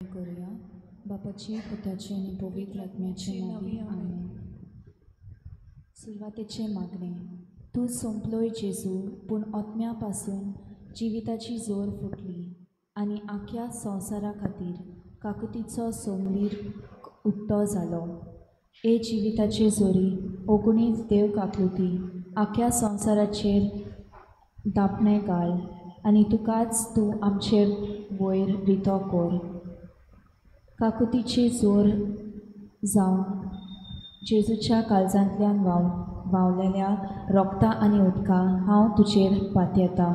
करूया. बापाचे, पुताचे आनी पवित्र आत्म्याचे नांवी, आमेन. सुरवातेचें मागणें. तूं सोंपलोय जेजू, पूण आत्म्या पासून जिविताची जोर फुटली आनी आख्या संवसारा खातीर काकुतीचो सोमलीर उक्तो जालो. ए जिविताचे जोरी ओगुणीत देव काकुती आख्या संवसाराचेर दापणें घाल आनी तुकाच तूं आमचे वयर रितो कर. काकुतीची जोर जावन जेजूच्या काळजांतल्यान व्हांवलेल्या रोगता आनी उदका हांव तुजेर पातयेतां.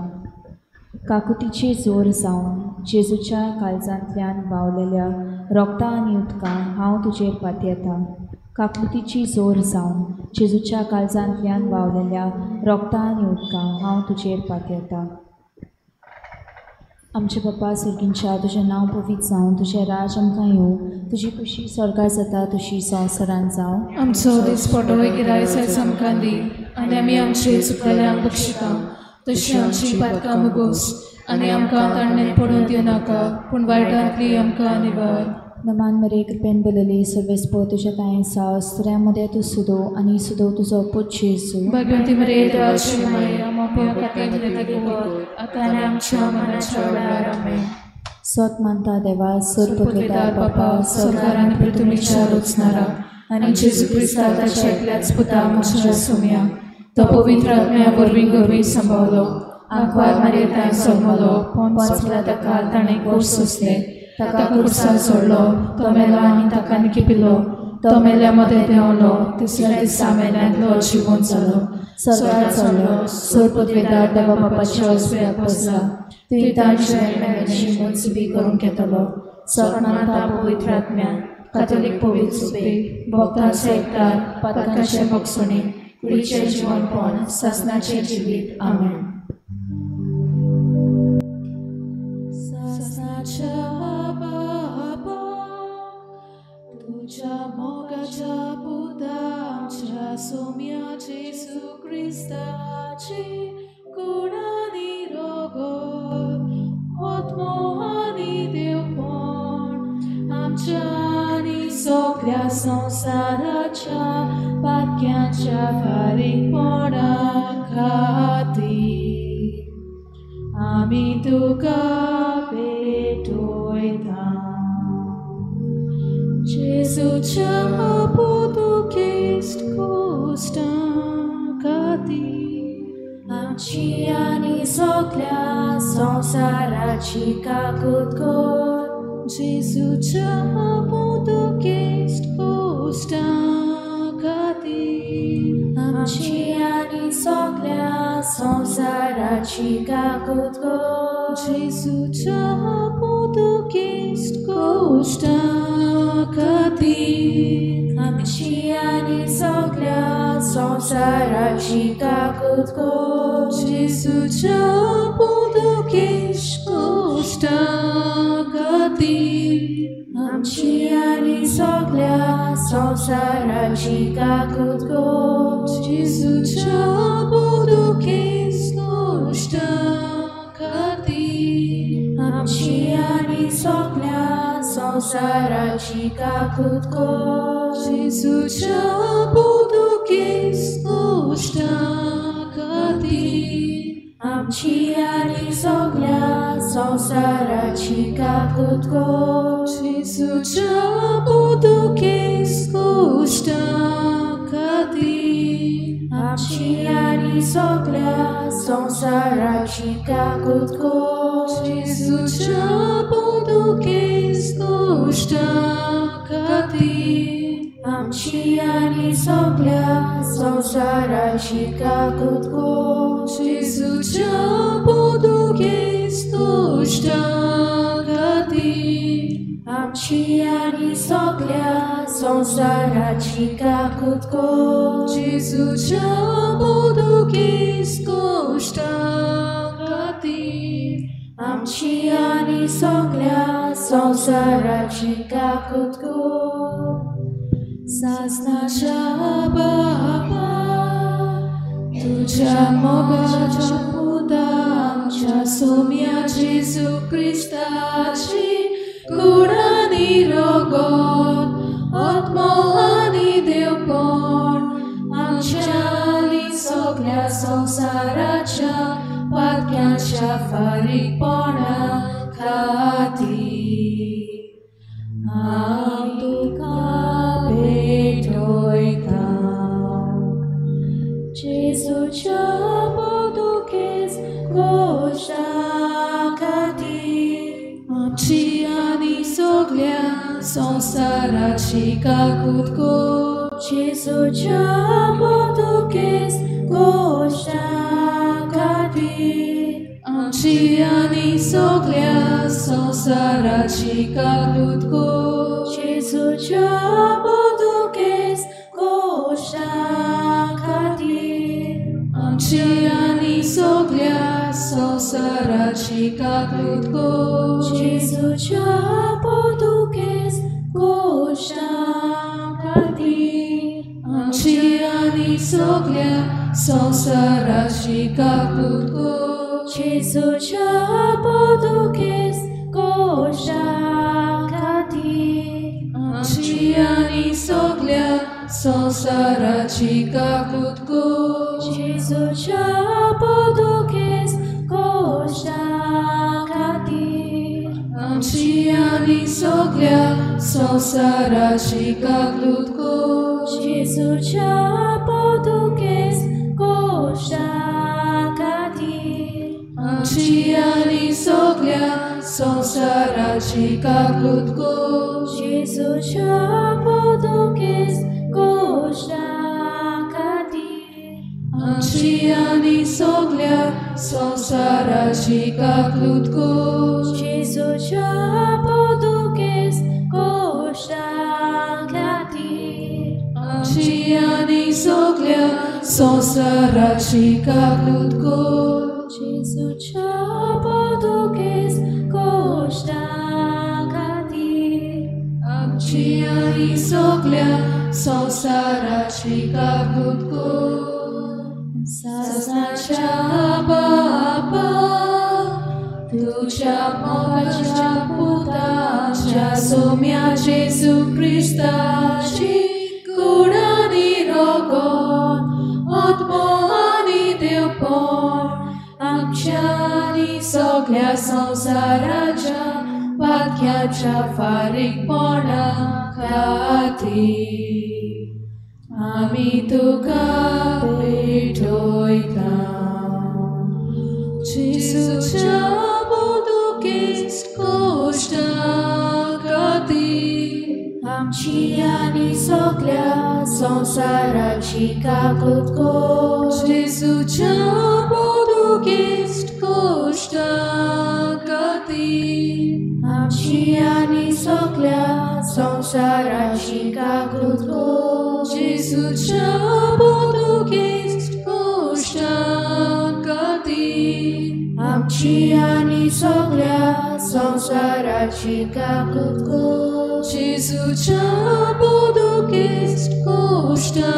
काकुतीची जोर जावन जेजूच्या काळजांतल्यान व्हांवलेल्या रोगता आनी उदका हांव तुजेर पातयेतां. काकुतीची जोर जावन जेजूच्या काळजांतल्यान व्हांवलेल्या रोगता आनी उदका हांव तुजेर पातयेतां. आमचे बापा सर्गींच्या, तुजें नांव पवित्र जावं, तुजें राज आमकां येवं, तुजी खुशी स्वर्गार जाता तशी संवसारांत जावं. आमचो दिसपटो गिरायस आयज आमकां दी आनी आमी आमचे चुकलेल्यांक बक्षिता तशी आमची पातकां मुगोस आनी आमकां ताणें पडून दिवं नाका, पूण वायटांतली आमकां निवार. नमान मरे, कृपेन बलली, सर्वेस्पो तुज्या तांय आसा, स्त्र्यां मदें तूं सुदो आनी सुदो तुजो पूत जेजू. भाग्यवती मरे, देवाची माया, मोप्या खातीर विनंती कर आतां आनी आमच्या मरणाच्या वेळार. आमेन. सत मानता देवा, सर पवित्र बापा, सरकार आनी पृथ्वीच्या रचणारा आनी जेजू क्रिस्ता ताच्या एकल्याच पुता आमच्या सोम्या, तो पवित्र आत्म्या वरवीं गर्वी सांबाळलो, आंकवार मारये तांय जल्मलो, पोंच ताका ताणें कोश सोंसले, ताका कुर्सार सोडलो, तो मेलो आनी ताका निकिपिलो, तो मेल्या मदें देंवलो, तिसऱ्या दिसा मेल्यांतलो जिवंत जालो, स्वर्गार चडलो, सोर पदवेदार देवा बापाच्या उजव्याक बसला, थंय तांचे मेल्यांची मनसुबी करूंक येतलो. सत मानता पवित्र आत्म्या, कातोलीक पवित्र सुबे, भक्तांचो एकदार, पातकांचे भोगसणे, कुडीचें जिवनपण, सासनाचें जिवीत. आमेन. सासनाच्या बाबा, तुज्या मोगाच्या पुता आमच्या सोम्या जेजू क्रिस्ताची कुडानी रोगोत आत्मो आनी देवपण आमच्या आनी सगळ्या संवसाराच्या पातक्यांच्या फारीकपणा खातीर आमी तुका भेटयता. जेजूच्या पुतुकेस्ट कोश्टां खातीर आमची आनी सगळ्या संवसाराची काकूत कर. जेजूच्या पुतुकेस्ट कोश्टां खातीर आमची आनी सगळ्या संवसाराची काकूत कर. जेजूच्या पुतुकेस्ट कोश्टां खातीर आमची आनी सगळ्या संवसाराची काकूत कर. जेजूच्या पुतुकेस्ट कोश्टां खातीर आमची आनी सगळ्या संवसाराची काकूत कर. जेजूच्या पुतुकेस्ट कोश्टां खातीर आमची आनी सगळ्या संवसाराची काकूत कर. जेजूच्या पुतुकेस्ट कोश्टां खातीर आमची आनी सगळ्या संवसाराची काकूत कर. जेजूच्या पुतुकेस्ट कोश्टां खातीर आमची आनी सगळ्या संवसाराची काकूत कर. जेजूच्या पुतुकेस्ट कोश्टां खातीर आमची आनी सगळ्या संवसाराची काकूत कर. जेजूच्या पुतुकेस्ट कोश्टां खातीर आमची आनी सगळ्या संवसाराची काकूत कर. जेजूच्या पुतुकेस्ट कोश्टां खातीर आमची आनी सगळ्या संवसाराची काकूत कर. सासनाच्या बापा, तुज्या मोगाच्या पुता आमच्या सोम्या जेजू क्रिस्ताची कुडानी आनी रगत आत्मो आनी देवपण आमच्या आनी सगळ्या संवसाराच्या पातक्यांच्या फारीकपणा खातीर हांव तुका भेटयता. जेजूच्या पोदुकेज कोश्टा खातीर आमची आनी सगळ्या संवसाराची काकूत कर. जेजूच्या पोदुकेज कोश्टा खातीर आमची आनी सगळ्या संवसाराची काकूत कर. जेजूच्या पोदुकेज कोश्टा खातीर आमची आनी सगळ्या संवसाराची काकूत कर. जेजूच्या पोदुकेज कोश्टा खातीर आमची आनी सगळ्या संवसाराची काकूत कर. जेजूच्या पोदुकेज कोश्टा खातीर आमची आनी सगळ्या संवसाराची काकूत कर. जेजूच्या पोदुकेज कोश्टा खातीर आमची आनी सगळ्या संवसाराची काकूत कर. जेजूच्या पोदुकेज कोश्टा खातीर आमची आनी सगळ्या संवसाराची काकूत कर. जेजूच्या पोदुकेज कोश्टा खातीर आमची आनी सगळ्या संवसाराची काकूत कर. जेजूच्या पोदुकेज कोश्टा खातीर आमची आनी सगळ्या संवसाराची काकूत कर. जेजूच्या पोदुकेज कोश्टा खातीर आमची आनी सगळ्या संवसाराची काकूत कर. सासणाच्या बापा तुज्या मोगाच्या पुताच्या सोम्या जेजू क्रिस्ताची कूड आनी रगत आत्मो आनी देवपण आमच्या आनी सगळ्या संवसाराच्या पातक्याच्या फारीकपणा खातीर आमी तुका भेटयता. जेजूच्या पोदुकेज कोश्टा खातीर आमची आनी सगळ्या संवसाराची काकूत कर. जेजूच्या पोदुकेज कोश्टा खातीर आमची आनी सगळ्या संवसाराची काकूत कर. जेजूच्या पोदुकेज कोश्टा खातीर आमची आनी सगळ्या संवसाराची काकूत कर. जेजूच्या पोदुकेज कोश्टा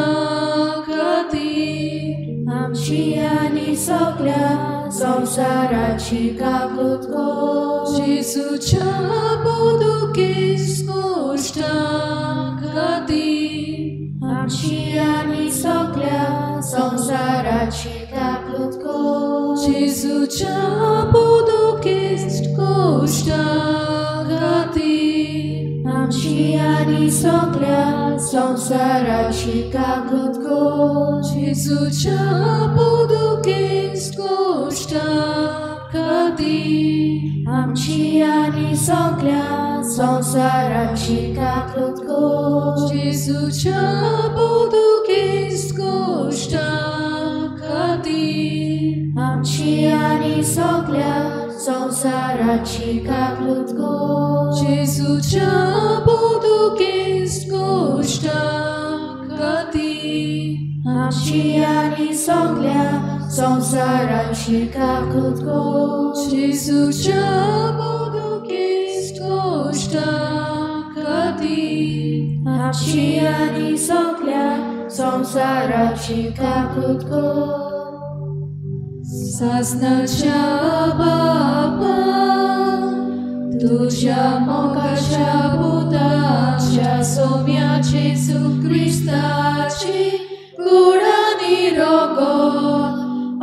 खातीर आमची आनी सगळ्या संवसाराची काकूत कर. जेजूच्या पोदुकेज कोश्टा खातीर आमची आनी सगळ्या संवसाराची काकूत कर. जेजूच्या पोदुकेज कोश्टा खातीर आमची आनी सगळ्या संवसाराची काकूत कर. जेजूच्या पोदुकेज कोश्टा खातीर आमची आनी सगळ्या संवसाराची काकूत कर. जेजूच्या पोदुकेज कोश्टा खातीर आमची आनी सगळ्या संवसाराची काकूत कर. जेजूच्या पोदुकेज कोश्टा खातीर आमची आनी सगळ्या संवसाराची काकूत कर. जेजूच्या पोदुकेज कोश्टा खातीर आमची आनी सगळ्या संवसाराची काकूत कर. सासणाच्या बापा तुज्या मोगाच्या क्रिस्ताची कूड आनी रगत,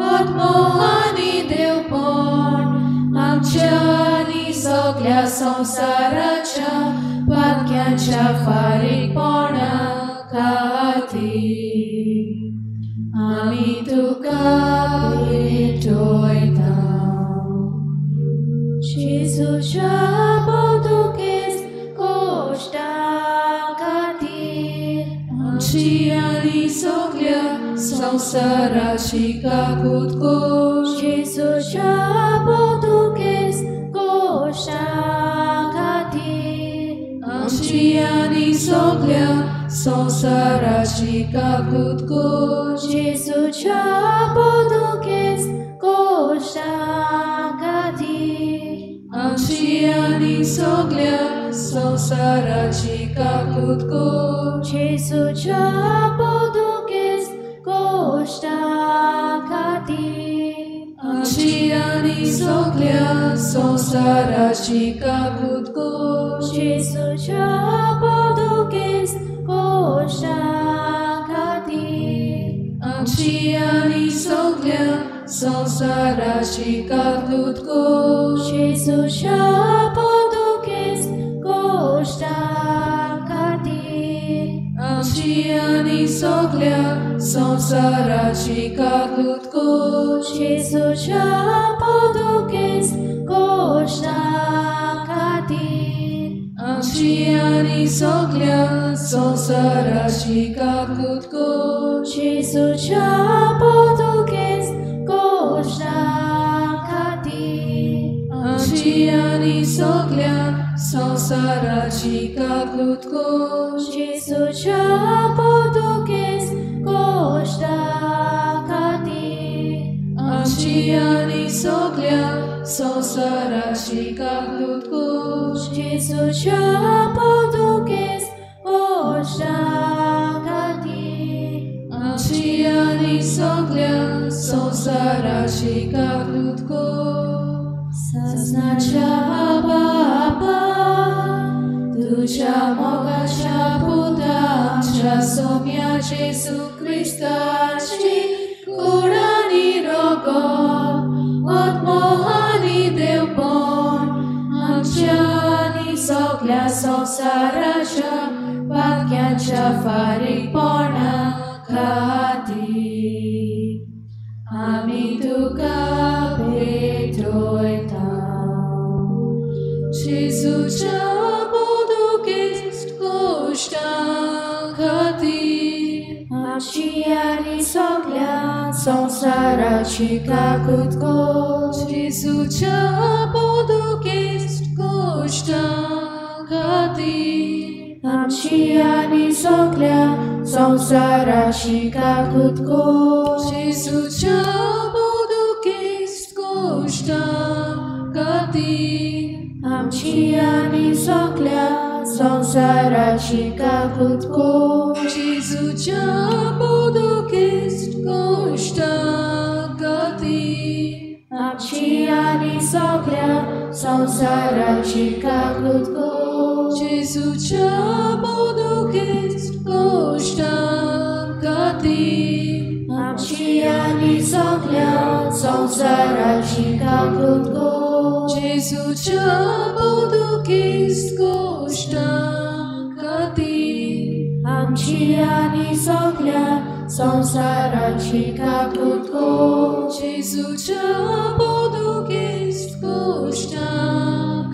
आत्मो आनी देवपण आमच्या आनी सगळ्या संवसाराच्या पातक्यांच्या फारीकपणा खातीर आमी तुका भेटयता. जेजूच्या पोतुगेज कोश्टा खातीर आमची आनी सगळ्या संवसाराची काकूत कर. जेजूच्या पोतुगेज कोश्टा खातीर आमची आनी सगळ्या संवसाराची काकूत कर. जेजूच्या पोतुगेज कोश्टा खातीर आमची आनी सगळ्या संवसाराची काकूत कर. जेजूच्या पोतुगेज कोश्टा खातीर आमची आनी सगळ्या संवसाराची काकूत कर. जेजूच्या पोतुगेज कोश्टा खातीर आमची आनी सगळ्या संवसाराची काकूत कर. जेजूच्या पोतुगेज कोश्टा खातीर आमची आनी सगळ्या संवसाराची काकूत कर. जेजूच्या पोतुगेज कोश्टा खातीर आमची आनी सगळ्या संवसाराची काकूत कर. जेजूच्या पोतुगेज कोश्टा खातीर आमची आनी सगळ्या संवसाराची काकूत कर. जेजूच्या पोतुगेज कोश्टा खातीर आमची आनी सगळ्या संवसाराची काकूत कर. जेजूच्या पोतुगेज कोश्टा खातीर आमची आनी सगळ्या संवसाराची काकूत कर. सजनाच्या बापा, तुज्या मोगाच्या पुता आमच्या सोम्या जेजू क्रिस्ताची कूड आनी रगत, आत्मो आनी देवपण आमच्या आनी सगळ्या संवसाराच्या पातक्यांच्या फारीकपणा खातीर आमी तुका भेटयता. जेजूच्या पोतुगेज कोश्टा खातीर आमची आनी सगळ्या संवसाराची काकूत कर. जेजूच्या पोतुगेज कोश्टा खातीर आमची आनी सगळ्या संवसाराची काकूत कर. जेजूच्या पोतुगेज कोश्टा खातीर आमची आनी सगळ्या संवसाराची काकूत कर. जेजूच्या पोतुगेज कोश्टा खातीर आमची आनी सगळ्या संवसाराची काकूत कर. जेजूच्या पोतुगेज कोश्टा खातीर आमची आनी सगळ्या संवसाराची काकूत कर. जेजूच्या पोतुगेज कोश्टा खातीर आमची आनी सगळ्या संवसाराची काकूत कर. जेजूच्या पोतुगेज कोश्टा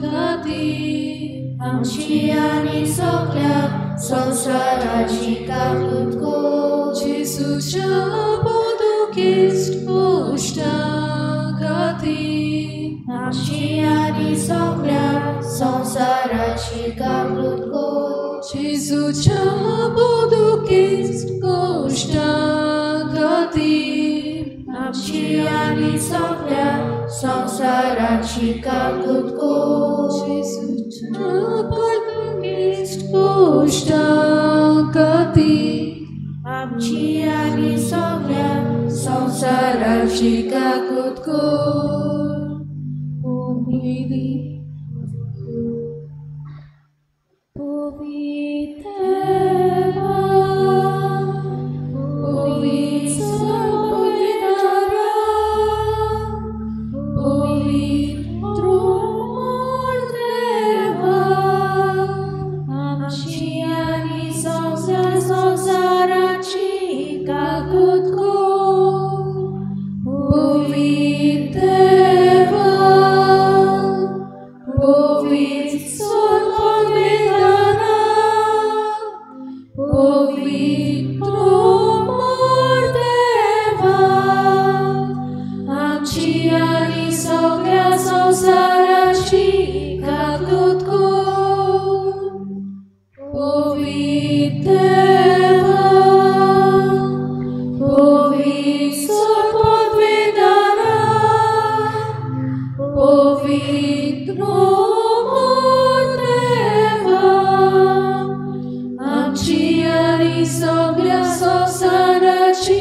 खातीर आमची आनी सगळ्या संवसाराची काकूत कर. जेजूच्या पोतुगेज कोश्टा खातीर आमची आनी सगळ्या संवसाराची काकूत कर. जेजूच्या पोतुगेज कोश्टा खातीर आमची आनी सगळ्या संवसाराची काकूत कर. जेजूच्या पोतुगेज कोश्टा खातीर आमची आनी सगळ्या संवसाराची काकूत कर. पवित्र देवा आमची आनी सगळ्या संवसाराची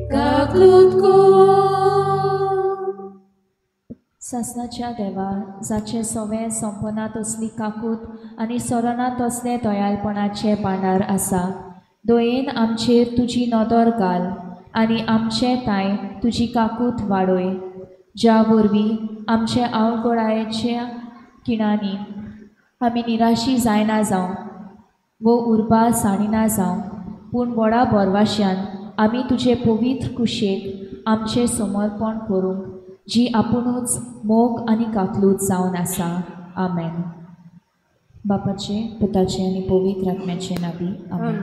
काकूत कर. सासणाच्या देवा, जाचे सवें सोंपना तसली काकूत आनी सोरना तसलें दयालपणाचें भांडार आसा, दयेन आमचेर तुजी नदर घाल आनी आमचे तांय तुजी काकूत वाडय, ज्या वरवीं आमचे आवगोळायेच्या खिणांनी आमी निराशी जायना जावं वो उर्बा साणिना जावं, पूण व्हडा भरवाश्यान आमी तुजे पवित्र कुशेक आमचें समर्पण करूंक, जी आपुणूच मोग आनी काकलूत जावन आसा. आमेन. बापाचे, पुताचे आनी पवित्र आत्म्याचे नांवी आमेन.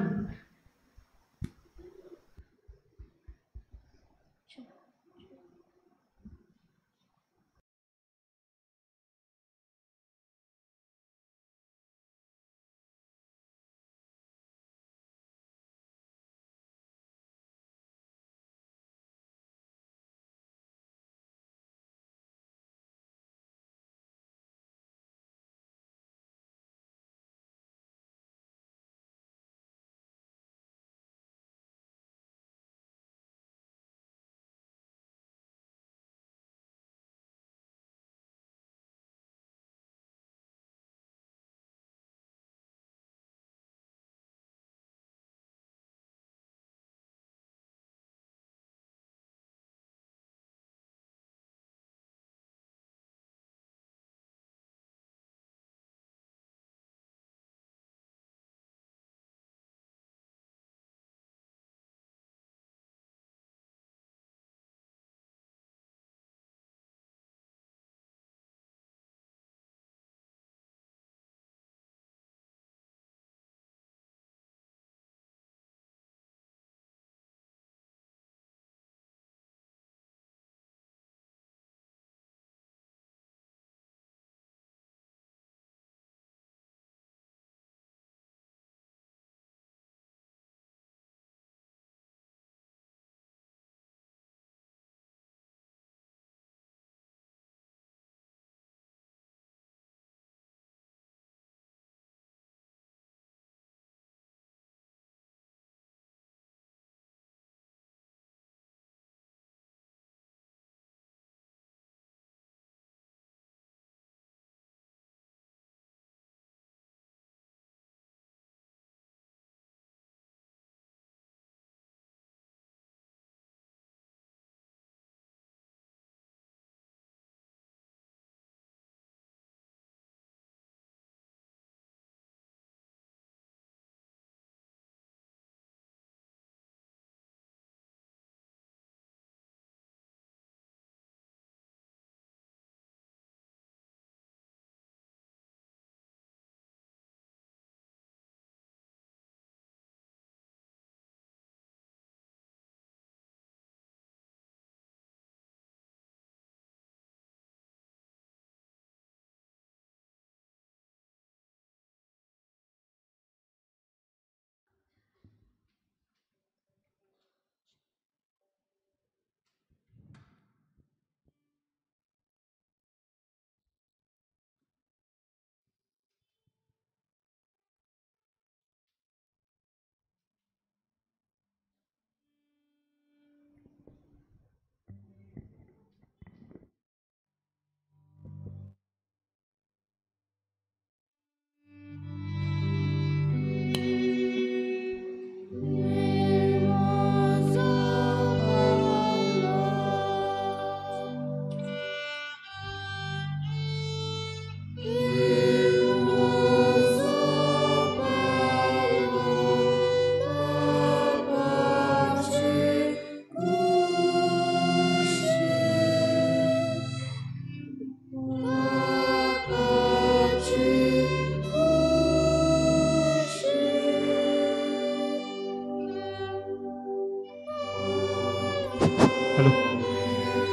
हॅलो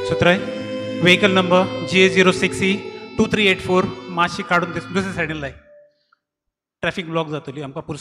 सुत्राय, vehicle number GA 06E 2384 मातशी काडून दुसऱ्या सायडीन लाय. ट्रॅफिक ब्लॉक जातली आमकां.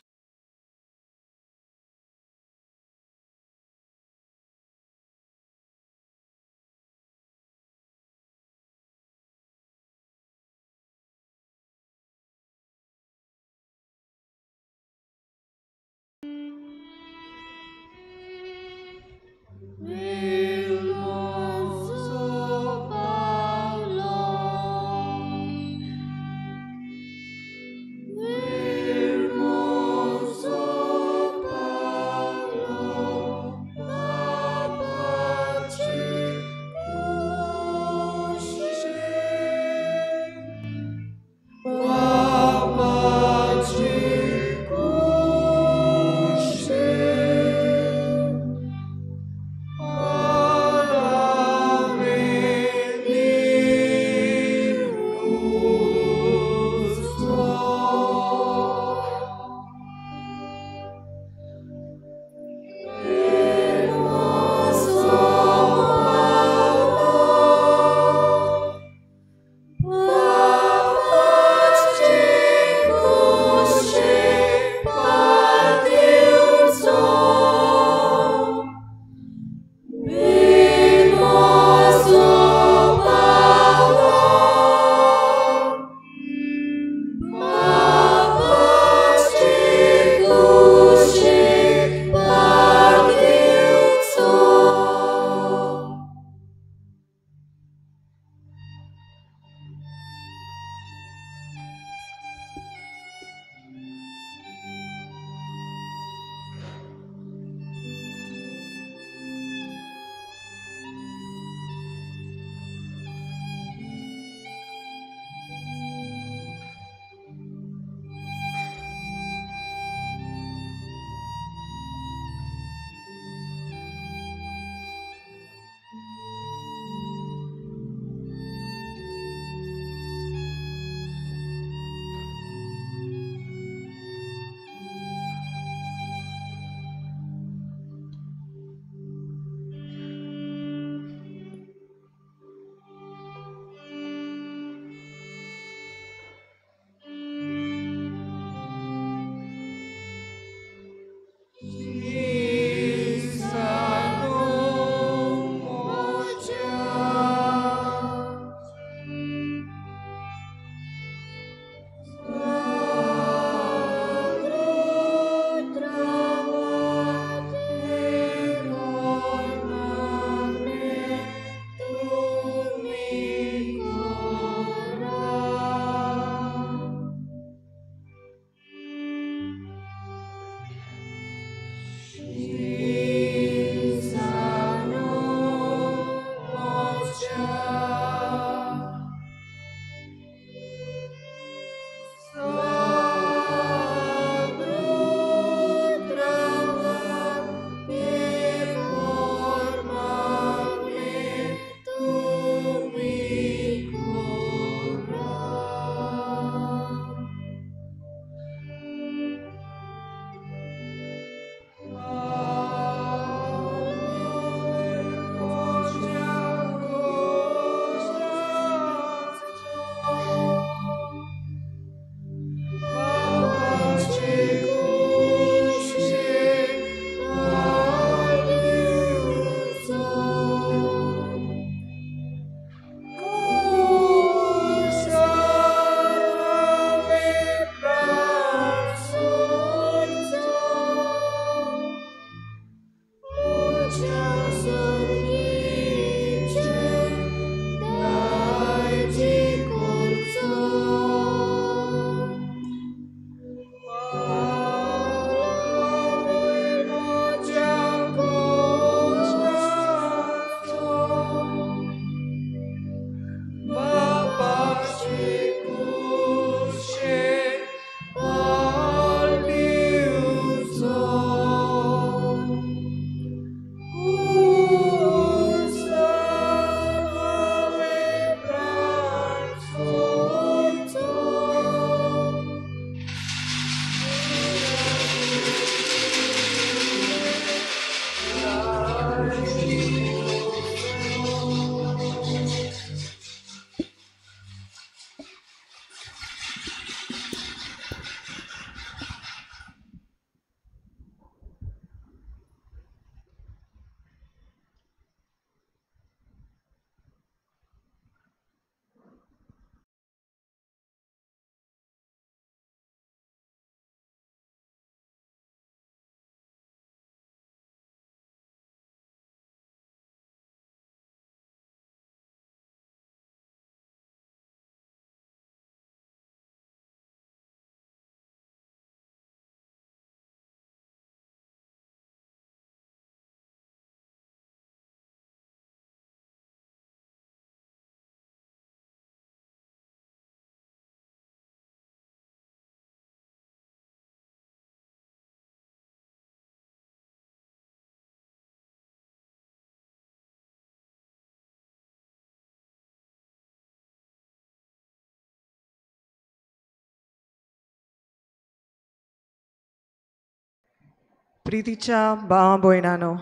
प्रितीच्या भावा भयणानो,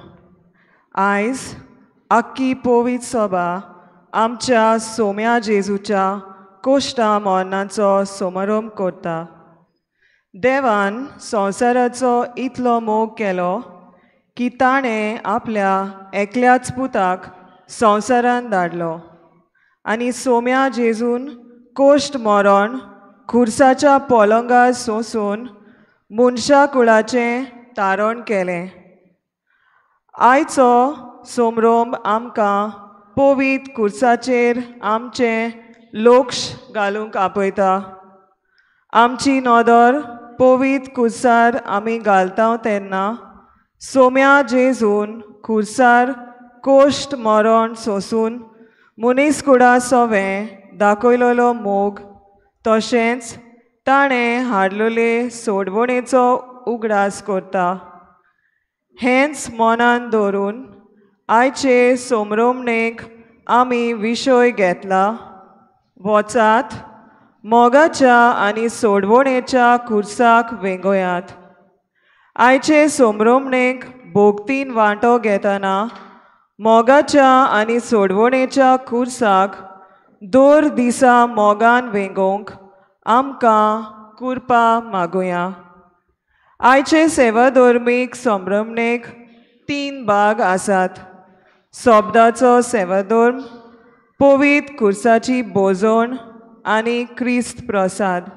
आयज आख्खी पवित्र सभा आमच्या सोम्या जेजूच्या कोश्टा मरणाचो समारंभ करता. देवान संवसाराचो इतलो मोग केलो की ताणें आपल्या एकल्याच पुताक संवसारान धाडलो आनी सोम्या जेजून कोश्ट मरण खुर्साच्या पलंगार सोंसून मनशा कुळाचें तारण केलें. आयचो सोमरोम आमकां पवित्र खुर्साचेर आमचें लक्ष घालूंक आपयता. आमची नदर पवित्र खुर्सार आमी घालता तेन्ना सोम्या जेजून खुर्सार कोश्ट मरण सोंसून मनीसकुडा सवें दाखयलेलो मोग तशेंच ताणें हाडलेले सोडवणेचो उगडास करता. हेंच मनान दवरून आयचे सोमरोमणेक आमी विशय घेतला, वचात मोगाच्या आनी सोडवणेच्या खुर्साक वेंगोयात. आयचे सोमरोमणेक भोगतीन वांटो घेतना मोगाच्या आनी सोडवणेच्या खुर्साक दर दिसा मोगान वेंगोवंक आमकां कृपा मागुया. आयचे सेवाधर्मीक संभ्रमणेक 3 भाग आसात. शब्दाचो सेवाधर्म, पवित्र खुर्साची भोजण आनी क्रिस्त प्रसाद.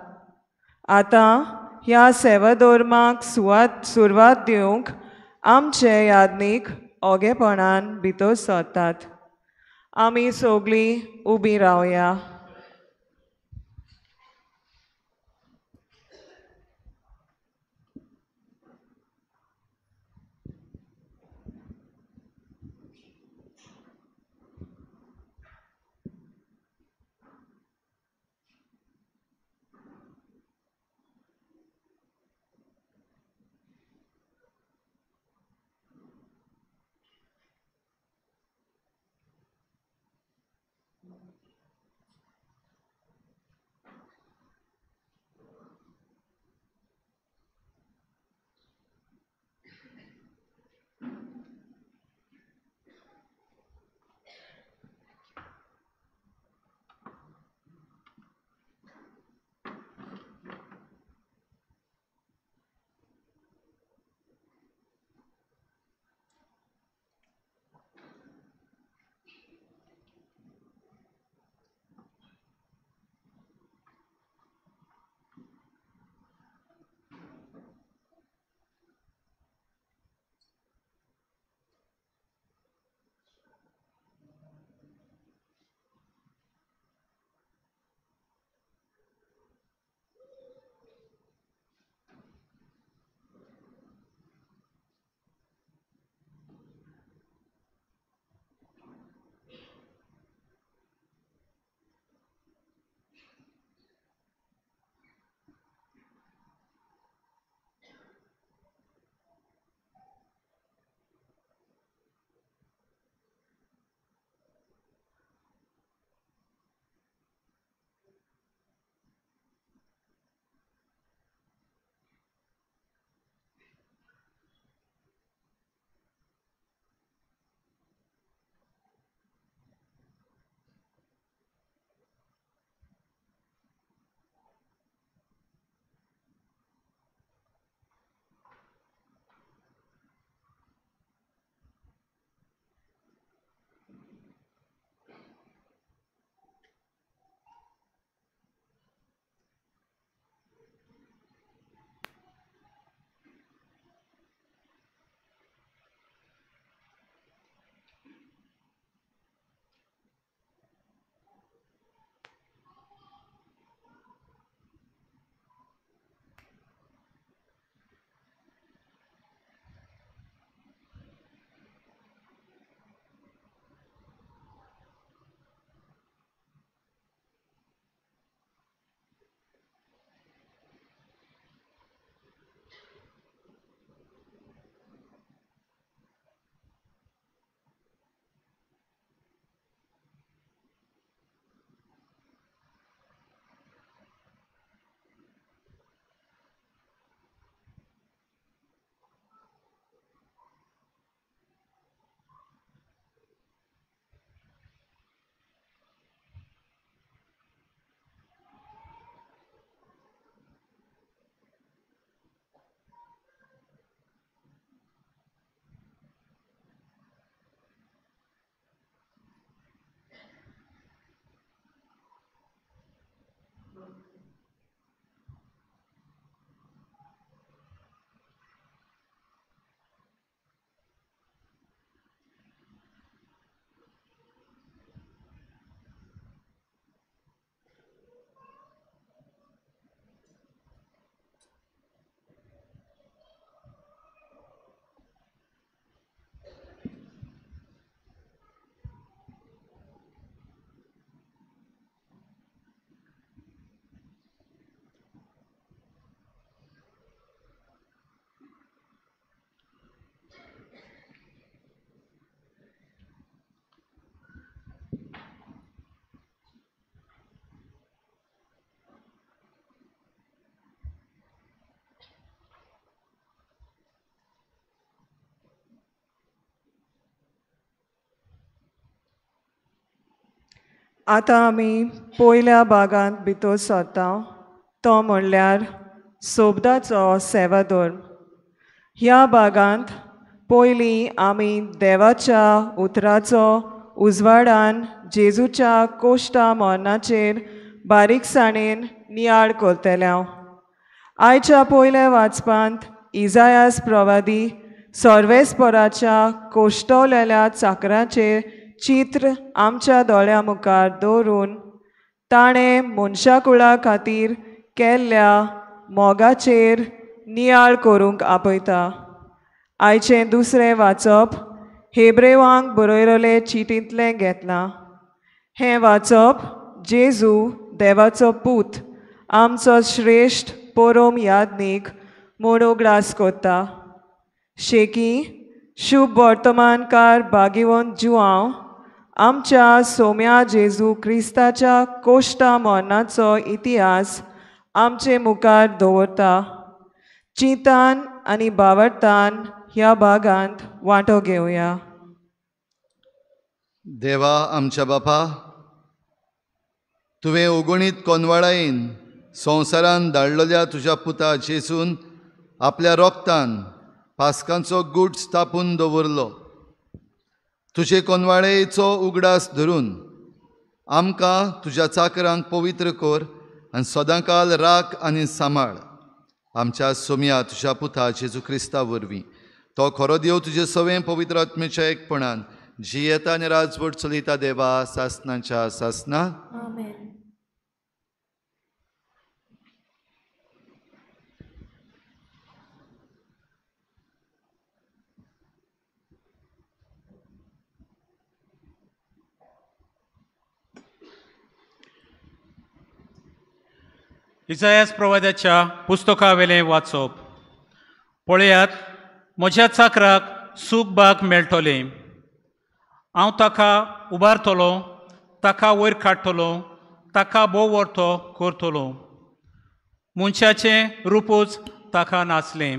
आतां ह्या सेवाधर्माक सुरवात दिवंक आमचे यादनीक ओगेपणान भितर सरतात. आमी सगळीं उबीं रावया. आतां आमी पयल्या भागांत भितर सरता, तो म्हणल्यार सोबदाचो सेवाधर्म. ह्या भागांत पयलीं आमी देवाच्या उतराचो उजवाडान जेजूच्या कोश्टा मरणाचेर बारीकसाणेन नियाळ करतले. आयच्या पयल्या वाचपांत इजायास प्रवादी सर्वेस्पराच्या कोश्टवलेल्या चाकराचेर चित्र आमच्या दोळ्या मुखार दवरून ताणें मनशाकुळा खातीर केल्ल्या मोगाचेर नियाळ करूंक आपयता. आयचें दुसरें वाचप हेब्रेवांक बरयलेले चिटींतलें घेतलां. हें वाचप जेजू देवाचो पूत आमचो श्रेश्ठ पोरोम यादनीक म्हूण उगडास करता. शेकी शुभ वर्तमानकार भागिवंत जुआंव आमच्या सोम्या जेजू क्रिस्ताच्या कोश्टा मरणाचो इतिहास आमचे मुखार दवरता. चिंतान आनी बावडतान ह्या भागांत वांटो घेवया. देवा आमच्या बापा, तुवें ओगणीत कोनवाळायेन संवसारान धाडलेल्या तुज्या पुता जेजून आपल्या रोगतान पास्कांचो गूट स्थापून दवरलो. तुजे कोनवाळेचो उगडास धरून आमकां तुज्या चाकरांक पवित्र कर आनी सदांकाल राख आनी सांबाळ. आमच्या सोम्या तुज्या पुता जेजू क्रिस्ता वरवीं तो खरो देव तुजे सवें पवित्र आत्मेच्या एकपणान जियेता आनी राजवट चलयता देवा सासनाच्या सासना. आमेन. इजायास प्रवाद्याच्या पुस्तकावेलें वाचप. पळयात, म्हज्या चाकराक सूख बाग मेळटलें. हांव ताका उबारतलो, ताका वयर काडटलो, ताका भोव वरतो करतलो. मनशाचें रुपूच ताका नासलें.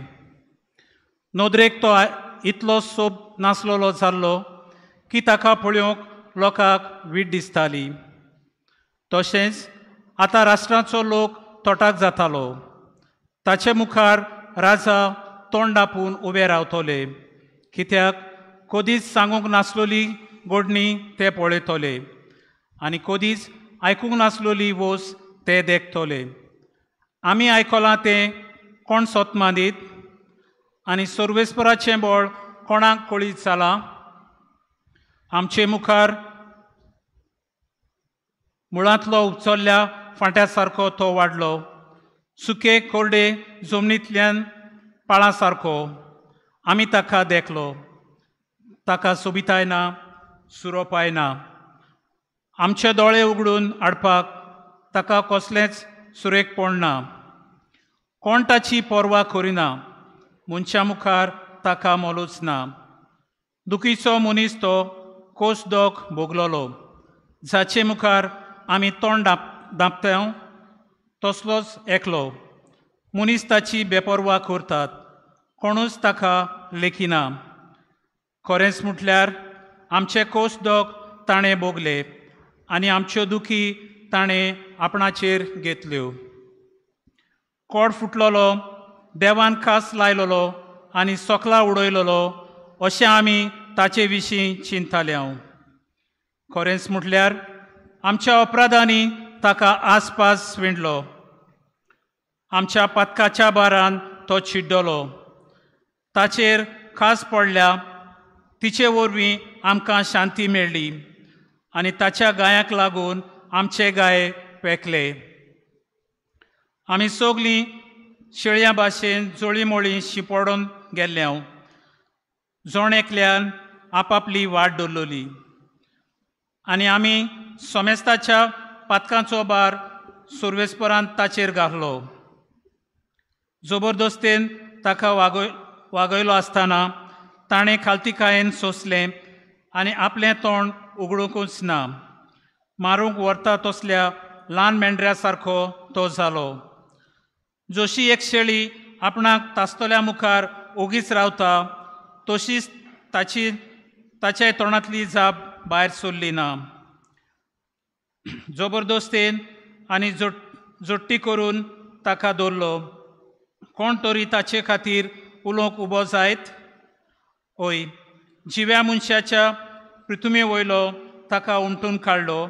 नदरेक तो इतलो सोब नासलेलो जाल्लो की ताका पळोवंक लोकांक वीट दिसताली. तशेंच आतां राष्ट्राचो लोक तोटाक जातालो. ताचे मुखार राजा तोंड दापून उबे रावतले, कित्याक कदीच सांगूंक नासलोली गोडणी ते पळयतले आनी कदीच आयकूंक नासलोली वोस ते देखतले. आमी आयकलां तें कोण सोत मांदीत आनी सर्वेस्पराचें बळ कोणाक कळीत जालां? आमचे मुखार मुळांतलो उपचल्ल्या फांट्या सारको तो वाडलो, सुके कोरडे जमनींतल्यान पाळां सारको आमी ताका देखलो. ताका सोबिताय ना, सुरोपाय ना. आमचे दोळे उगडून हाडपाक ताका कसलेंच सुरेखपण ना. कोण ताची पर्वा करिना, मनशां मुखार ताका मोलूच ना. दुखीचो मनीस तो कोस दोख भोगलोलो, जाचे मुखार आमी तोंड दापता तसलोच एकलो. मनीस ताची बेपर्वा करतात, कोणूच ताका लेखिना. खरेंच म्हटल्यार आमचे कोस दोख ताणें भोगले आनी आमच्यो दुखी ताणें आपणाचेर घेतल्यो. कोड फुटलोलो, देवान खास लायलोलो आनी सोकला उडयलोलो अशें आमी ताचे विशीं चिंतताले. हांव खरेंच म्हटल्यार आमच्या अपराधांनी ताका आसपास विणलो, आमच्या पातकाच्या बारान तो चिड्डलो. ताचेर खास पडल्या तिचे वरवीं आमकां शांती मेळ्ळी आनी ताच्या गायांक लागून आमचे गाये पेकले. आमी सगलीं शेळयां भाशेन जोळीमोळी शिंपडून गेल्ले. जण एकल्यान आपापली वाट दवरली आनी आमी सोमेस्ताच्या पातकांचो भार सुर्वेस्परान ताचेर घातलो. जबरदस्तेन ताका वागयलो आसतना ताणें खालतीकायेन सोंसलें आनी आपलें तोंड उगडुंकूच ना. मारूंक व्हरता तसल्या ल्हान मेंढऱ्या सारको तो जालो. जशी एक शेळी आपणाक तासतल्या मुखार ओगीच रावता तशीच ताची ताच्या तोंडांतली जाप भायर सरली ना. जबरदस्तेन आनी जोट्टी करून ताका दवरलो. कोण तरी ताचे खातीर उलोवंक उबो जायत? हय, जिव्या मनशाच्या पृथ्वी वयलो ताका उमटून काडलो.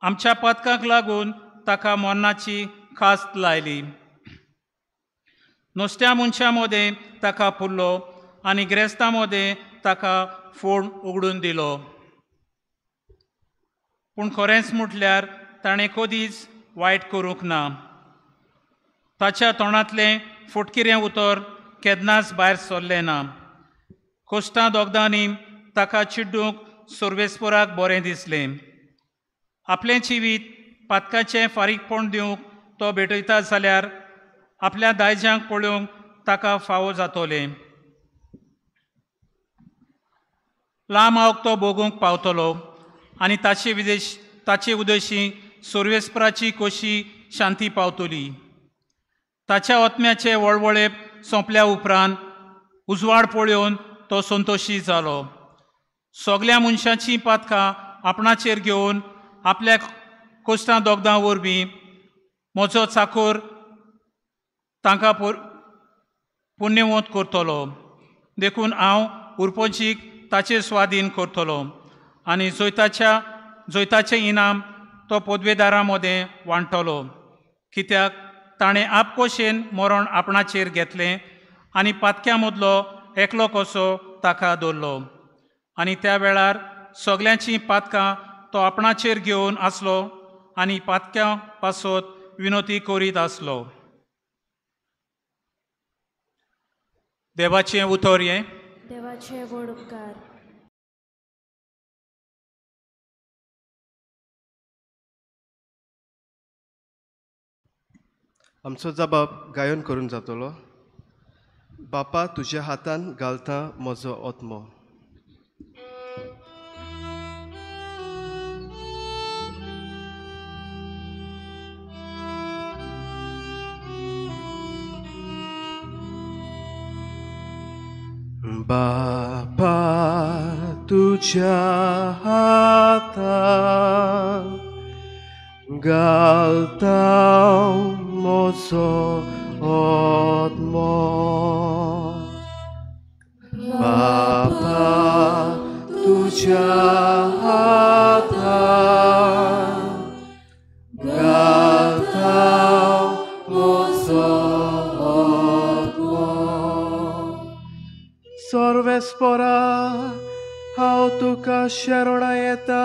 आमच्या पातकांक लागून ताका मरणाची खास्त लायली. नुस्त्या मनशां मदें ताका पुरलो आनी ग्रेस्तां मदें ताका फोण उगडून दिलो. पूण खरेंच म्हटल्यार ताणें कदीच वायट करूंक ना. ताच्या तोंडांतलें फटकिरें उतर केन्नाच भायर सरलें ना. कोश्टां दोगदांनी ताका चिड्डूंक सर्वेस्पराक बरें दिसलें. आपलें जिवीत पातकाचें फारीकपण दिवंक तो भेटयता जाल्यार आपल्या दायज्यांक पळोवंक ताका फावो जातलें. लांब आवक तो भोगूंक पावतलो आनी ताचे उदेशी सर्वेस्पराची कशी शांती पावतली. ताच्या आत्म्याचे वळवळे सोंपल्या उपरांत उजवाड पळोवन तो संतोशी जालो. सगल्या मनशाचीं पातकां आपणाचेर घेवन आपल्या कोश्टां दोगदां वरवीं म्हजो चाकोर तांकां पुण्यवंत करतलो. देखून हांव उरपोचीक ताचे स्वाधीन करतलो आनी जैताचें इनाम तो पदवेदारां मदें वांट्टलो. कित्याक ताणें आपकोशेन मरण आपणाचेर घेतलें आनी पातक्यां मदलो एकलो कसो ताका दवरलो. आनी त्या वेळार सगल्यांचीं पातकां तो आपणाचेर घेवन आसलो आनी पातक्यां पासत विनोती करीत आसलो. देवाचें उतर हें. देवाचे व्हड उपकार. आमचो जबाब गायन करून जातलो. बापा तुज्या हातान घालता म्हजो आत्मो. बापा तुज्या हातान घालता म्हजो आत्मो. बापा तुज्या हातान घालता म्हजो आत्मो. सर्वेस्परा हांव तुका शरणा येता.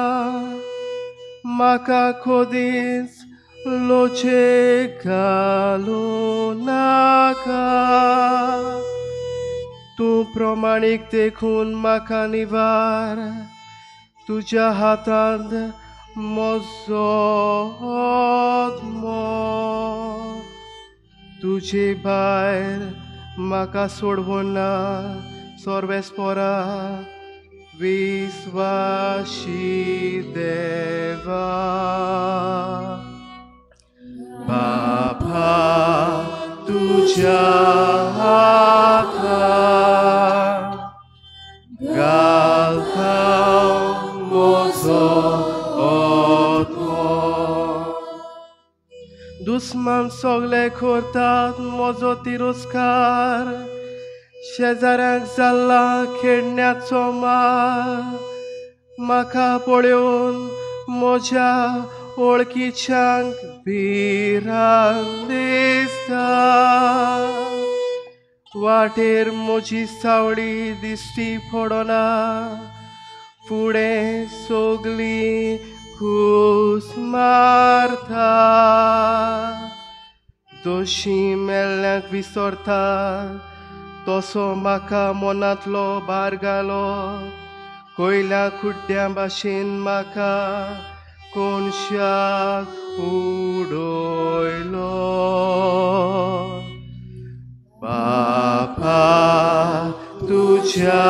म्हाका खोदीच लोचे घालूं नाका. तूं प्रमाणीक देखून म्हाका निवार. तुज्या हातांत म्हजो आत्मो. तुजे भायर म्हाका सोडवना ना सर्वेस्परा विस्वाशी देवा. बापा तुज्या हातान घालता म्हजो आत्मो. दुस्मान सगळे करतात म्हजो तिरस्कार. शेजाऱ्यांक जाल्ला खेळण्याचो मार. म्हाका पळोवन म्हज्या वळखीच्यांक भिरांत दिसता. वाटेर म्हजी सावळी दिश्टी पडना. फुडें सगळीं कूस मारता. दोशी मेल्ल्यांक विसरता तसो म्हाका मनांतलो भार घालो. कोयल्या कुड्ड्यां भाशेन म्हाका कोनशाक उडयलो. बापा तुज्या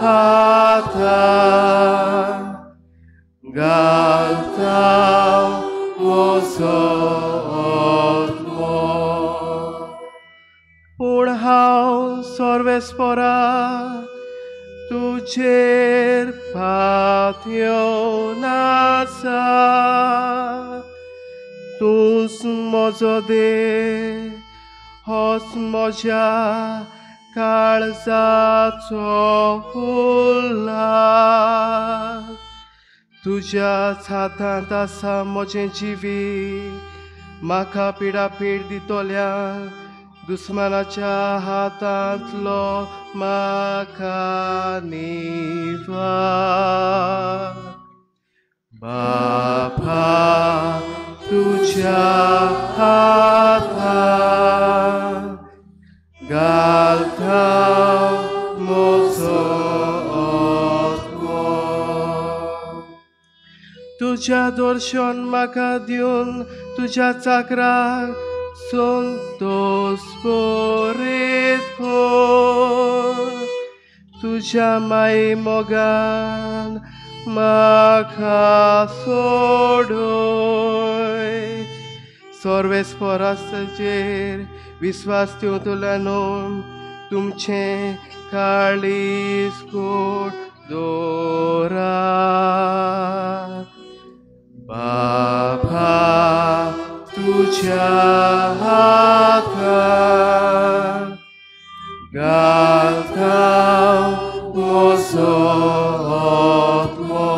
हातान घालता म्हजो आत्मो. पूण हांव सर्वेस्परा तुजेर पातयेवन आसा. म्हजो देह, होच म्हज्या काळजाचो उल्हास. तुज्याच हातांत आसा म्हजें जिवीत, म्हाका पिडापीड दितल्या दुस्मानाच्या हातांतलो म्हाका निवार. बापा तुज्या हातांत घालता म्हजो आत्मो. तुज्या दर्शन म्हाका दिवन तुज्या चाकराक संतोष बरेत कर. तुज्या माये मोगान म्हाका सोडय. सर्वेस्पराचेर विस्वास ठेवतल्यानो तुमचें काळीज गोड दवरात. बाबा तुज्या हातांत घालता म्हजो आत्मो.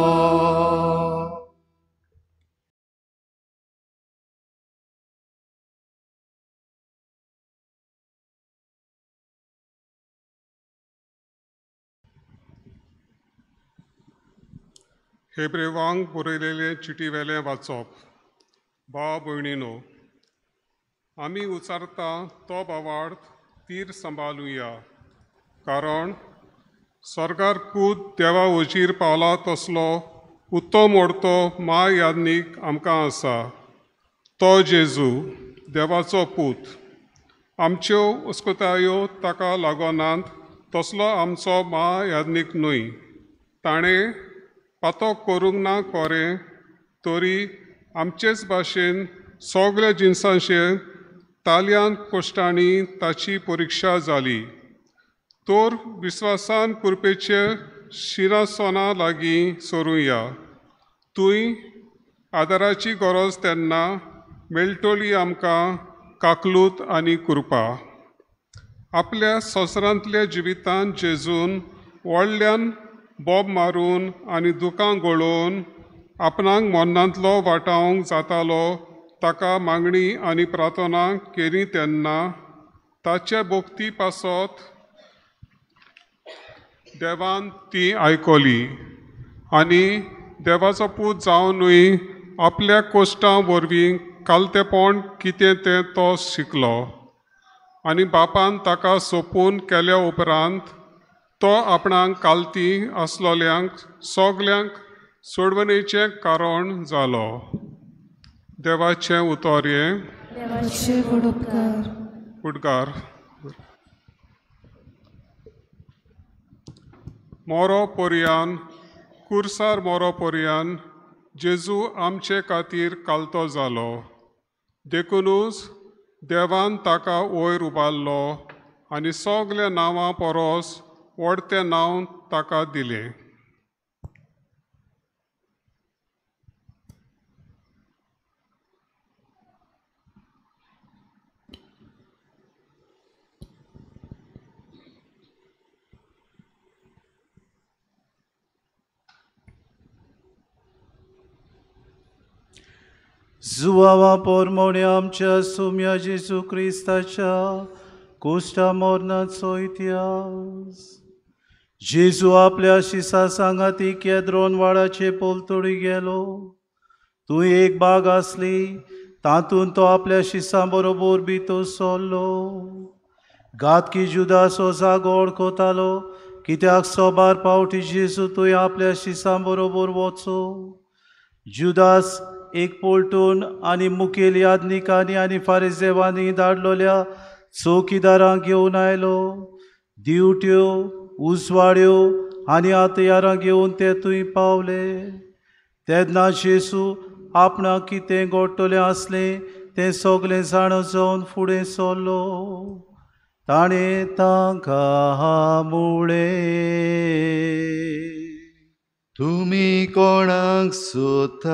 हेब्रेवांक बरयलेले चिटी वेलें वाचप. भाव भयणीनो, आमी उचारता तो भावार्थ तीर सांबाळुया, कारण स्वर्गार कूद देवा वजीर पावला तसलो उत्तम ओडतो म्हायाज्ञीक आमकां आसा, तो जेजू देवाचो पूत. आमच्यो अस्कुतायो ताका लागोनात तसलो आमचो म्हायाज्ञीक न्हय. ताणें पातक करूंक ना कोरें, तरी आमचेच भाशेन सगळ्या जिनसांचे तालयान कोश्टांनी ताची परिक्षा जाली. तर विस्वासान कृपेचे शिरासना लागीं सरुया, थंय आदाराची गरज तेन्ना मेळटली आमकां काकलूत आनी कृपा. आपल्या संवसारांतल्या जिवितांत जेजून व्हडल्यान बोब मारून आनी दुकां गळोवन आपणाक मरणांतलो वाटावंक जातालो ताका मागणी आनी प्रार्थना केली तेन्ना ताचे भक्ती पासत देवान ती आयकली आनी देवाचो पूत जावनूय आपल्या कोश्टां वरवीं कालतेपण कितें तें तो शिकलो आनी बापान ताका सोंपून केल्या उपरांत तो आपणाक कालती आसलोल्यांक सगल्यांक सोडवणेचें कारण जालो. देवाचें उतर हें. देवाचे व्हड उपकार. उडगार. मोरो पोरयान कुर्सार मोरो पोरयान जेजू आमचे खातीर कालतो जालो, देखुनूच देवान ताका वयर उबारलो आनी सगल्या नांवां परस व्हडतें नांव ताका दिलें. जुवावा पोरमोणे आमच्या सुम्या जेजू क्रिस्ताच्या कोश्टा मरणाचो इतिहास. जेजू आपल्या शिसा सांगाती केद्रोन वाडाचे पलतडी गेलो. तूं एक बाग आसली, तातूंत तो आपल्या शिसां बरोबर भितर सरलो. घातकी जुदास हो जागो वळखतालो, कित्याक सोबार पावटी जेजू थंय आपल्या शिसां बरोबर वचो. जुदास एक पोलटून आनी मुखेल याज्ञिकांनी आनी फारिजेवांनी धाडलोल्या चौकीदारांक घेवन आयलो. दिवट्यो, उजवाड्यो आनी हत्यारां घेवन ते थंय पावले. तेन्ना जेजू आपणाक कितें घडटलें आसलें तें सगलें जाणा जावन फुडें सरलो. ताणें तांकां म्हळें, तुमी कोणाक सोदतात?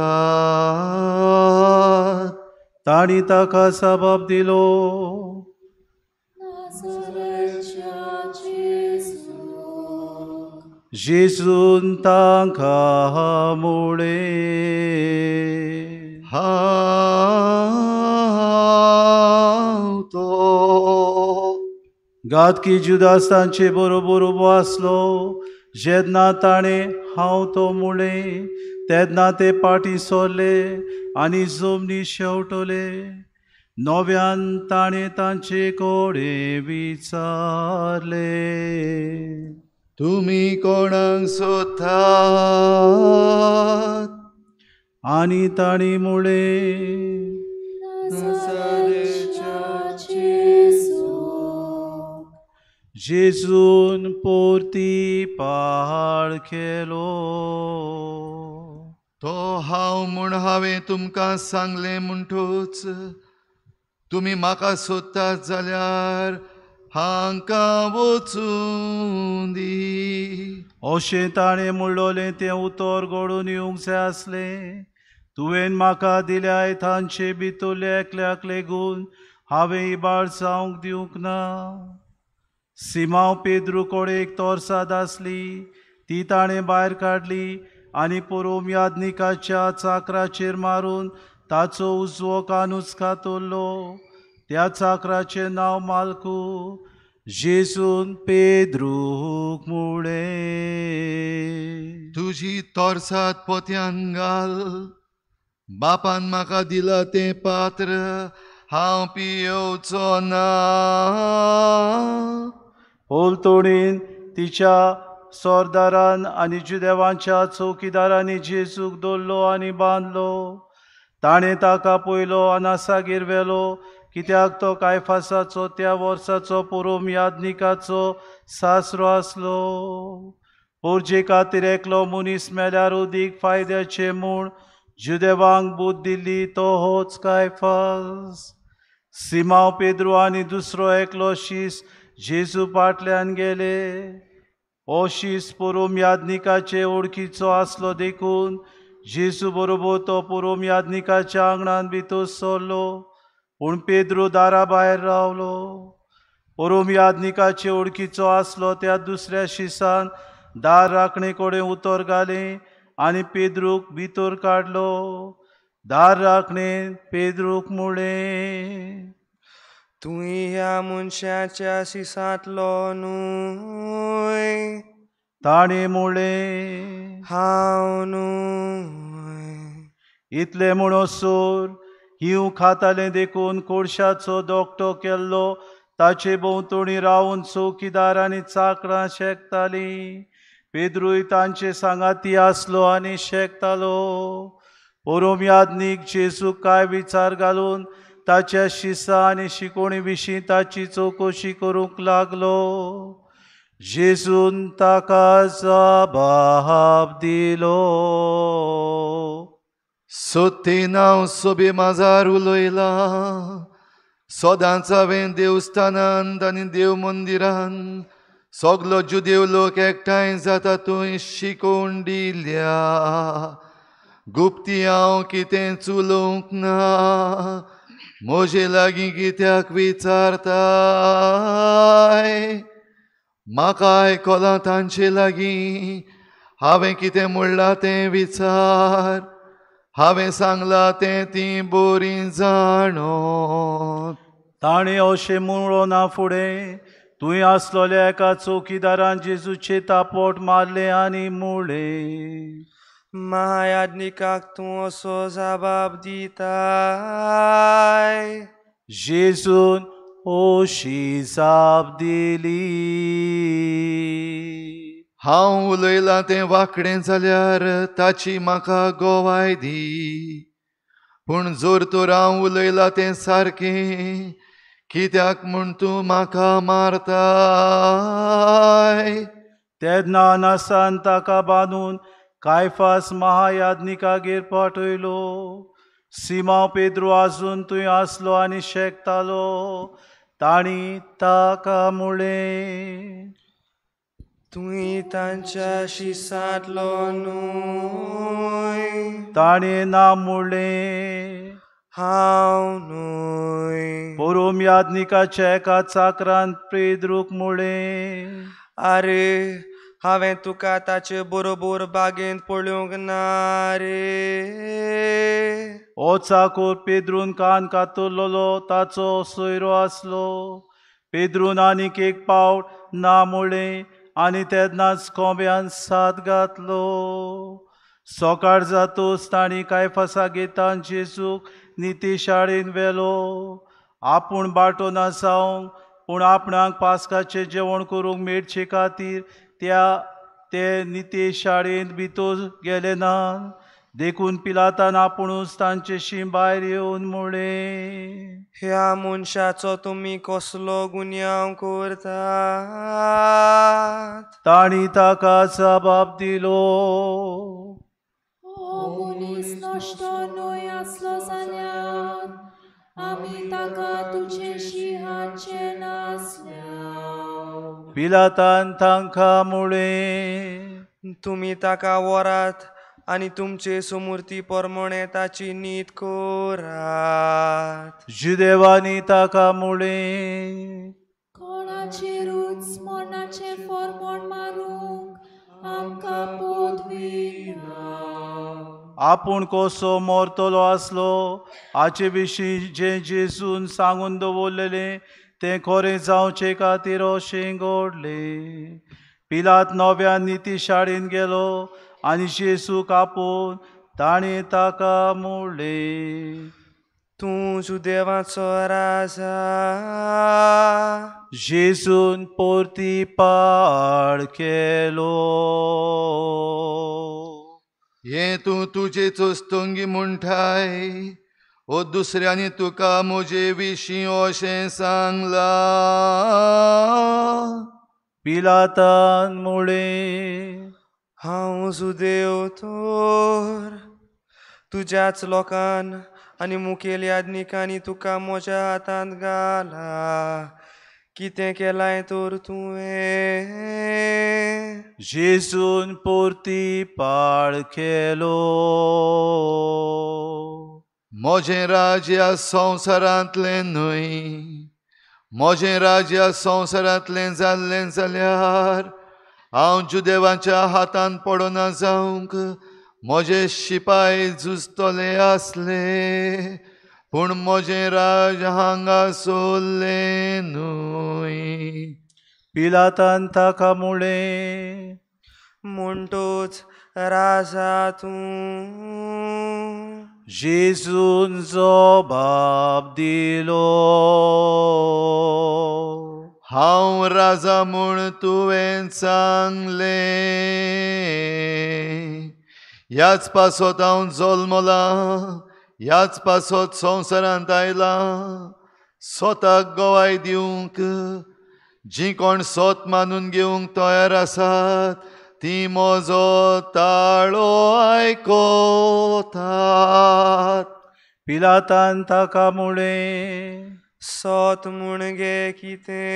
तांणी ताका जबाब दिलो, जेजून तांकां म्हळें, हांव तो। घातकी जुदास तांचे बरोबर उबो आसलो। जेन्ना ताणें हांव तो म्हळें तेन्ना ते पाटी सरले आनी जमनी शेंवटले। नव्यान ताणें तांचे कडेन विचारलें, तुमी कोणाक सोदतात? आनी तांणी म्हळें, जेजून परती पाळ केलो। तो हांव म्हूण हांवें तुमकां सांगलें म्हणटूच तुमी म्हाका सोदतात जाल्यार हांकां वचूं दी। अशें ताणें म्हणलोलें तें उतर घडून येवंक जाय आसलें। तुवें म्हाका दिल्याय तांचे भितरल्या एकल्याक लेगून हांवें इबाड जावंक दिवंक ना। सिमांव पेद्रू कडेन एक तोरसाद आसली, ती ताणें भायर काडली आनी पोरोम यादनिकाच्या चाकराचेर मारून ताचो उजवो कानूच कातरलो। त्या चाकराचें नांव मालकू। जेजून पेद्रूक म्हळें, तुजी तोरसाद पोत्यान घाल, बापान म्हाका दिलां तें पात्र हांव पियोवचो ना। पलतडीन तिच्या सरदारान आनी जुदेवांच्या चौकीदारांनी जेजूक दवरलो आनी बांदलो। ताणें ताका पयलो अनासागेर व्हेलो, कित्याक तो कायफासाचो त्या वर्साचो पोरोम यादनिकाचो सासरो आसलो। पोरजे खातीर एकलो मनीस मेल्यार उदीक फायद्याचें म्हूण जुदेवांक बूद दिल्ली तो होच कायफास। सिमांव पेद्रू आनी दुसरो एकलो शीस जेजू फाटल्यान गेले। हो शीस पोरोम यादनिकाचे वळखीचो आसलो देखून जेजू बरोबर तो पोरोम यादनिकाच्या आंगणान भितर सरलो, पूण पेद्रू दारा भायर रावलो। पोरोम यादनिकाचे वळखीचो आसलो त्या दुसऱ्या शिसान दार राखणे कडेन उतर घालें आनी पेद्रूक भितर काडलो। दार राखणेन पेद्रूक म्हळें, तुवें ह्या मनशाच्या शिसांतलो न्हय? ताणें म्हळें, हांव न्हय। इतलें म्हणसर हिंव खातालें देखून कोळशाचो दोकटो केल्लो ताचे भोंवतणी रावन चौकीदार आनी चाकरां शेकतालीं। पेद्रूय तांचे सांगाती आसलो आनी शेकतालो। पोरोम यादनीक जेजूक कांय विचार घालून ताच्या शिसा आनी शिकोवणी विशीं ताची चवकशी करूंक लागलो। जेजून ताका जबाब दिलो, सत्तेन हांव सोबे माजार उलयलां, सदांच हांवें देवस्थानांत आनी देव मंदिरांत सगलो जुदेव लोक एकठांय जाता थंय शिकोवन दिल्या। गुप्ती हांव कितेंच उलोवंक ना, म्हजे लागीं कित्याक विचारताय? म्हाका आयकलां तांचे लागीं हांवें कितें म्हणलां तें विचार, हांवें सांगलां तें तीं बरीं जाणोत। ताणें अशें म्हणलो ना फुडें तुवें आसलोल्या एका चौकीदारान जेजूचें तापोट मारलें आनी म्हळें, महायाज्ञिकाक तूं असो जबाब दिताय? जेजून अशी जाप दिली, हांव उलयलां तें वांकडें जाल्यार ताची म्हाका गोवाय दी, पूण जर तर हांव उलयलां तें सारकें कित्याक म्हूण तूं म्हाका मारताय? तेन्ना अनासान ताका बांदून कायफास महायाज्ञिकागेर पाठयलो। सिमांव पेद्रू आजून थंय आसलो आनी शेकतालो। तांणी ताका म्हळें, तुवें तांच्या शिसांतलो न्हय? ताणें ना म्हळें। हांव न्हय. पोरोम याज्ञिकाच्या एका चाकरान पेद्रूक म्हळें, आरे हांवें तुका ताचे बरोबर बागेंत पळोवंक ना रे. हो चाकोर पेद्रून कान कातरलेलो ताचो सोयरो आसलो. पेद्रून आनीक एक पावट ना म्हळें आनी तेन्नाच कोंब्यान साद घातलो. सकाळ जातूच तांणी कायफासा गेतान जेजूक निती शाळेन व्हेलो. आपूण बाटो ना जावंक पूण आपणाक पास्काचें जेवण करूंक मेळचे खातीर त्या ते निती शाळेंत भितर गेले ना. देखून पिलातान आपुणूच तांचेशी भायर येवन म्हळें, ह्या मनशाचो तुमी कसलो गुन्यांव करतात? तांणी ताका जबाब दिलो, हो मनीस नश्टो न्हय आसलो जाल्यार आमी ताका तुजेशी हाडचे नासले. पिलातान तांकां म्हळें, तुमी ताका व्हरात आनी तुमचे सुमुर्ती प्रमाणे ताची नीत करात. जुदेवांनी ताका म्हळें, कोणाचेरूच मरणाचें फॉर्मोण मारूंक आमकां पदवी ना. आपूण कसो मरतलो आसलो हाचे विशीं जें जेजून सांगून दवरलेलें तें खरें जावचे खातीर अशें घडलें. पिलात नव्या निती शाळेंत गेलो आनी जेजूक आपोवन ताणें ताका म्हळें, तूं जुदेवाचो राजा. जेजून परती पाड केलो. हें तूं तुजेच तंगी म्हणटाय ओ दुसऱ्यांनी तुका म्हजे विशीं अशें सांगलां? पिलातान म्हळें, हांव जुदेव तर तुज्याच लोकान आनी मुखेल याज्ञिकांनी तुका म्हज्या हातांत घाला. कितें केलां तर तुवें? जेजून परती पाड केलो. म्हजें राज्य संवसारांतलें न्हय. म्हजें राज्य संवसारांतलें जाल्लें जाल्यार हांव जुदेवांच्या हातान पडना जावंक म्हजे शिपाय झुजतले आसले, पूण म्हजें राज हांगा सोल्लें न्हय. पिलातान ताका म्हळें, म्हणटूच राजा तूं? जेजून जबाब दिलो, हांव राजा म्हूण तुवें सांगलें. ह्याच पासत हांव जल्मलां, ह्याच पासत संवसारांत आयलां, स्वताक गवाय दिवंक. जीं कोण सत मानून घेवंक तयार आसात ती म्हजो ताळो आयकतात. पिलातान ताका म्हळें, सत म्हूण गे कितें?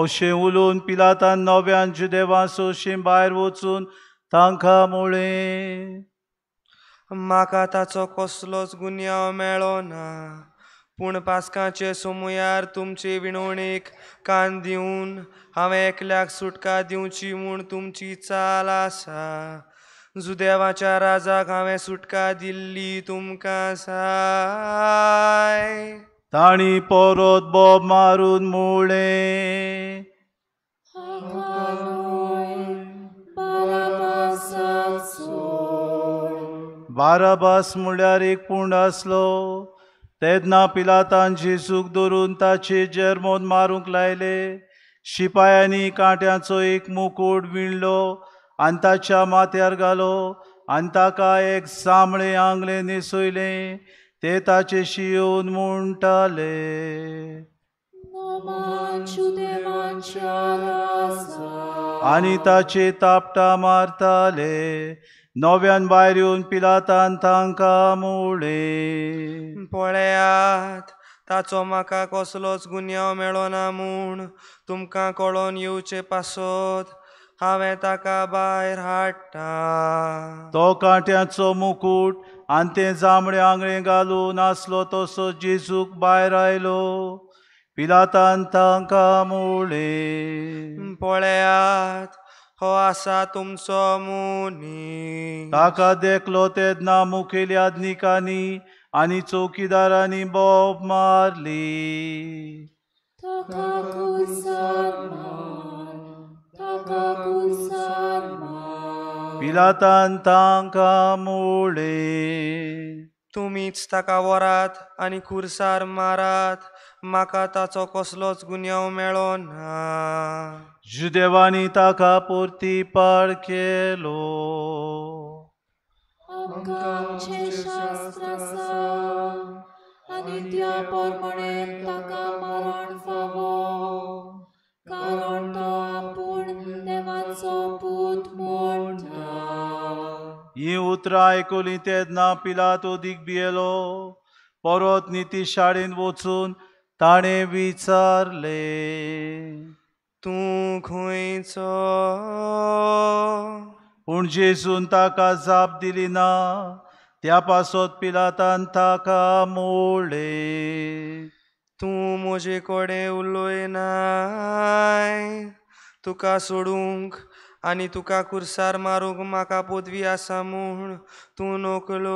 अशें उलोवन पिलातान नव्यान जुदेवां सोशीं भायर वचून तांकां म्हळें, म्हाका ताचो कसलोच गुन्यांव मेळ्ळो ना, पूण पास्काचे सोमुयार तुमचे विनवणेक कान दिवन हांवें एकल्याक सुटका दिवची म्हूण तुमची चाल आसा. जुदेवाच्या राजाक हांवें सुटका दिल्ली तुमकां जाय. तांणी परत बोब मारून म्हळें, हाका न्हय बाराबासाक सोड. बाराबास म्हळ्यार एक पूंड आसलो. तेन्ना पिलातान जेजूक धरून ताचे जेर्मोन मारूंक लायले. शिपायांनी कांट्यांचो एक मुकूट विणलो आनी ताच्या माथ्यार घालो आनी ताका एक जांबळें आंगलें न्हेसयलें. ते ताचेशी येवन म्हणटाले, आनी ताचे तापटां मारताले. नव्यान भायर येवन पिलातान तांकां म्हळें, पळयात ताचो म्हाका कसलोच गुन्यांव मेळना म्हूण तुमकां कळोन येवचे पासत हांवें ताका भायर हाडटा. तो कांट्याचो मुकूट आनी तें जांबळे आंगळें घालून आसलो तसो जेजूक भायर आयलो. पिलातान तांकां म्हळें, पळयात, हो आसा तुमचो मुनी. ताका देखलो तेन्ना मुखेल याज्ञिकांनी आनी चौकीदारांनी बोब मारली. ताका कुर्सार मार, ताका कुर्सार मार. पिलातान तांकां म्हळें, तुमीच ताका व्हरात आनी कुर्सार मारात, म्हाका ताचो कसलोच गुन्यांव मेळो ना. जुदेवांनी ताका परती पाड केलो. आमकां आमचें शास्त्र आसा आनी त्या प्रमाणे ताका मरण फावो, कारण तो आपूण देवाचो पूत म्हणटा. हीं उतरां आयकलीं तेन्ना पिलात अदीक भियेलो. परत निती शाळेंत वचून ताणें विचारलें, तूं खंयचो? पूण जेजून ताका जाप दिली ना. त्या पासत पिलातान ताका म्हळें, तूं म्हजे कडेन उलयनाय, तुका सोडूंक आनी तुका कुर्सार मारूंक म्हाका पदवी आसा म्हूण तूं नकळय.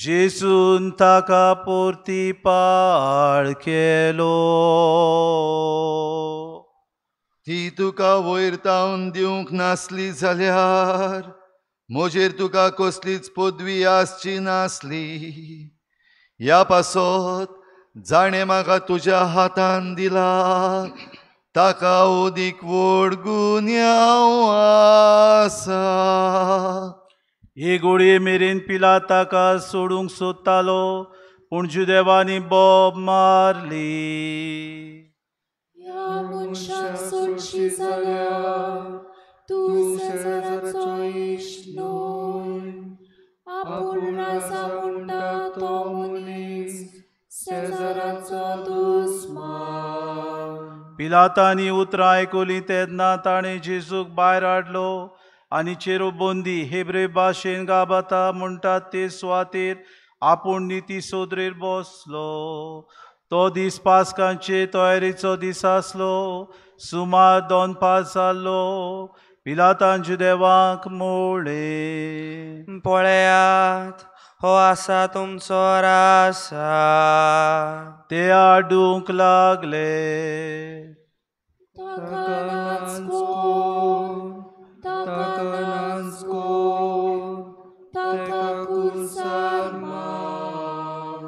जेजून ताका परती पाड केलो. ती तुका वयर तावन दिवंक नासली जाल्यार म्हजेर तुका कसलीच पदवी आसची नासली. ह्या पासत जाणें म्हाका तुज्या हातान दिला ताका अदीक व्हड गुन्यांव आसा. हे गोळये मेरेन पिलात ताका सोडूंक सोदतालो, पूण जुदेवांनी बोब मारली. ह्या मनशाक सोडशी जाल्यार तूं सेजाराचो इश्ट न्हय. आपूण राजा म्हणटा तो मनीस सेजाराचो दुस्मान. पिलातांनी उतरां आयकलीं तेन्ना ताणें जेजूक भायर हाडलो आनी चेरोबंदी हेब्रे भाशेन गाबाता म्हणटात ते सुवातेर आपूण निती सोदरेर बसलो. तो दीस पास्कांचे तयारेचो दीस आसलो. सुमार 2:15 जाल्लो. पिलातान जुदेवांक म्हळें, पळयात, हो आसा तुमचो राजा. ते आडूंक लागले, ताका नाच कोर, ताका नाच कोर, ताका कुर्सार मार.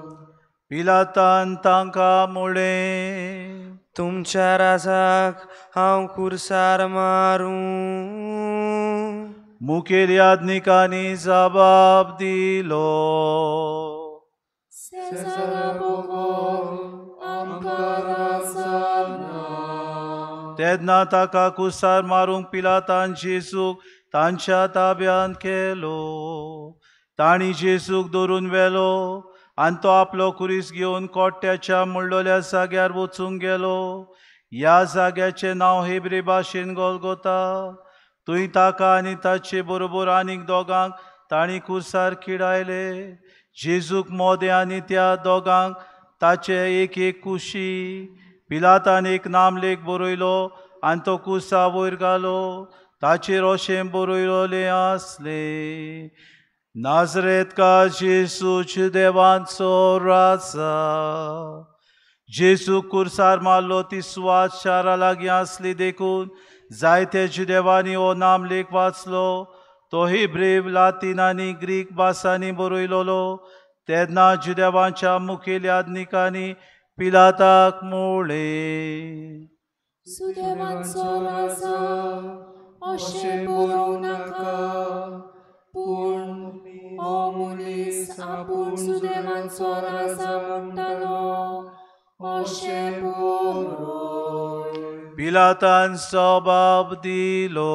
पिलातान तांकां म्हळें, तुमच्या राजाक हांव कुर्सार मारूं. मुखेल याज्ञिकांनी जबाब दिलो, सेजारा बगर आमकां राजा ना. तेन्ना ताका कुर्सार मारूंक पिलातान जेजूक तांच्या ताब्यांत केलो. तांणी जेजूक धरून व्हेलो आनी तो आपलो कुरीस घेवन कोट्याच्या म्हणलोल्या जाग्यार वचूंक गेलो. ह्या जाग्याचें नांव हेब्रे भाशेन गोलगोता. थंय ताका आनी ताचे बरोबर आनीक दोगांक तांणी कुर्सार किडायले. जेजूक मोदें आनी त्या दोगांक ताचे एक एक कुशी. पिलातान एक नामलेख बरयलो आनी तो कुर्सा वयर घालो. ताचेर अशें बरयलें आसलें, नाजरेत का जेजू देवांचो राजा. जेजू कुर्सार मारलो ती सुवात शारा लागीं आसली देखून जायते जुदेवांनी हो नामलेख वाचलो. तो हिब्रेव, लातीन आनी ग्रीक भासांनी बरयलोलो. तेन्ना जुदेवांच्या मुखेल याज्ञिकांनी पिलाताक म्हळें, सुदेवांचो राजा अशें बरोवं नाका, पूण हो मनीस आपूण सुदेवांचो राजा म्हणटालो अशें बरोय. पिलातान जबाब दिलो,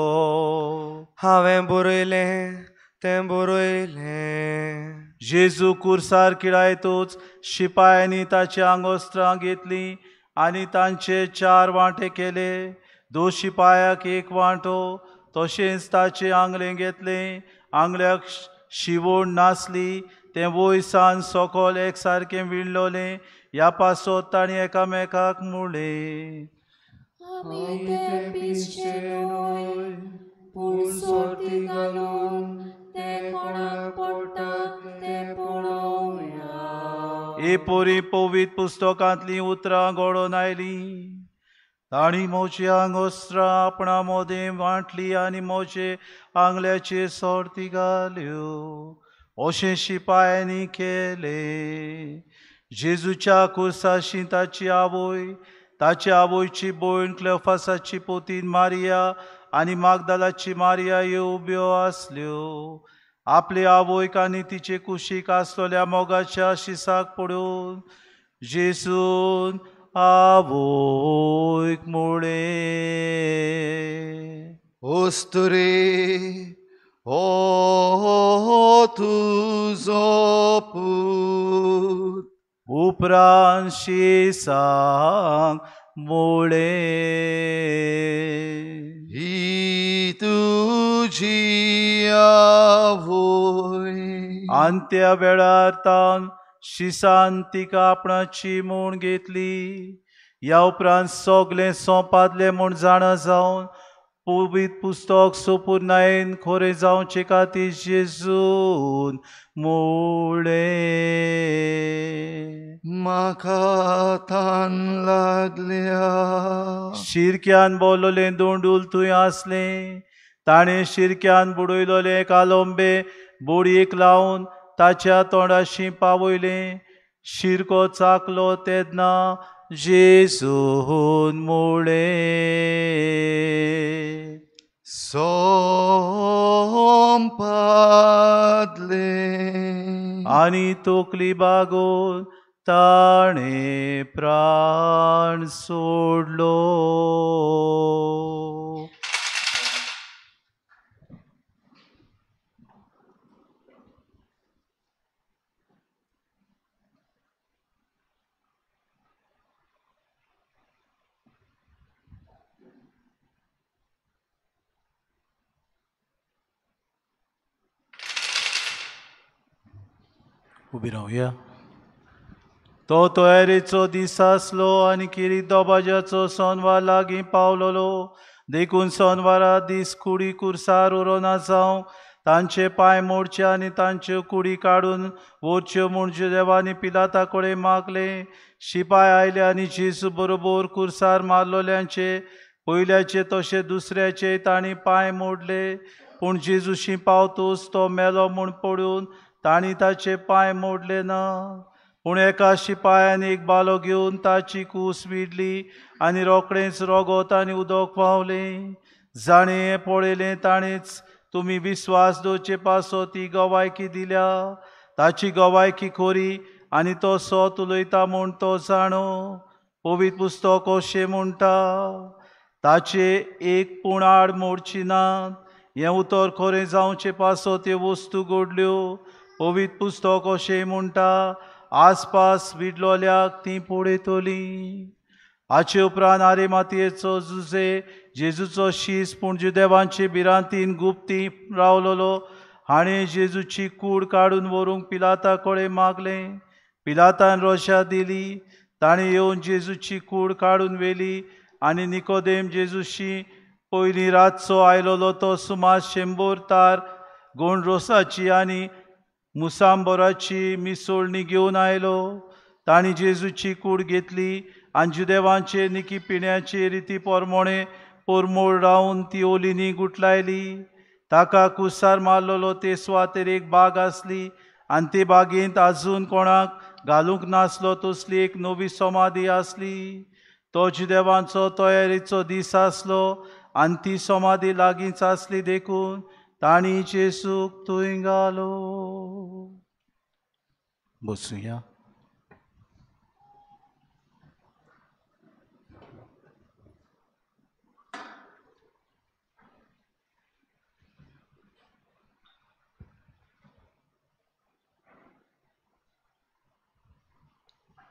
हांवें बरयलें तें बरयलें. जेजू कुर्सार किडायतूच शिपायांनी ताची आंगोस्त्रां घेतलीं आनी तांचे 4 वांटे केले. दोन शिपायाक एक वांटो। तशेंच ताचें आंगलें घेतलें। आंगल्याक शिवण नासली, तें वयसान सकल एक सारकें विणलोलें। ह्या पासत तांणी एकामेकाक म्हणलें, आमी तें पिसचें न्हय, पूण सोर्ती घालून तें कोणाक पडटा तें पळोवया। हे पोरी पवित्र पुस्तकांतलीं उतरां घडोवन आयलीं। तांणी म्हजी आंगवस्त्रां आपणा मदें वांटली आनी म्हजे आंगल्याचेर सोर्ती घाल्यो। अशें शिपायांनी केलें। जेजूच्या कुर्साशी ताची आवय, ताची आवयची भयण क्लेफासाची पोतीन मारिया आनी मागदालाची मारिया ह्यो उब्यो आसल्यो। आपले आवयक आनी तिचे कुशीक आसलेल्या मोगाच्या शिसाक पडून जेजून आवयक म्हणलें, अस्तुरे, हो तुजो पूत। उपरांत शिसांक म्हणलें, ही तुजी आवय। आनी त्या वेळार तावन शिसान तिका आपणाची म्हूण घेतली। ह्या उपरांत सगळें सोंपादलें म्हूण जाणा जावन पवित्र पुस्तक सोपुर्णायेन खरें जावचे खातीर जेजून म्हणलें, म्हाका तान लागल्या। शिरक्यान बोललें दोंडूल थंय आसलें। ताणें शिरक्यान बुडयलोलें कालोंबे बोडयेक लावन ताच्या तोंडाशी पावयलें। शिरको चाकलो तेन्ना जेजून म्हणलें, सोंपादलें। आनी तकली बागोवन ताणें प्राण सोडलो। उबी रावया। तो तयारेचो दीस आसलो आनी किरीट दबाज्याचो सोनवार लागीं पावलोलो। देखून सोनवारा दीस कुडी कुर्सार उरोना जावंक तांचे पांय मोडचे आनी तांच्यो कुडी काडून व्हरच्यो म्हूण जुदेवांनी पिलाता कडेन मागलें। शिपाय आयले आनी जेजू बरोबर कुर्सार मारलोल्यांचे पयल्याचे तशें दुसऱ्याचे तांणी पांय मोडले। पूण जेजूशी पावतूच तो मेलो म्हूण पडून तांणी ताचे पांय मोडले ना। पूण एका शिपायान एक बालो घेवन ताची कूस विडली आनी रोखडेंच रोगोत आनी उदक पावलें। जाणें हें पळयलें ताणेंच तुमी विस्वास दवरचे पासत ती गवायकी दिल्या। ताची गवायकी खरी आनी तो सत उलयता म्हूण तो जाणो। पवित्र पुस्तक अशें म्हणटा, ताचे एक पूण आड मोडची ना। हें उतर खरें जावचे पासत त्यो वस्तू घडल्यो। पवित्र पुस्तक अशें म्हणटा, आसपास विडलोल्याक तीं पळयतलीं। हाचे उपरांत आरिमातयेचो जुजे जेजूचो शीस पूण जुदेवांचे भिरांतीन गुप्ती रावलोलो हाणें जेजूची कूड काडून व्हरूंक पिलाता कडेन मागलें। पिलातान रोशा दिली। ताणें येवन जेजूची कूड काडून व्हेली आनी निकोदेम जेजूशी पयलीं रातचो आयलोलो तो सुमार 100 तार गोंडरोसाची आनी मुसांबराची मिसोळणी घेवन आयलो। तांणी जेजूची कूड घेतली आनी जुदेवांचे निकी पिण्याचे रिती पोरमोणे पोरमोळ रावन ती ओलीनी गुटलायली। ताका कुसार मारलेलो ते सुवातेर एक बाग आसली आनी ते बागेंत आजून कोणाक घालूंक नासलो तसली एक नवी समाधी आसली। तो जुदेवांचो तयारेचो दीस आसलो आनी ती समाधी लागींच आसली देखून तांणी जेजूक थंय घालो। बसुया।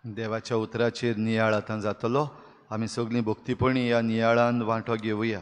देवाच्या उतराचेर नियाळ आतां जातलो। आमी सगळीं भक्तीपणी ह्या नियाळान वांटो घेवया.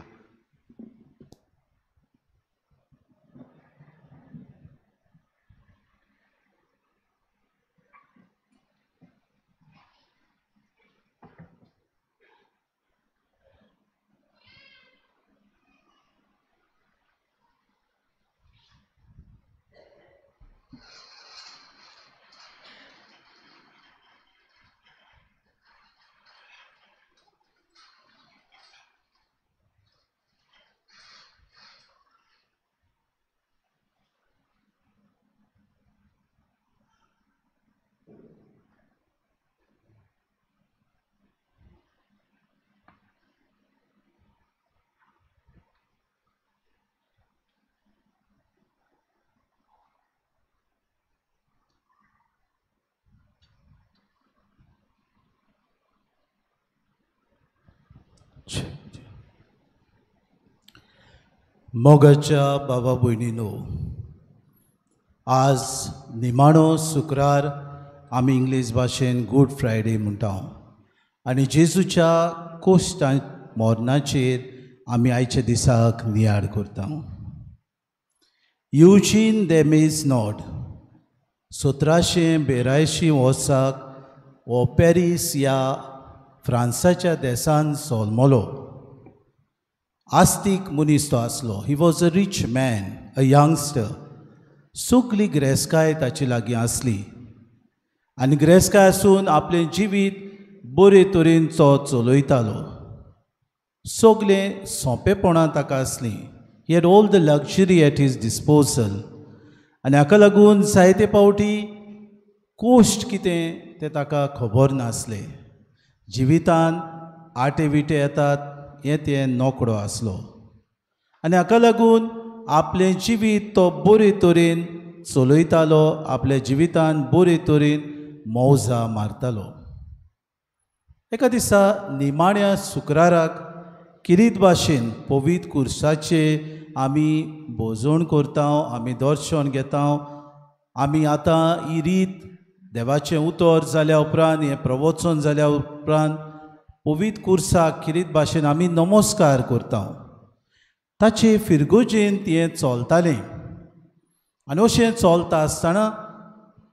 मोगाच्या बाबा भयणीनो, आज निमाणो शुक्रार आमी इंग्लीश भाशेन गूड फ्रायडे म्हणटा आनी जेजूच्या कोश्टा मरणाचेर आमी आयच्या दिसाक नियाळ करता. युजीन देमेज not 1782 वर्साक हो पॅरीस ह्या फ्रांसाच्या देसान जल्मलो. आस्तीक मनीस तो आसलो. He was a rich man, a youngster. सगली ग्रेस्काय ताचे लागीं आसली आनी ग्रेस्काय आसून आपलें जिवीत बरे तरेन तो चलयतालो. सगलें सोंपेपणां ताका आसलीं. He had all the luxury at his disposal. आनी हाका लागून जायते फावटी कोश्ट कितें तें ताका खबर नासलें. जिवितान आटे विटे येतात हें तें नोकळो आसलो आनी हाका लागून आपलें जिवीत तो बरे तरेन चलयतालो. आपल्या जिवितान बरे तरेन मौजा मारतालो. एका दिसा निमाण्या शुक्राराक किरीत भाशेन पवित्र कुर्साचे आमी भोजण करता, आमी दर्शन घेता. आमी आतां ही रीत देवाचें उतर जाल्या उपरांत, हें प्रवचन जाल्या उपरांत पवित्र कुर्साक किरीत भाशेन आमी नमस्कार करता. ताचे फिरगोजेन तें चलतालें आनी अशें चलता आसतना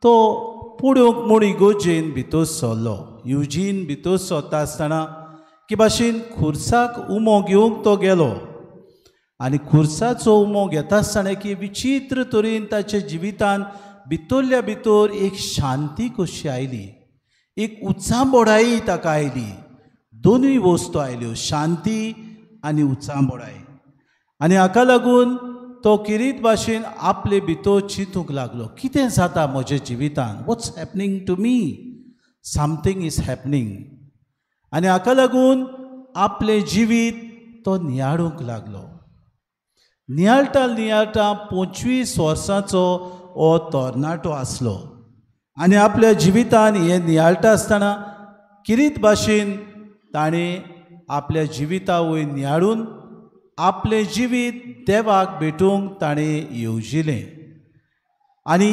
तो पुडोवंक म्हूण इगोजेन भितर सरलो. युजीन भितर सरता आसतना की भाशेन खुर्साक उमो घेवंक तो गेलो आनी खुर्साचो उमो घेता आसतना की विचित्र तरेन ताच्या जिवितान भितरल्या भितर एक शांती कशी आयली, एक उचांबोडाई ताका आयली. दोनूय वस्तू आयल्यो, शांती आनी उचांबोडाय. आनी हाका लागून तो किरीत भाशेन आपले भितर चिंतूंक लागलो, कितें जाता म्हज्या जिवितान, what's happening to me, something is happening. आनी हाका लागून आपलें जिवीत तो नियाळूंक लागलो. नियाळटा नियाळटा 25 वर्सांचो हो तरणाटो आसलो आनी आपल्या जिवितान हें नियाळटा आसतना किरीत भाशेन ताणें आपल्या जिविता वयर नियाळून आपलें जिवीत देवाक भेटूंक ताणें येवजिलें. आनी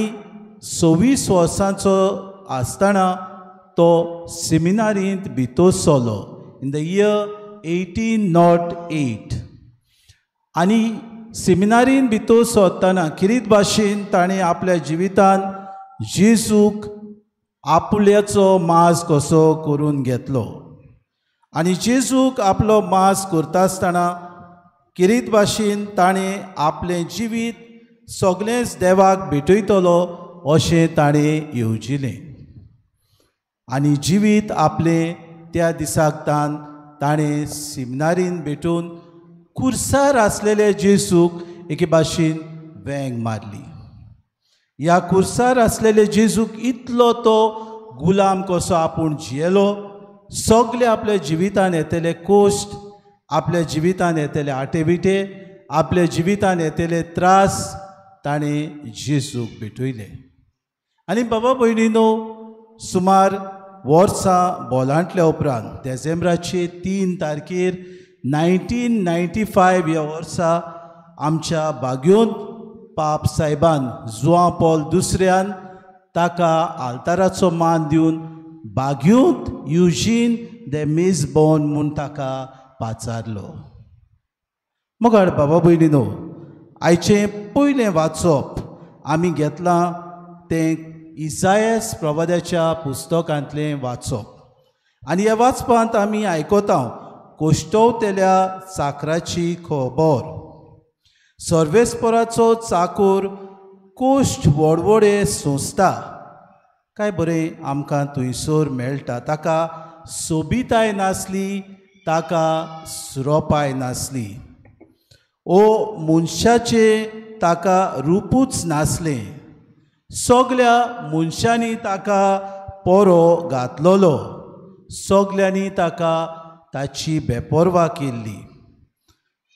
26 वर्सांचो आसतना तो सेमिनारींत भितर सरलो इन the year 1808. आनी सेमिनारींत भितर सरतना किरीत भाशेन ताणें आपल्या जिवितान जेजूक आपल्याचो मास कसो करून घेतलो. आनी जेजूक आपलो मास करता आसतना किरीत भाशेन ताणें आपलें जिवीत सगळेंच देवाक भेटयतलो अशें ताणें येवजिलें. आनी जिवीत आपलें त्या दिसाक ताणें सिमनारीन भेटून कुर्सार आसलेले जेजूक एके भाशेन वेंग मारली. ह्या कुर्सार आसलेले जेजूक इतलो तो गुलाम कसो आपूण जियेलो. सगळे आपल्या जिवितान येतले कोश्ट, आपल्या जिवितान येतले आटेविटे, आपल्या जिवितान येतले त्रास ताणें जेजूक भेटयले. आनी बाबा भयणीनो, सुमार वर्सां बोलांटल्या उपरांत डिसेंबराचे 3 तारखेर 1995 ह्या वर्सा आमच्या बागयोंत पाप साहेबान जुआं पॉल दुसऱ्यान ताका आल्ताराचो मान दिवन बागयोंत युजीन दे मेजबॉन म्हूण ताका पाचारलो. मगर बाबा भयणीनो, आयचें पयलें वाचप आमी घेतलां तें इजायस प्रवाद्याच्या पुस्तकांतलें वाचप आनी ह्या वाचपांत आमी आयकता कोश्टवतेल्या चाकराची खबर. सर्वेस्पराचो चाकोर कोश्ट व्हडव्हडे सोंसता. काय बरें आमकां थंयसर मेळटा. ताका सोबिताय नासली, ताका सुरोपाय नासली, ओ मनशाचें ताका रुपूच नासलें. सगल्या मनशांनी ताका पोरो घातलोलो, सगल्यांनी ताका ताची बेपर्वा केल्ली.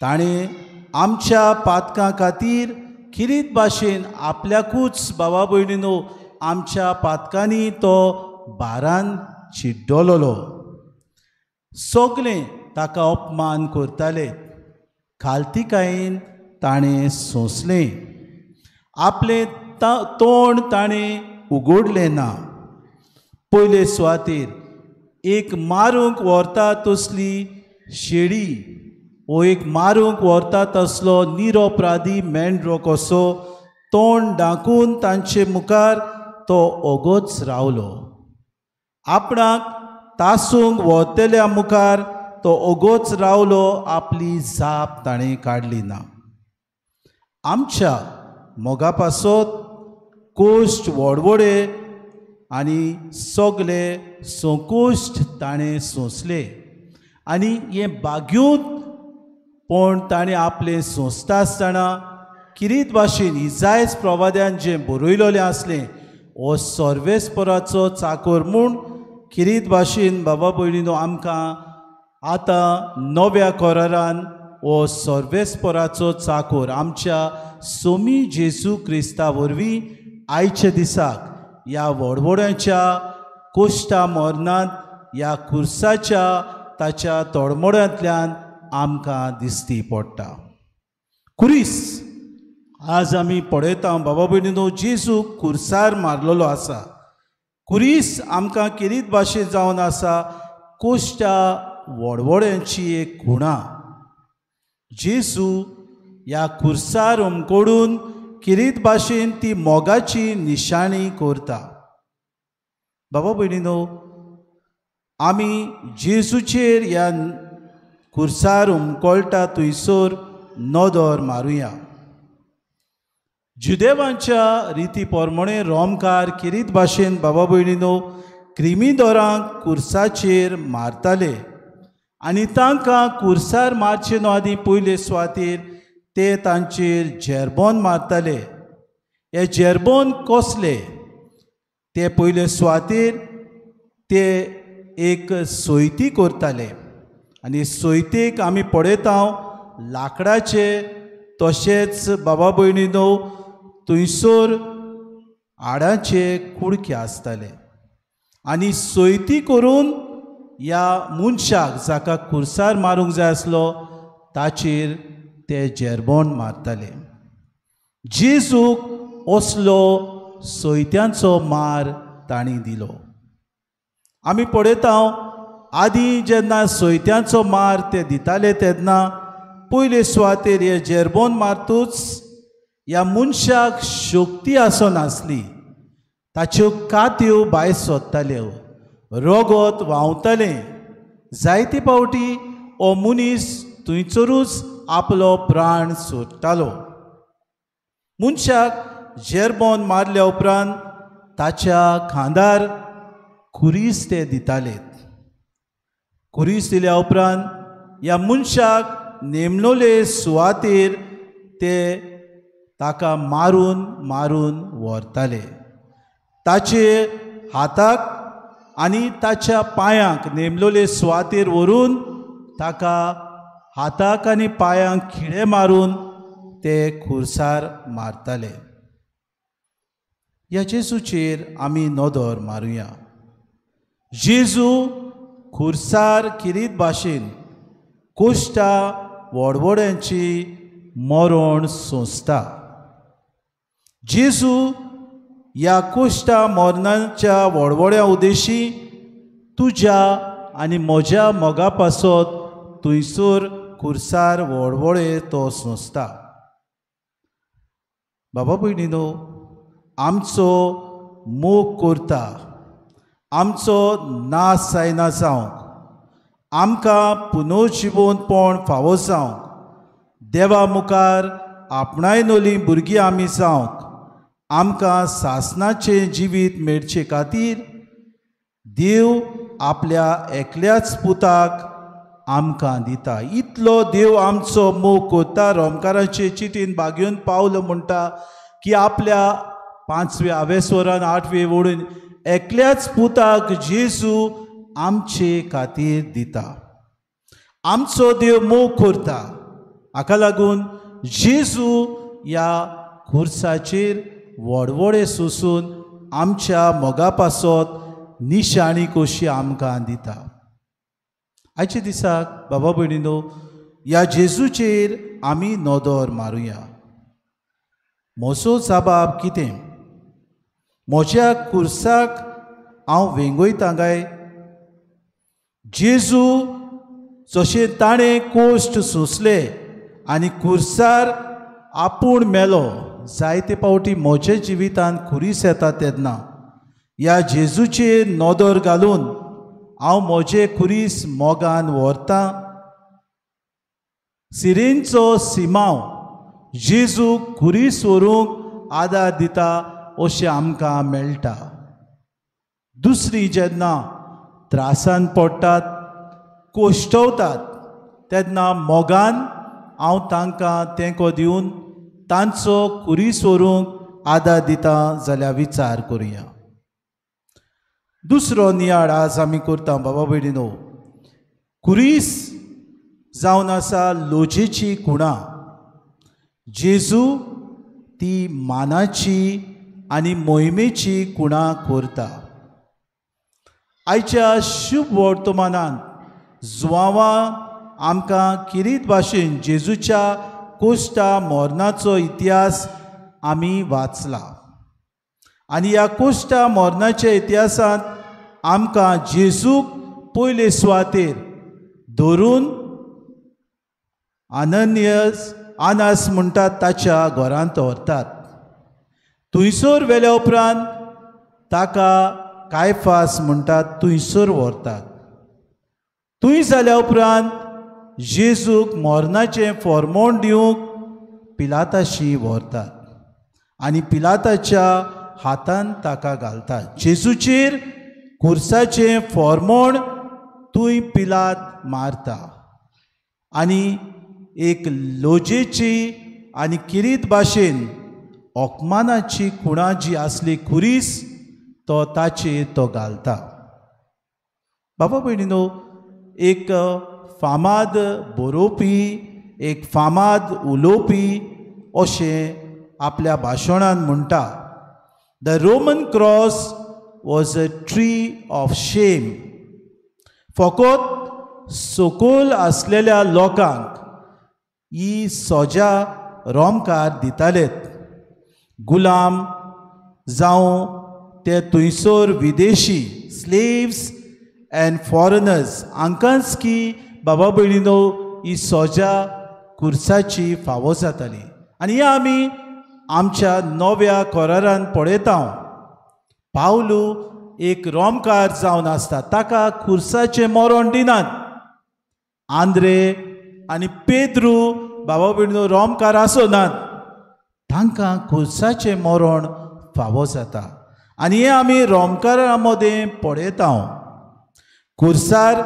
ताणें आमच्या पातकां खातीर किरीत भाशेन आपल्याकूच बाबा भयणीनो आमच्या पातकांनी तो भारान चिड्डलोलो. सगलें ताका अपमान करताले, खालतिकायेन ताणें सोंसलें, आपलें तोंड ताणें उगडलें ना. पयले सुवातेर एक मारूंक व्हरता तसली शेळी वो एक मारूंक व्हरता तसलो निरोपराधी मेंढरो कसो तोंड धांकून तांचे मुखार तो ओगोच रावलो. आपणाक तासूंक व्हरतल्या मुखार तो ओगोच रावलो, आपली जाप ताणें काडली ना. आमच्या मोगा पासत कोश्ट व्हडव्हडे आनी सगले संकोश्ट ताणें सोंसले आनी हें बाग्यूत पूण ताणें आपलें सोंसता आसतना किरीत भाशेन इजायस प्रवाद्यान जें बरयलेलें आसलें हो सर्वेस्पराचो चाकोर म्हूण किरीत भाशेन बाबा भयणीनो आमकां आतां नव्या करारान हो सर्वेस्पराचो चाकोर आमच्या सोमी जेजू क्रिस्ता वरवीं आयच्या दिसाक ह्या व्हडव्हड्यांच्या कोश्टा मरणांत ह्या खुर्साच्या ताच्या तोडमोड्यांतल्यान आमकां दिसती पडटा. खुरीस आज आमी पळयता बाबा भयणीनो, जेजू खुर्सार मारलेलो आसा. खुरीस आमकां किरीत भाशेन जावन आसा कोश्टा व्हडव्हड्यांची एक खुणा. जेजू ह्या खुर्सार उमकोडून किरीत भाशेन ती मोगाची निशाणी करता. बाबा भयणीनो, आमी जेजूचेर ह्या खुर्सार उमकोळटा थंयसर नदर मारुया. जुदेवांच्या रिती प्रमाणे रोमकार किरीत भाशेन बाबा भयणीनो क्रिमिदोरांक खुर्साचेर मारताले आनी तांकां खुर्सार मारचे न्हू आदीं पयले सुवातेर ते तांचेर झेरबोन मारताले. हे झेरबोन कसले? ते पयले सुवातेर ते एक सोयती करताले आनी सोयतेक आमी पळयता लांकडाचे तशेंच बाबा भयणीनो थंयसर हाडाचे कुडके आसताले आनी सोयती करून ह्या मनशाक जाका खुर्सार मारूंक जाय आसलो ताचेर ते झेरबोन मारताले. जेजूक असलो सोयत्यांचो मार तांणी दिलो. आमी पळयता आदीं जेन्ना सोयत्यांचो मार ते दिताले तेन्ना पयले सुवातेर हे झेरबोन मारतूच ह्या मनशाक शक्ती आसनासली, ताच्यो कात्यो भायर सोदताल्यो, रगत व्हांवतालें. जायते फावटी हो मनीस थंयसरूच आपलो प्राण सोडटालो. मनशाक झेरबोन मारल्या उपरांत ताच्या खांदार खुरीस ते दिताले. खुरीस दिल्या उपरांत ह्या मनशाक नेमलोले सुवातेर ते ताका मारून मारून व्हरताले. ताचे हाताक आनी ताच्या पांयांक नेमलोले सुवातेर व्हरून ताका हाताक आनी पांयांक खिळे मारून ते खुर्सार मारताले. ह्या जेजूचेर आमी नदर मारुया. जेजू खुर्सार किरीत भाशेन कोश्टा व्हडव्हड्यांची मरण सोंसता. जेजू ह्या कोश्टा मरणाच्या व्हडव्हड्या उद्देशी तुज्या आनी म्हज्या मोगा पासत थंयसर खुर्सार वळवळे तो सोंसता. बाबा भयणीनो, आमचो मोग करता, आमचो नाश जायना जावंक, आमकां पुनर्जिवंतपण फावो जावंक, देवा मुखार आपणायनोली भुरगीं आमी जावंक, आमकां सासणाचें जिवीत मेळचे खातीर देव आपल्या एकल्याच पुताक आमकां दिता. इतलो देव आमचो मोग करता. रोमकाराचे चिटीन बागेवन पावलो म्हणटा की आपल्या 5व्या आवेस्वरान 8वे वडून एकल्याच पुताक जेजू आमचे खातीर दिता. आमचो देव मोग करता. हाका लागून जेजू ह्या खुर्साचेर वडवडे सोसून आमच्या मोगा पासत निशाणी कशी आमकां दिता. आयच्या दिसाक बाबा भयणीनो, ह्या जेजूचेर आमी नदर मारुया. म्हजो जबाब कितें? म्हज्या खुर्साक हांव वेंगयता काय? जेजू जशें ताणें कोश्ट सोंसले आनी खुर्सार आपूण मेलो, जायते फावटी म्हज्या जिवितांत खुरीस येता तेन्ना ह्या जेजूचेर नदर घालून हांव म्हजें खुरीस मोगान व्हरतां. सिरेंचो सिमांव जेजू खुरीस व्हरूंक आदार दिता अशें आमकां मेळटा. दुसरी जेन्ना त्रासान पडटात, कोश्टवतात तेन्ना मोगान हांव तांकां तेंको दिवन तांचो खुरीस व्हरूंक आदार दिता जाल्यार विचार करुया. दुसरो नियाळ आज आमी करता बाबा भयणीनो, खुरीस जावन आसा लोजेची खुणा. जेजू ती मानाची आनी मोहिमेची खुणा करता. आयच्या शुभ वर्तमानांत जुवांवा आमकां किरीत भाशेन जेजूच्या कोश्टा मरणाचो इतिहास आमी वाचला आनी ह्या कोश्टा मरणाच्या इतिहासांत आमकां जेजूक पयले सुवातेर धरून अनन्यस आनास म्हणटात ताच्या घरांत व्हरतात. थंयसर व्हेल्या उपरांत ताका कायफास म्हणटात थंयसर व्हरतात. थंय जाल्या उपरांत जेजूक मरणाचें फॉर्मोण दिवंक पिलाताशी व्हरतात आनी पिलाताच्या हातान ताका घालतात. जेजूचेर खुर्साचें फॉर्मोण थंय पिलात मारता आनी एक लोजेची आनी किरीत भाशेन अपमानाची खुणा जी आसली खुरीस तो ताचेर तो घालता. बाबा भयणीनो, एक फामाद बरोवपी, एक फामाद उलोवपी अशें आपल्या भाशणान म्हणटा, the Roman cross was a tree of shame. फकत सकयल आसलेल्या लोकांक ही सोजा रोमकार दितालेत. गुलाम जावं ते थंयसर विदेशी स्लेव्स एन्ड फॉरेनर्स हांकांच की बाबा भयणीनो ही सोजा खुर्साची फावो जाताली. आनी हे आमी आमच्या नव्या करारान पळयता. पावलू एक रोमकार जावन आसता, ताका खुर्साचें मरण दिनात. आंद्रे आनी पेद्रू बाबा भयणीनो रोमकार आसनात, तांकां खुर्साचें मरण फावो जाता. आनी हें आमी रोमकारा मदें पळयता. खुर्सार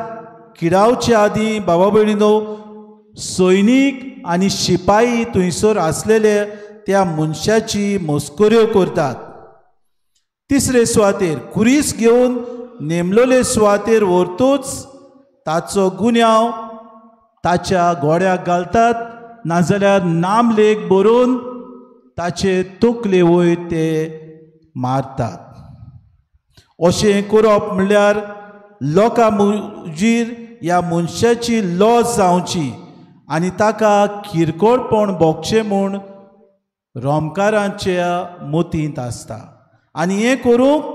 किडावचे आदीं बाबा भयणीनो सैनीक आनी शिपाई थंयसर आसलेले त्या मनशाची मस्कऱ्यो करतात. तिसरे सुवातेर खुरीस घेवन नेमलोले सुवातेर व्हरतूच ताचो गुन्यांव ताच्या गोड्याक घालतात, नाजाल्यार नामलेख बरोवन ताचे तकले वयर ते मारतात. अशें करप म्हणल्यार लोकां मुजीर ह्या मनशाची लॉस जावची आनी ताका किरकोळपण भोगचें म्हूण रोमकारांच्या मतींत आसता आनी हें करूंक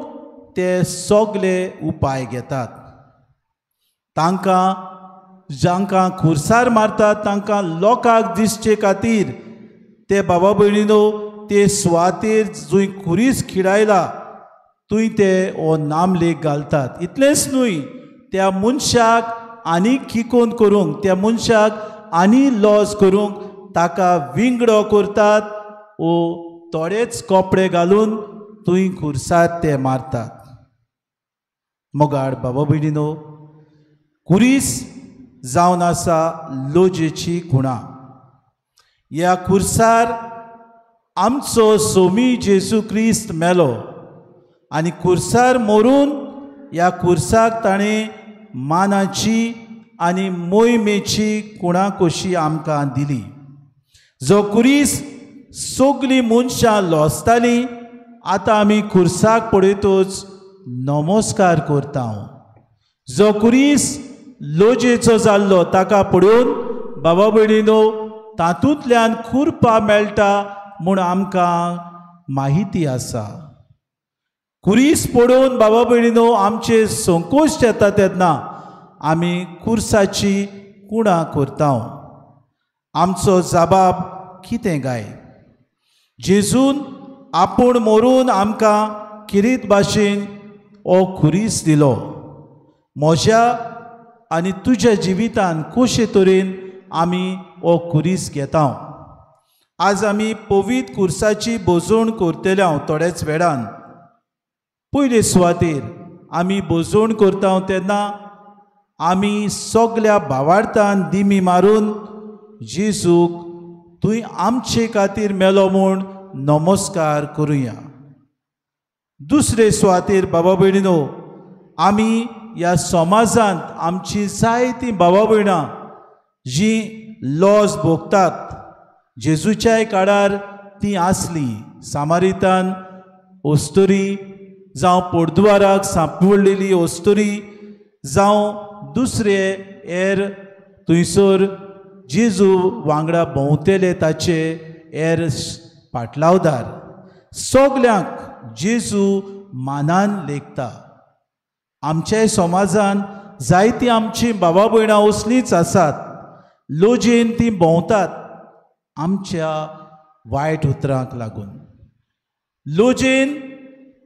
ते सगळे उपाय घेतात. तांकां जांकां खुर्सार मारतात तांकां लोकांक दिसचे खातीर ते बाबा भयणीनो ते सुवातेर जंय खुरीस खिडायला थंय ते हो नामलेख घालतात. इतलेंच न्हय, त्या मनशाक आनी किकोन करूंक, त्या मनशाक आनी लॉस करूंक ताका विंगडो करतात ओ थोडेच कपडे घालून थंय खुर्सार ते मारतात. मोगाळ बाबा भयणीनो, खुरीस जावन आसा लोजेची खुणा. ह्या खुर्सार आमचो सोमी जेजू क्रिस्त मेलो आनी खुर्सार मरून ह्या खुर्साक ताणें मानाची आनी मोहिमेची खुणा कशी आमकां दिली. जो खुरीस सगळीं मनशां लोसतालीं, आतां आमी खुर्साक पळयतच नमस्कार करता. जो खुरीस लोजेचो जाल्लो ताका पळोवन बाबा भयणीनो तातूंतल्यान खुरपा मेळटा म्हूण आमकां माहिती आसा. खुरीस पळोवन बाबा भयणीनो आमचे संकोच येता तेन्ना आमी खुर्साची कुणां करता. आमचो जबाब कितें गाय? जेजून आपूण मरून आमकां किरीत भाशेन हो खुरीस दिलो. म्हज्या आनी तुज्या जिवितान कशे तरेन आमी हो खुरीस घेता. आज आमी पवित्र खुर्साची भोजवण करतले हांव थोड्याच वेळान. पयले सुवातेर आमी भोजवण करता तेन्ना आमी सगल्या भावार्थान दिमी मारून जेजूक तुवें आमचे खातीर मेलो म्हूण नमस्कार करुया. दुसरे सुवातेर बाबा भयणीनो, आमी ह्या समाजांत आमची जायतीं बाबा भयणां जीं लॉस भोगतात, जेजूच्याय काळार तीं आसलीं. सामारितान अस्तुरी जावं पोरदुवाराक सांपडलेली अस्तुरी जावं दुसरे हेर थंयसर जेजू वांगडा भोंवतेले ताचे हेर पाटलावदार, सगल्यांक जेजू मानान लेखता. आमच्याय समाजान जायतीं आमचीं बाबा भयणां असलींच आसात, लोजेन तीं भोंवतात आमच्या वायट उतरांक लागून. लोजेन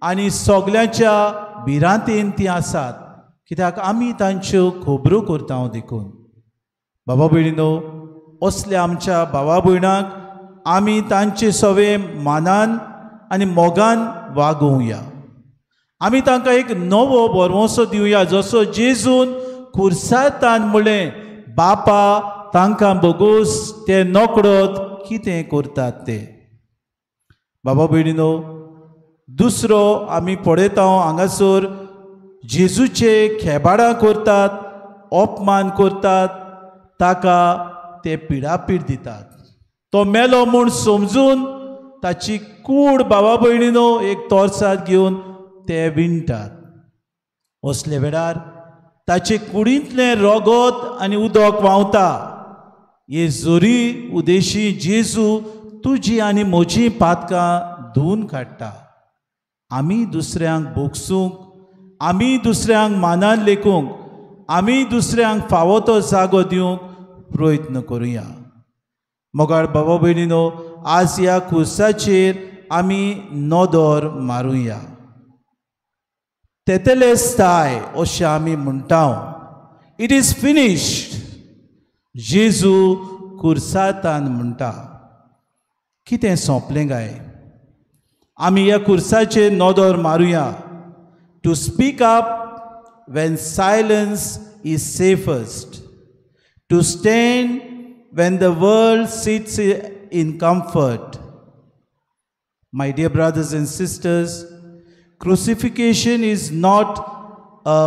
आनी सगल्यांच्या भिरांतेन तीं आसात, कित्याक आमी तांच्यो खबरो करता. देखून बाबा भयणीनो, असल्या आमच्या बाबा भयणांक आमी तांचे सवे मानान आनी मोगान वागोवया. आमी तांकां एक नवो भरवंसो दिवया, जसो जेजून खुर्सातान म्हणलें, बापा तांकां भोगोस, ते नकडत कितें करतात ते. बाबा भयणीनो, दुसरो आमी पळयता हांगासर जेजूचे खेबाडां करतात, अपमान करतात, ताका ते पिडापीड दितात. तो मेलो म्हूण समजून ताची कूड बाबा भयणीनो एक तोरसाद घेवन ते विणटात. असले वेळार ताचे कुडींतलें रगत आनी उदक व्हांवता. हे जोरी उदेशी जेजू तुजी आनी म्हजी पातकां धुवन काडटा. आमी दुसऱ्यांक भोगसूंक, आमी दुसऱ्यांक मानान लेखूंक, आमी दुसऱ्यांक फावो तो जागो दिवंक प्रयत्न करुया. मोगाळ बाबा भयणीनो, आज ह्या खुर्साचेर आमी नदर मारुया. तेतेलेस्ताय अशें आमी म्हणटा, it is finished. जेजू खुर्सातान म्हणटा, कितें सोंपलें काय? आमी ह्या खुर्साचेर नदर मारुया. To speak up when silence is safest, to stand when the world sits in comfort. My dear brothers and sisters, crucifixion is not a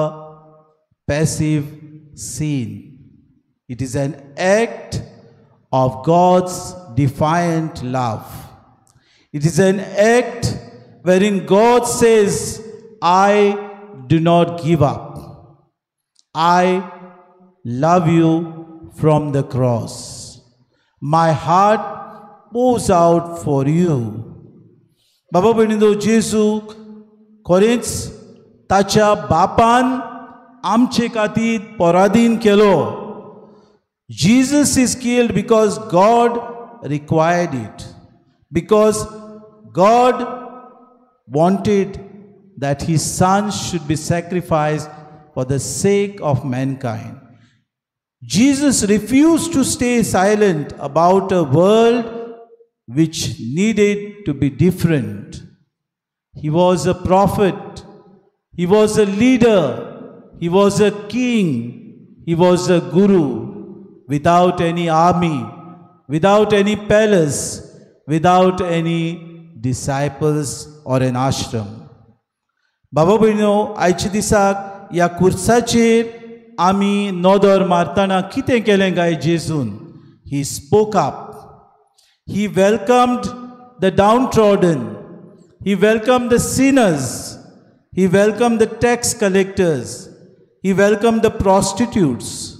passive scene. It is an act of God's defiant love. It is an act wherein God says, I do not give up. I love you from the cross. My heart pours out for you. बाबा भयणीनो, जेजू खरेंच ताच्या बापान आमचे खातीर पराधीन केलो. Jesus is killed because God required it, because God wanted that his son should be sacrificed for the sake of mankind. Jesus refused to stay silent about a world which needed to be different. He was a prophet, he was a leader, he was a king, he was a guru, without any army, without any palace, without any disciples or an ashram. बाबा भयणो, आयच्या दिसाक ह्या कुर्साचेर आमी नदर मारतना कितें केलें काय जेजून? He spoke up. He welcomed the downtrodden. He welcomed the sinners. He welcomed the tax collectors. He welcomed the prostitutes.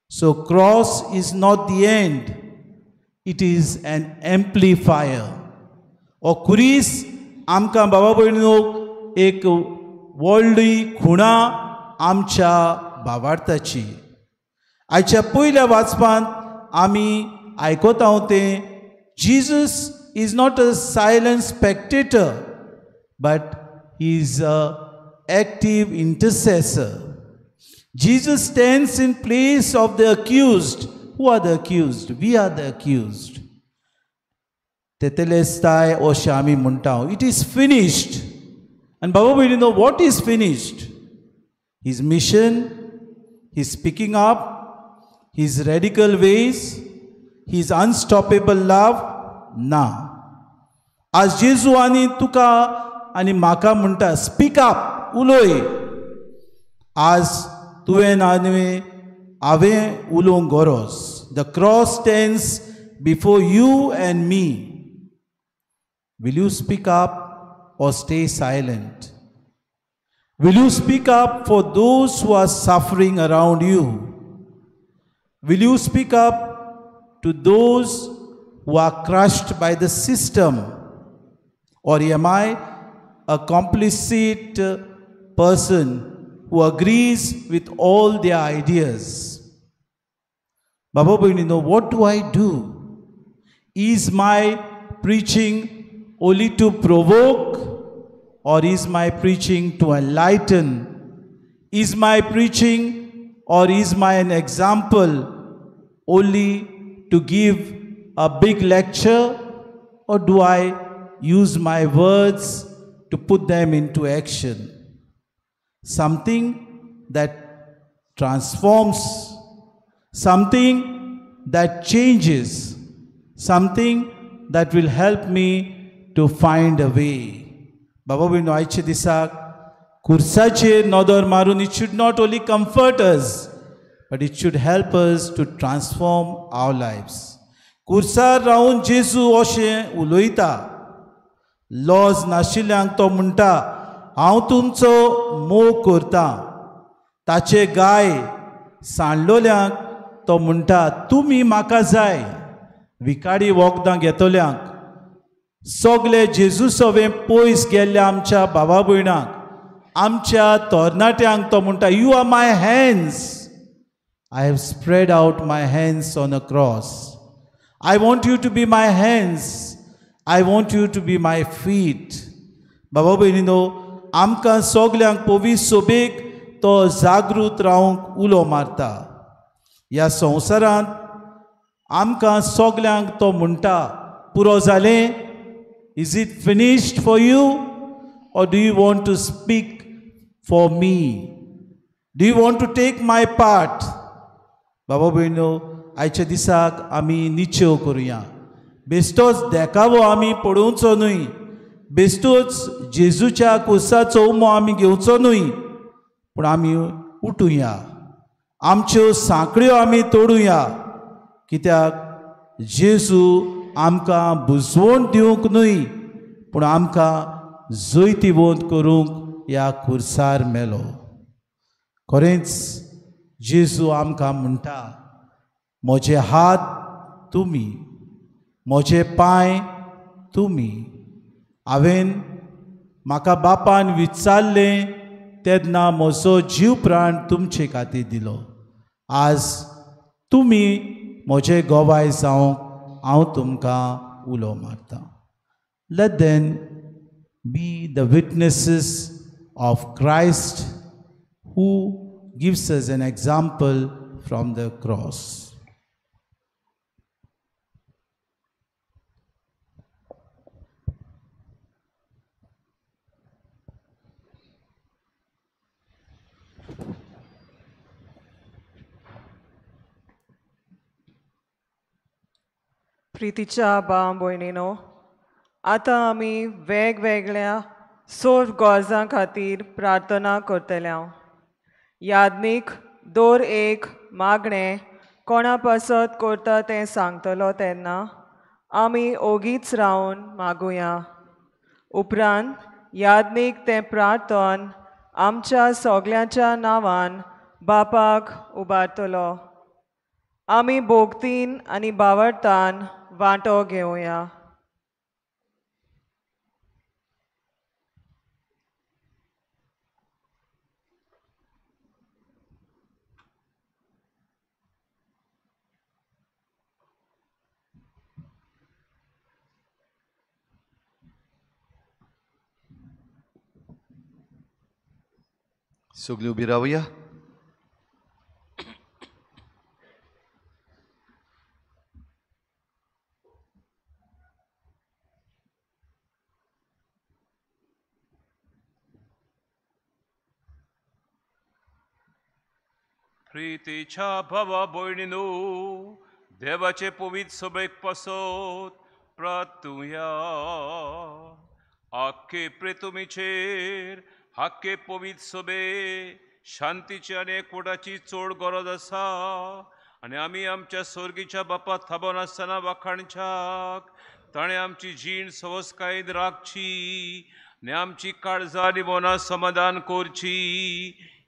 So cross is not the end. It is an amplifier. ओ खुरीस आमकां बाबा भयणो एक व्हडली खुणा आमच्या भावार्थाची. आयच्या पयल्या वाचपांत आमी आयकता तें, Jesus is not a silent spectator but he is a active intercessor. Jesus stands in place of the accused. Who are the accused? We are the accused. Tetelestai अशें आमी म्हणटा. It is finished. And Baba we know what is finished. His mission, his speaking up, his radical ways, his unstoppable love. ना. आज जेजू आनी तुका आनी म्हाका म्हणटा, स्पीक अप, उलोय. आज तुवें आनी हांवें उलोवंक गरज. The cross stands before you and me. Will you speak up or stay silent? Will you speak up for those who are suffering around you? Will you speak up to those who are crushed by the system? Or am I a complicit person who agrees with all their ideas? Baba Bhainino, what do I do? Is my preaching only to provoke, or is my preaching to enlighten? Is my preaching or is my an example only to give a big lecture, or do I use my words to put them into action? Something that transforms, something that changes, something that will help me to find a way. Baba भयणो, आयच्या दिसाक कुर्साचेर नदर मारून it should not only comfort us, but it should help us to transform our lives. कुर्सार रावन जेजू अशें उलयता, lodge नाशिल्ल्यांक तो म्हणटा, हांव तुमचो मोग करता. ताचे गाय सांडलोल्यांक तो म्हणटा, तुमी म्हाका जाय. विकाडी वखदां घेतल्यांक, सगळे जेजू सवें पयस गेल्ल्या आमच्या बाबा भयणांक, आमच्या तरणाट्यांक तो म्हणटा, you are my hands. I have spread out my hands on a cross. I want you to be my hands. I want you to be my feet. बाबा भयणीनो, आमकां सगल्यांक पवित्र सोबेक तो जागृत रावंक उलो मारता. ह्या संवसारांत आमकां सगल्यांक तो म्हणटा, पुरो जालें? Is it finished for you, or do you want to speak for me? Do you want to take my part? बाबा भयणो, आयच्या दिसाक आमी निश्चय करुया. बेश्टोच देखावो आमी पळोवचो न्हय, बेश्टोच जेजूच्या कुर्साचो उमो आमी घेवचो न्हय, पूण आमी उठुया, आमच्यो सांकड्यो आमी तोडुया. कित्याक जेजू आमकां बुजवण दिवंक न्हय, पूण आमकां जैतिवंत करूंक ह्या कुर्सार मेलो. खरेंच जेजू आमकां म्हणटा, म्हजे हात तुमी, म्हजे पांय तुमी. हांवें म्हाका बापान विचारलें तेन्ना म्हजो जीव प्राण तुमचे खातीर दिलो. आज तुमी म्हजे गवाय जावंक हांव तुमकां उलो मारतां. Let them be the witnesses of Christ who gives us an example from the cross. प्रितीच्या भाव भयणीनो, आतां आमी वेगवेगळ्या सोर गरजां खातीर प्रार्थना करतले. यादनीक दर एक मागणें कोणा पासत करता तें सांगतलो तेन्ना आमी ओगीच रावन मागुया. उपरांत यादनीक तें प्रार्थन आमच्या सगल्यांच्या नांवान बापाक उबारतलो. आमी भोगतीन आनी बावडतान वांटो घेवया. सगळीं उबी रावया. प्रितीच्या भावा भयणीनो, देवाचे पवित्र सभेक पासत प्रार्थुया. आख्खे प्रेतुमीचेर आख्खे पवित्र सभे शांतीची आनी एकवटाची चड गरज आसा आनी आमी आमच्या स्वर्गीच्या बापा थाबोन आसतना वाखाणच्याक ताणें आमची जीण सवसकायेन राखची आनी आमची काळजां आनी मनां समाधान करची.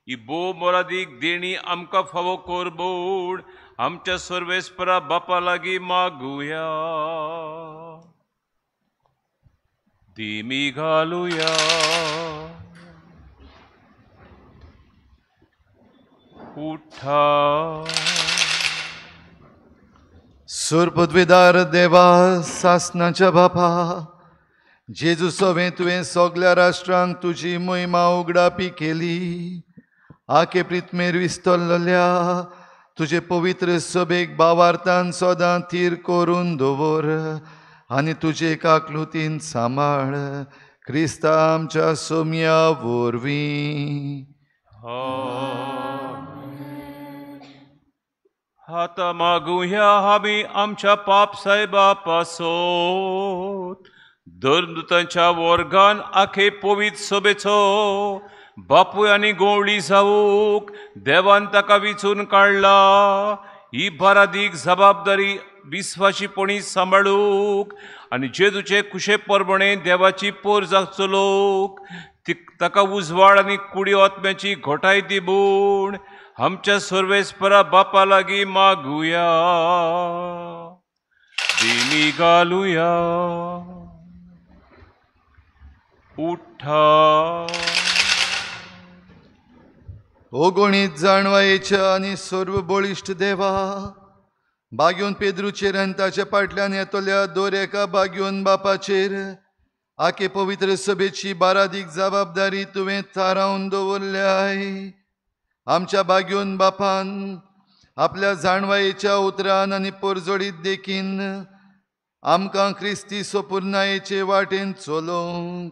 ही भोव मोलादीक देणी आमकां फावो कर म्हूण आमच्या सर्वेस्परा बापा लागीं मागुया. दिमी घालुया. उठा. सुरपदवेदार देवा सासनाच्या बापा, जेजू सवें तुवें सगल्या राष्ट्रांक तुजी महिमा उगडापी केली. आखे प्रितमेर विस्तरलेल्या तुजे पवित्र सभेक बावार्थान सदां थीर करून दवर आनी तुजे काकलुतीन सांबाळ क्रिस्ता आमच्या सोम्या वरवीं. आतां मागुया आमी आमच्या पाप सायबा पासत. धर्मदूतांच्या वर्गान आखे पवित्र सभेचो बापूय आनी गोवळी जावूंक देवान ताका विचून काडला. ही बारादीक जबाबदारी विस्वाशीपणी सांबाळूंक आनी जेजूचे कुशे परबणे देवाची पोर चलोवंक ताका उजवाड आनी कुडी आत्म्याची घोटाय दी म्हूण आमच्या सर्वेस्परा बापा लागीं मागुया. दिमी घालुया. उठा. अगणीत जाणवायेच्या आनी सर्व बळिश्ट देवा, बागेवन पेद्रूचेर आनी ताच्या फाटल्यान येतल्या दर एका बागेवन बापाचेर आखे पवित्र सभेची बारादीक जबाबदारी तुवें थारावन दवरल्याय. आमच्या बागेवन बापान आपल्या जाणवायेच्या उतरान आनी परजोडीत देखीन आमकां क्रिस्ती सोपुर्नायेचे वाटेन चलोवंक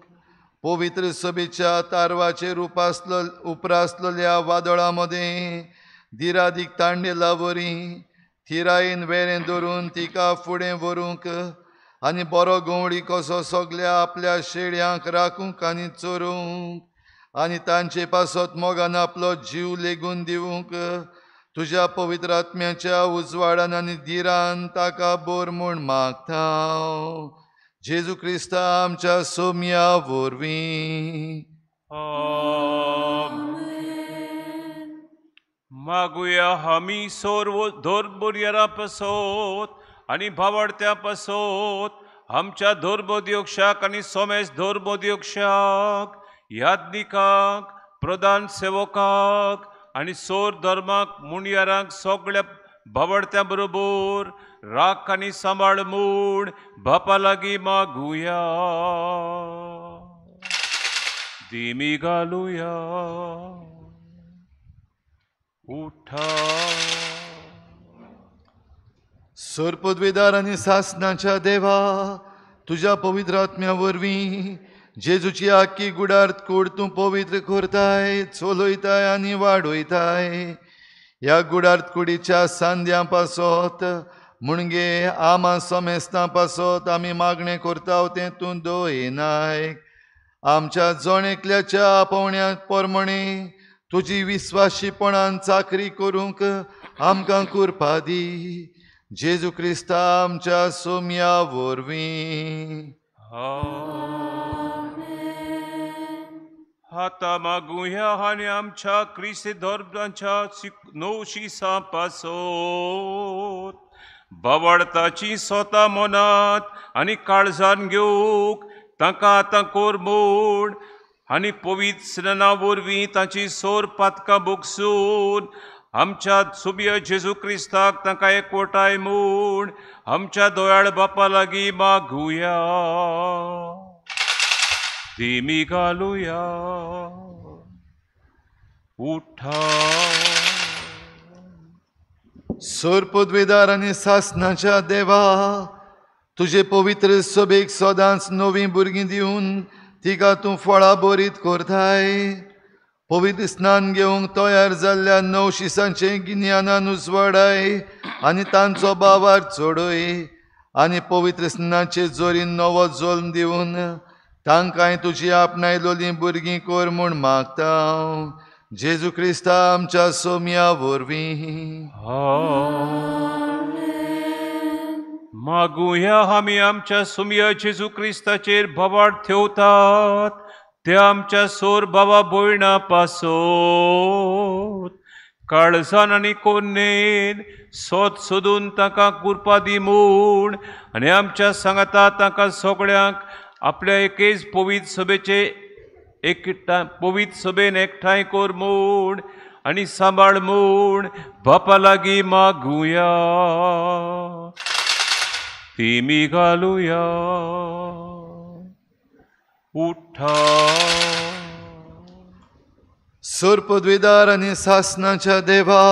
पवित्र सभेच्या तारवाचेर उप्रासलेल्या वादळां मदें दिरादीक तांडेला वरी थिरायेन वेरें धरून तिका फुडें व्हरूंक आनी बरो गंवळी कसो सगल्या आपल्या शेळयांक राखूंक आनी चोरूंक आनी तांचे पासत मोगान आपलो जीव लेगून दिवंक तुज्या पवित्र आत्म्याच्या उजवाडान आनी दिरान ताका बोर म्हूण मागता. जेजू क्रिस्ता आमच्या सोम्या वरवीं. मागुया आमी सर्व धर्मबुरयारा पासत आनी भावार्थ्या पासत आमच्या धर्मोद्योक्षाक आनी सोमेस धर्मोद्योक्षाक याज्ञिकांक प्रधान सेवकाक आनी सोर धर्माक मुणयारांक सगळ्या बावडत्या बरोबर राख आनी सांबाळ म्हूण बापा लागीं मागुया. दिमी घालुया. उठा. सरपदवेदार आनी सासणाच्या देवा, तुज्या पवित्र आत्म्या वरवीं जेजूची आख्खी गुडार्थ कूड तूं पवित्र करताय, चलयताय आनी वाडयताय. ह्या गुडार्थ कुडीच्या सांद्यां पासत म्हणगे आमा समेस्तां पासत आमी मागणें करता तें तूं दयनायक. आमच्या जण एकल्याच्या आपोवण्या प्रमाणे तुजी विस्वाशीपणान चाकरी करूंक आमकां कृपा दी. जेजू क्रिस्ता आमच्या सोम्या वरवीं. आतां मागुया आनी आमच्या क्रिस्ती धर्माच्या 9 पासत बावडताची स्वता मनांत आनी काळजान घेवंक तांकां आतां कोर म्हूण आनी पवित्र स्नाना वरवीं तांची सोर पातकां भोगसून आमच्या सुबिय जेजू क्रिस्ताक तांकां एकवटाय म्हूण आमच्या दोयाळ बापा लागीं मागुया. दिमी घालुया. उठा. सरपदवेदार आनी सासणाच्या देवा, तुजे पवित्र सभेक सदांच नवीं भुरगीं दिवन तिका तूं फळां बरीत करताय. पवित्र स्नान घेवंक तयार जाल्ल्या 9 शिसांचें गिन्यानान उजवाडाय आनी तांचो बावार चडय आनी पवित्र स्नानाचे जोरीन नवो जल्म दिवन तांकांय तुजी आपणायलोलीं भुरगीं कर म्हूण मागता. जेजू क्रिस्ता आमच्या सोम्या वरवीं. मागुया आमी आमच्या सोम्या जेजू क्रिस्ताचेर भवाड ठेवतात ते आमच्या सोर बाबा भयणा पासत काळजान आनी कोन्नेन सोद सोदून तांकां कृपा दी म्हूण आनी आमच्या सांगाता तांकां सगळ्यांक आपल्या एकेच पवित्र सभेचे पवित्र सभेन एकठांय कर म्हूण आनी सांबाळ म्हूण बापा लागीं मागुया. तिमी घालुया. उठा. सरपदवेदार आनी सासणाच्या देवा,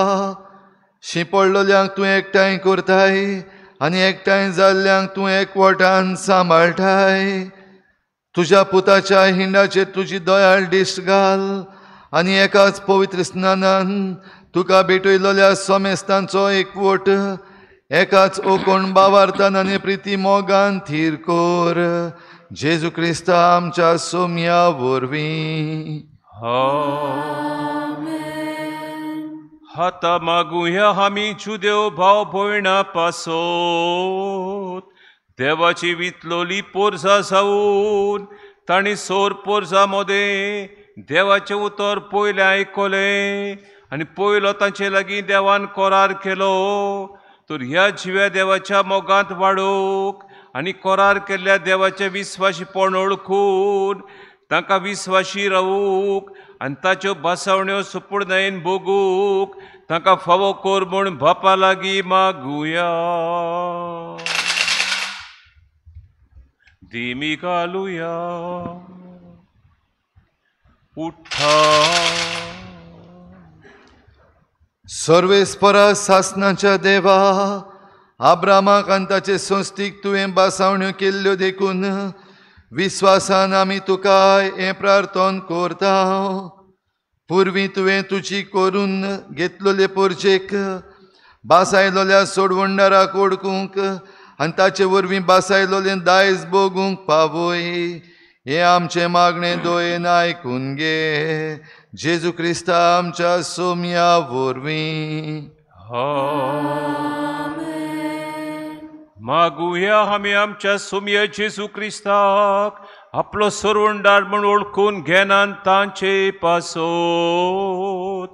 शिंपडलोल्यांक तूं एकठांय करताय आनी एकठांय जाल्ल्यांक तूं एकवटान सांबाळटाय. तुज्या पुताच्या हिंडाचेर तुजी दयाळ दिश्ट घाल आनी एकाच पवित्र स्नानान तुका भेटयलोल्या समेस्तांचो एकवट एकाच ओकोण बावार्तान आनी प्रिती मोगान थीर कर. जेजू क्रिस्ता आमच्या सोम्या वरवीं. आतां मागुया आमी जुदेव भाव भयणा पासत देवाची वितलोली पोरसा जावन तांणी सोर पोरसा मदें देवाचें उतर पयलें आयकलें आनी पयलो तांचे लागीं देवान करार केलो तर ह्या जिव्या देवाच्या मोगांत वाडोवंक आनी करार केल्ल्या देवाचें विस्वाशीपण वळखून तांकां विस्वाशी रावूंक आनी ताच्यो भासावण्यो सुपूर्णायेन भोगूंक तांकां फावो कर म्हूण बापा लागीं मागुया. दिमी घालुया. उठा. सर्वेस्परा सासणाच्या देवा, आब्रामाक आनी ताचे संस्थीक तुवें बासावण्यो केल्ल्यो देखून विस्वासान आमी तुका हें प्रार्थन करता. पुर्वी तुवें तुजी करून घेतलोले पोरजेक बासायलोल्या सोडवणदाराक ओडकूंक आनी ताचे वरवीं बासायलोलें दायज भोगूंक पावय. हें आमचें मागणें दोयेन आयकून घे. जेजू क्रिस्ता आमच्या सोम्या वरवीं. मागुया आमी आमच्या सोम्या जेजू क्रिस्ताक आपलो सोरवणदार म्हूण वळखून घेनान तांचे पासत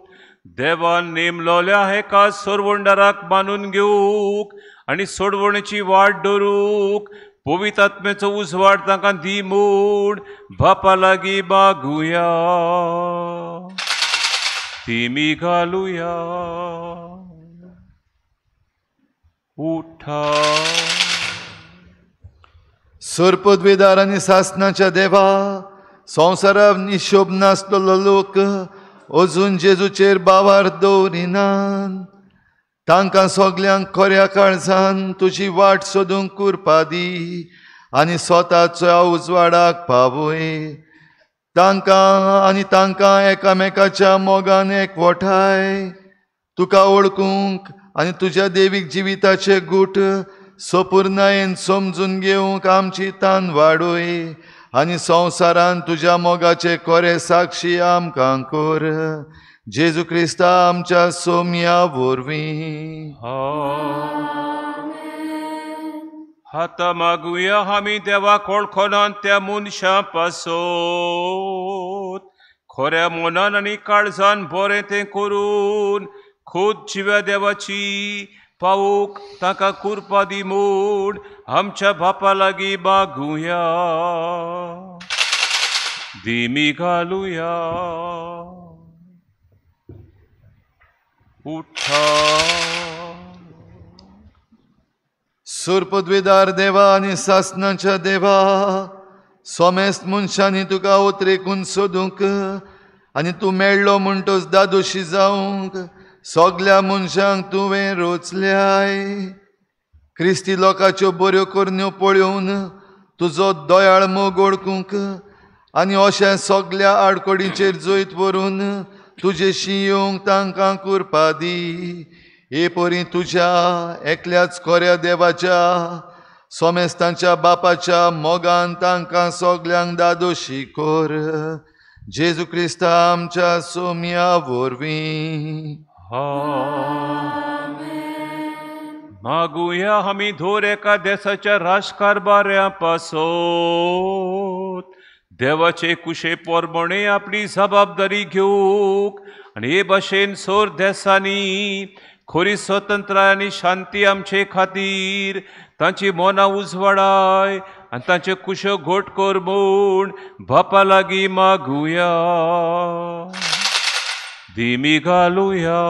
देवान नेमलोल्या एका सोरवणदाराक मानून घेवंक आनी सोडवणेची वाट धरूंक पवित्र आत्म्याचो उजवाड तांकां दी म्हूण बापा लागीं मागुया. तिमी घालुया. उठा. सर्पद्वेदार आनी सासनाच्या देवा, संवसाराक निशोभ नासलेलो लोक अजून जेजूचेर बावार दवरिनात. तांकां सगल्यांक खऱ्या काळजान तुजी वाट सोदूंक कुरपा दी आनी स्वताच्या उजवाडाक पावय. तांकां आनी तांकां एकामेकाच्या मोगान एकवठाय. तुका वळखूंक आनी तुज्या देवीक जिविताचे गूट सपुर्णायेन समजून घेवंक आमची तान वाडय आनी संवसारान तुज्या मोगाचे खरे साक्षी आमकां कर. जेजू क्रिस्ता आमच्या सोम्या वरवीं. आतां मागुया आमी देवाक वळखोनात त्या मनशां पासत खऱ्या मनान आनी काळजान बरें तें करून खूद जिव्या देवाची पावूक तांकां कुरपा दी म्हूण आमच्या बापा लागीं मागुया. दिमी घालुया. उठा. सर्पद्वेदार देवा आनी सासनाच्या देवा, सोमेस्त मनशांनी तुका उतरेकून सोदूंक आनी तूं मेळ्ळो म्हणटच दादोशी जावंक सगल्या मनशांक तुवें रोचल्याय. क्रिस्ती लोकांच्यो बऱ्यो करण्यो पळोवन तुजो दयाळ मोग वळखूंक आनी अशें सगल्या आडखळीचेर जैत व्हरून तुजेशी येवंक तांकां कुरपा दी. हे परी तुज्या एकल्याच खऱ्या देवाच्या सोमेस्तांच्या बापाच्या मोगान तांकां सगल्यांक दादोशी कर. जेजू क्रिस्ता आमच्या सोम्या वरवीं. मागुया आमी धोर एका देसाच्या राजकारभाऱ्या पासत देवाचे कुशे पोरमणे आपली जबाबदारी घेवंक आनी हे भाशेन सोर देसांनी खरी स्वतंत्राय आनी शांती आमचे खातीर तांची मनां उजवाडाय आनी तांचे कुशो घट कर म्हूण बापा लागीं मागुया. दिमी घालुया.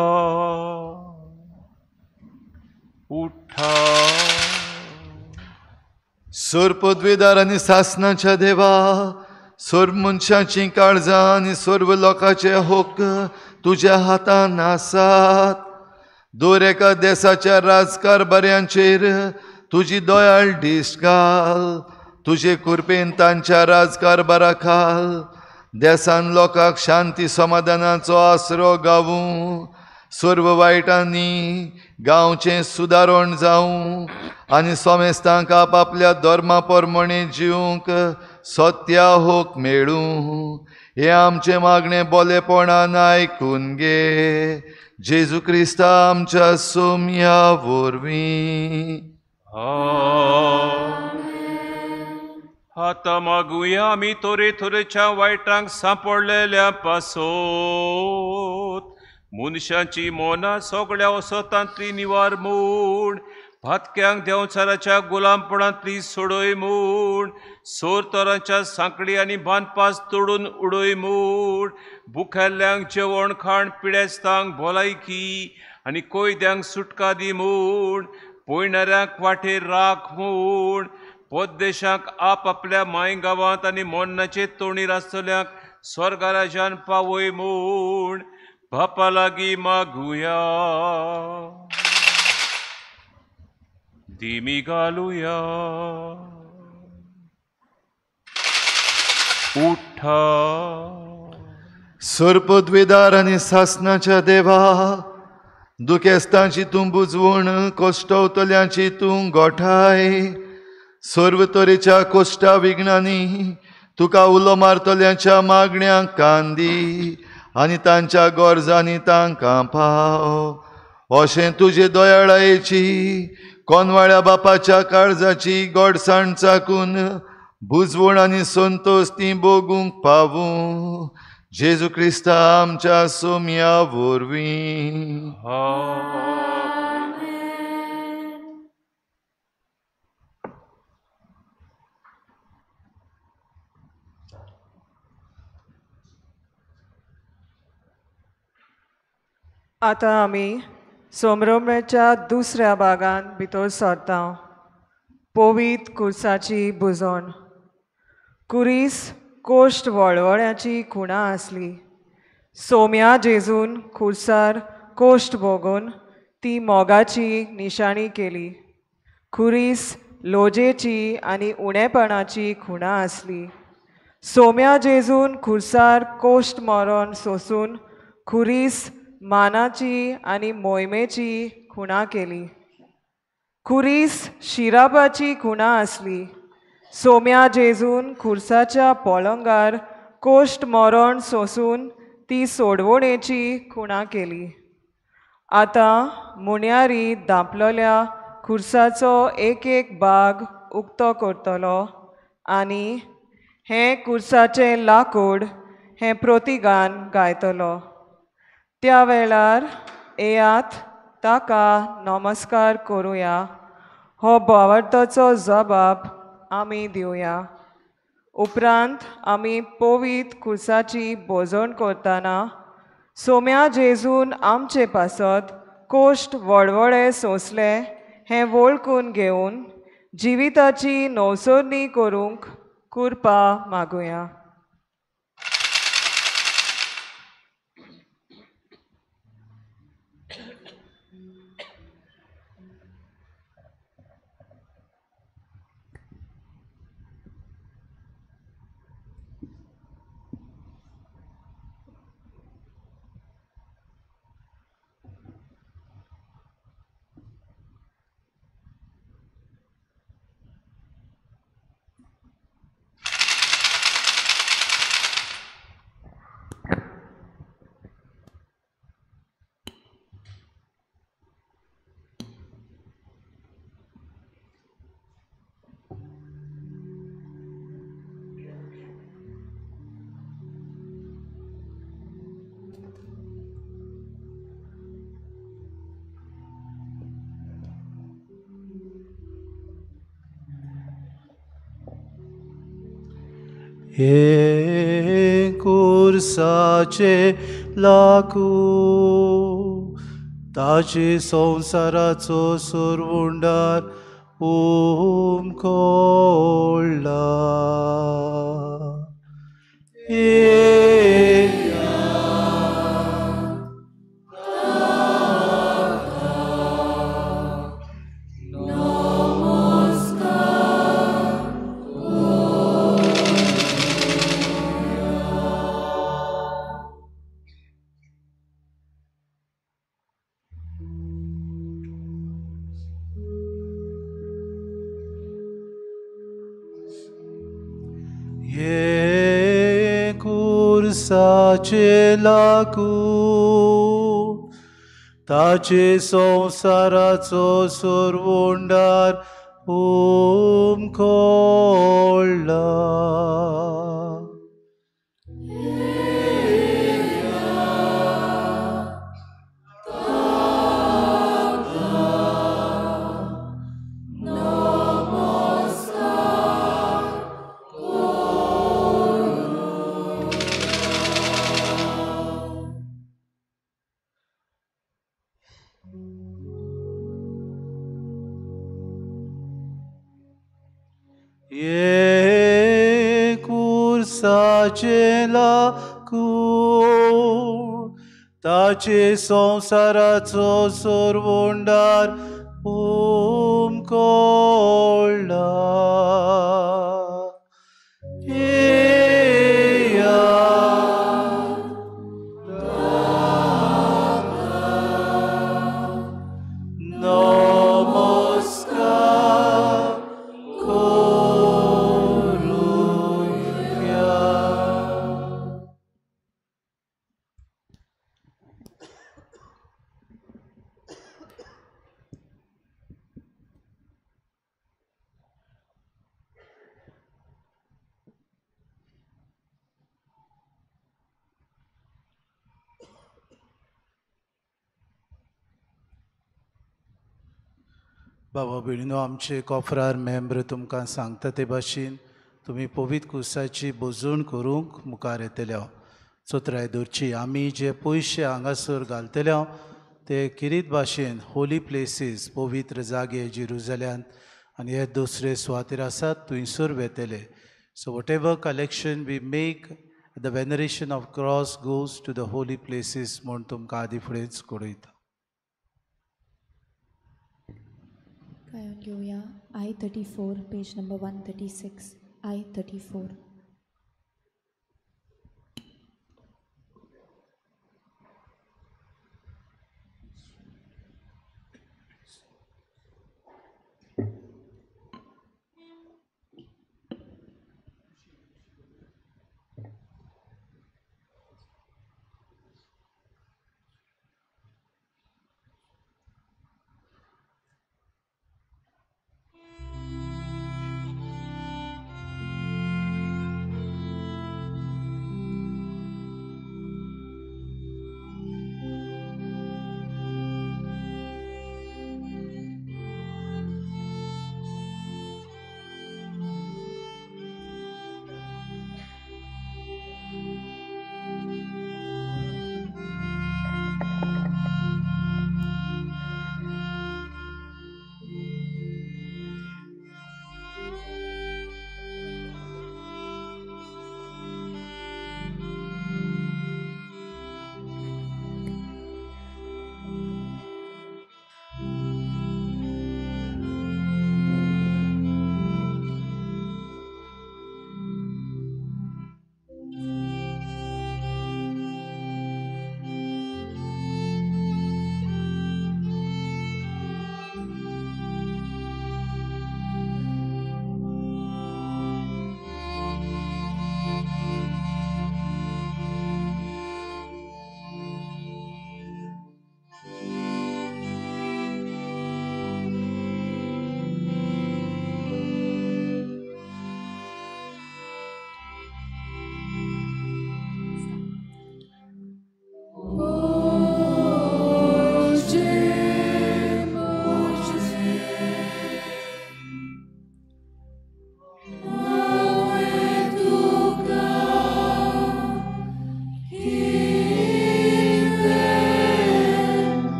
उठा. सर्पद्वेदार आनी सासनाच्या देवा, सर्व मनशांची काळजां आनी सर्व लोकांचे हक्क तुज्या हातान आसात. दर एका देसाच्या राजकारभाऱ्यांचेर तुजी दयाळ दिश्ट घाल. तुजे कृपेन तांच्या राजकारभारा खाल देसान लोकांक शांती समाधानाचो आसरो गावूं. सर्व वायटांनी गांवचें सुदारण जावं आनी सोमेस्तांक आपापल्या धर्मा प्रमाणे जिवंक सत्या हक मेळूं. हें आमचें मागणें बोलेपणान आयकून घे. जेजू क्रिस्ता आमच्या सोम्या वरवीं. आतां मागुया आमी तरे तरेच्या वायटांक सांपडलेल्या पासत मनशांची मनां सगळ्या असतांतली निवार म्हूण भातक्यांक देंवचाराच्या गुलामपणांतली सोडय म्हूण सोर तरांच्या सांकळी आनी बांदपास तोडून उडय म्हूण बुखेल्ल्यांक जेवण खाण पिडेस्तांक भलायकी आनी कोयद्यांक सुटका दी म्हूण पयणाऱ्यांक वाटेर राख म्हूण पोद्देशांक आप आपल्या माय गांवांत आनी मोन्नाचे तोणीर आसतल्यांक स्वर्गराजान पावय म्हूण बापा लागीं मागुया. दिमी घालुया. उठा. सर्पद्वेदार आनी सासनाच्या देवा, दुखेस्तांची तूं बुजवण, कश्टवतल्यांची तूं गोठाय. सर्व तरेच्या कोश्टा विघ्नांनी तुका उलो मारतल्यांच्या मागण्यांक कान दी आनी तांच्या गरजांनी तांकां पाव. अशें तुजे दयाळायेची कोनवाळ्या बापाच्या काळजाची गोडसाण चाकून बुजवण आनी संतोश ती भोगूंक पावूं. जेजू क्रिस्ता आमच्या सोम्या वरवीं. आतां आमी सोमरोमेच्या दुसऱ्या भागान भितर सरता. पवित्र कुर्साची बुजवण. कुरीस कोश्ट वळवळ्याची खुणा आसली. सोम्या जेजून खुर्सार कोश्ट भोगून ती मोगाची निशाणी केली. खुरीस लोजेची आनी उणेपणाची खुणा आसली. सोम्या जेजून खुर्सार कोश्ट मरण सोसून खुरीस मानाची आनी मोहिमेची खुणा केली. खुरीस शिरापाची खुणा आसली. सोम्या जेजून खुर्साच्या पलंगार कोश्ट मरण सोसून ती सोडवणेची खुणा केली. आतां मुन्यारी धांपलेल्या खुर्साचो एक एक भाग उक्तो करतलो आनी हें खुर्साचें लाकूड हें प्रतिगान गायतलो. त्या वेळार येयात ताका नमस्कार करुया. हो भावार्थाचो जबाब आमी दिवया. उपरांत आमी पवित्र खुर्साची भोजन करतना सोम्या जेजून आमचे पासत कोश्ट वळवळे सोंसले हें वळखून घेवन जिविताची नवसरणी करूंक कृपा मागुया. हे कुर्साचे लाकू ताचे संवसाराचो सोरवुंडार उमकोळ्ळा. लाकू ताचे संवसाराचो सोरवुंडार उमकोळ्ळा. लाकू ताचे संवसाराचो सोरवुंडार उमकोळ्ळा. बाबा भयणीनो, आमचे कोफरार मेंबर तुमकां सांगता ते भाशेन तुमी पवित्र कुर्साची भोजवण करूंक मुखार येतले. चोत्राय दवरची. आमी जे पयशे हांगासर घालतले ते किरीत भाशेन होली प्लेसीस पवित्र जागे जेरुजल्यांत आनी हे दुसरे सुवातेर आसात थंयसर वेतले. So whatever collection we make the veneration of cross goes to the holy places म्हूण तुमकां आदी फुडेंच कळयता. गायन घेवया I-34 page number 136. I-34.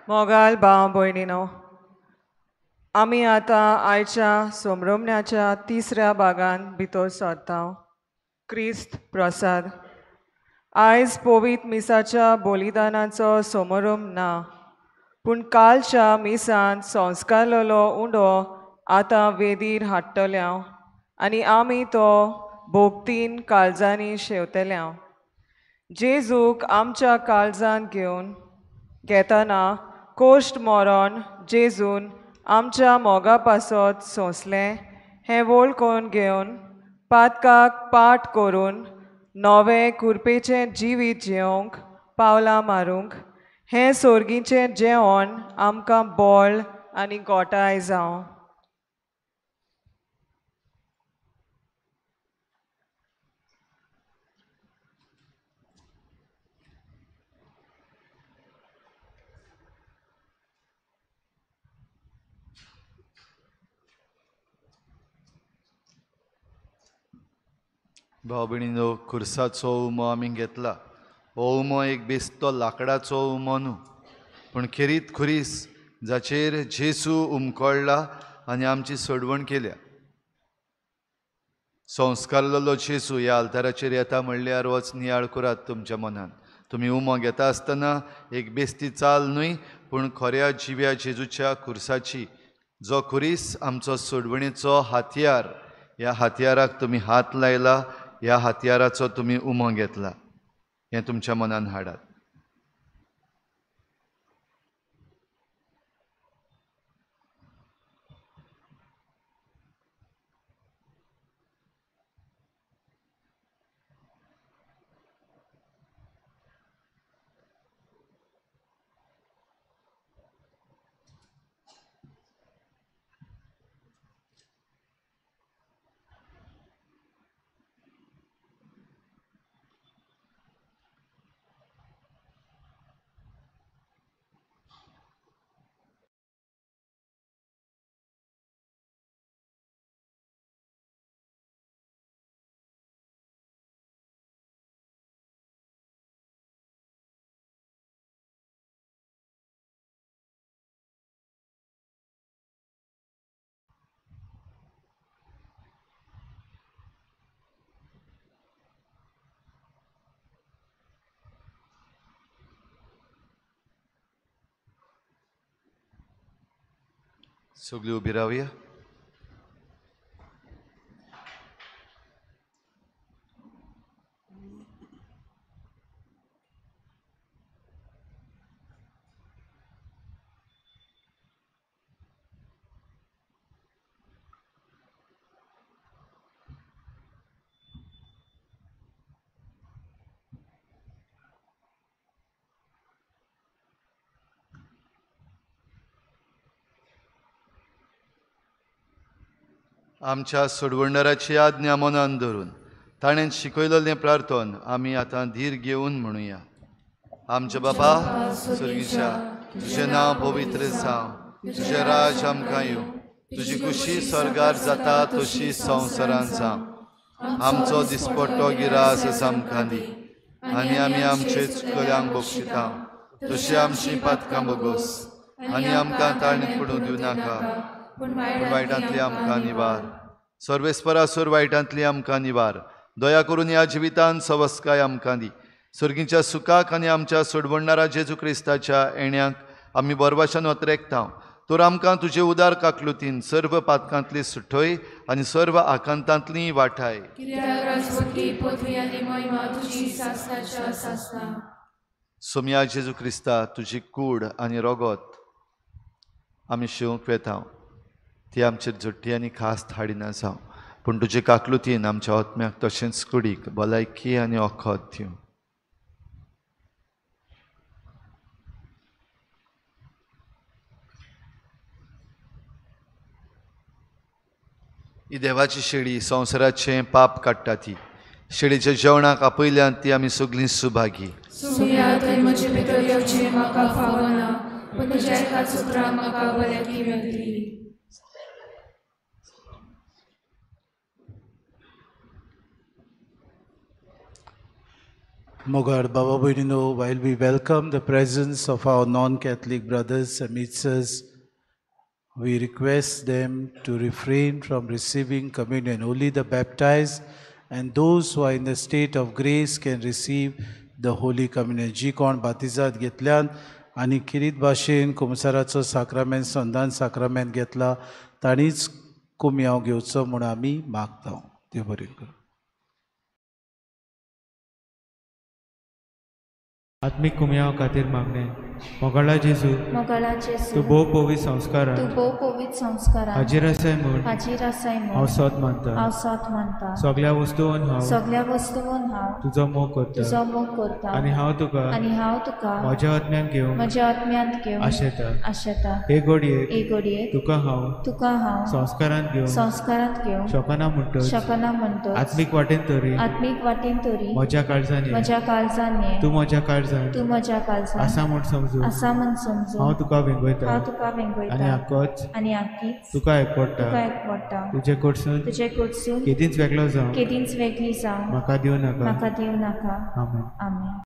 मोगाल भाव भयणीनो, आमी आतां आयच्या सोमरोमण्याच्या तिसऱ्या भागान भितर सरता. क्रिस्त प्रसाद. आयज पवित्र मिसाच्या बलिदानाचो समारंभ ना, पूण कालच्या मिसान संस्कारलेलो उंडो आतां वेदीर हाडटले आनी आमी तो भोगतीन काळजांनी शेवतले. जेजूक आमच्या काळजान घेवन घेतना कोश्ट मरण जेजून आमच्या मोगा पासत सोंसलें हें वळखून घेवन पातकाक पाठ करून नवें कुरपेचें जिवीत जेवंक पावलां मारूंक हें सोर्गीचें जेवण आमकां बळ आनी गोठाय जावं. भाव भयणीनो, खुर्साचो उमो आमी घेतला. हो उमो एक बेस्तो लाकडाचो उमो न्हू, पूण खेरीत खुरीस जाचेर जेजू उमकळ्ळा आनी आमची सोडवण केल्या. संस्कारलेलो जेजू ह्या आल्ताराचेर येता म्हणल्यार वच नियाळ करात तुमच्या मनान. तुमी उमो घेता आसतना एक बेस्ती चाल न्हय, पूण खऱ्या जिव्या जेजूच्या खुर्साची, जो खुरीस आमचो सोडवणेचो हातयार, ह्या हातयाराक तुमी हात लायला, ह्या हातयाराचो तुमी उमो घेतला, हें तुमच्या मनान हाडात. सगळी उबी रावया. आमच्या सोडवणदाराची आज्ञा मनान धरून ताणें शिकयलेलें प्रार्थन आमी आतां धीर घेवन म्हणुया. आमच्या बापा स्वर्गीच्या, तुजें नांव पवित्र जावं, तुजें राज आमकां येवं, तुजी खुशी स्वर्गार जाता तशी संवसारांत जावं. आमचो दिसपट्टो गिरास आमकां दी आनी आमी आमचे चुकल्यांक बक्षिता तशी आमची पातकां बोगोस आनी आमकां ताणें पडूं दिवं नाका, पूण वायटांतली आमकां निवार. सर्वेस्परासोर वायटांतली आमकां निवार. दया करून ह्या जिवितान सवस्काय आमकां दी. सर्गीच्या सुखाक आनी आमच्या सोडवणदारा जेजू क्रिस्ताच्या येण्याक आमी बरवाशान वतरेकता. तर आमकां तुजे उदार काकलुतीन सर्व पातकांतली सुठय आनी सर्व आकांतांतली वाठाय. सोमया जेजू क्रिस्ता, तुजी कूड आनी रोगोत आमी शिवंक वेता, ती आमचेर झुट्टी आनी खास हाडिना जावं, पूण तुजे काकलुतीन आमच्या आत्म्याक तशेंच कुडीक भलायकी आनी वखद दिवं. ही देवाची शेळी संवसाराचें पाप काडटा. ती शेळीच्या जेवणाक आपयल्यान ती आमी सगळीं Subhagi. Mogar Baba Bhaininno, while we welcome the presence of our non-Catholic brothers amidst us, we request them to refrain from receiving communion. Only the baptized and those who are in the state of grace can receive the Holy Communion. जी कोण बातिजाद घेतल्यान आनी खेरीत भाशेन कुमसाराचो साक्रामेंत संदान साक्रामेंत घेतला ताणीच कुमयांव घेवचो म्हूण आमी मागता. देव बरें करूं. आत्मीक कुमयांव खातीर मागणें. मोगाळा जेजू, मोगाळा जेजू, तूं भोव पवित्र संस्कारान, तूं भोव पवित्र संस्कारान हाजीर आसाय म्हूण, हाजीर आसाय म्हूण हांव सत मानता, हांव सत मानता. सगळ्या वस्तून हांव, सगळ्या वस्तून हांव तुजो मोग करता, तुजो मोग करता. आनी हांव तुका, आनी हांव तुका म्हज्या आत्म्यान घेवन, म्हज्या आत्म्यांत घेवन आशेता, आशेता. हे घडयेक, हे घडयेक तुका हांव, तुका हांव संस्कारांत घेवन, संस्कारांत घेवन शकना म्हणटच, शकना म्हणटच आत्मीक वाटेन तरी, आत्मीक वाटेन तरी म्हज्या काळजान, म्हज्या काळजान तूं म्हज्या काळजान, तूं म्हज्या काळजान आसा म्हूण समजून, आसा म्हूण समजून हांव तुका वेंगयता, हांव तुका वेंगयता. आनी आकोच, आनी आकीच तुका एकवडटा, तुका एकवडटा. तुजे कडसून, तुजे कडसून केदींच वेगळो जावं, केदींच वेगळी जावं म्हाका दिवं नाका, म्हाका दिवं नाका. आमेन. आमेन.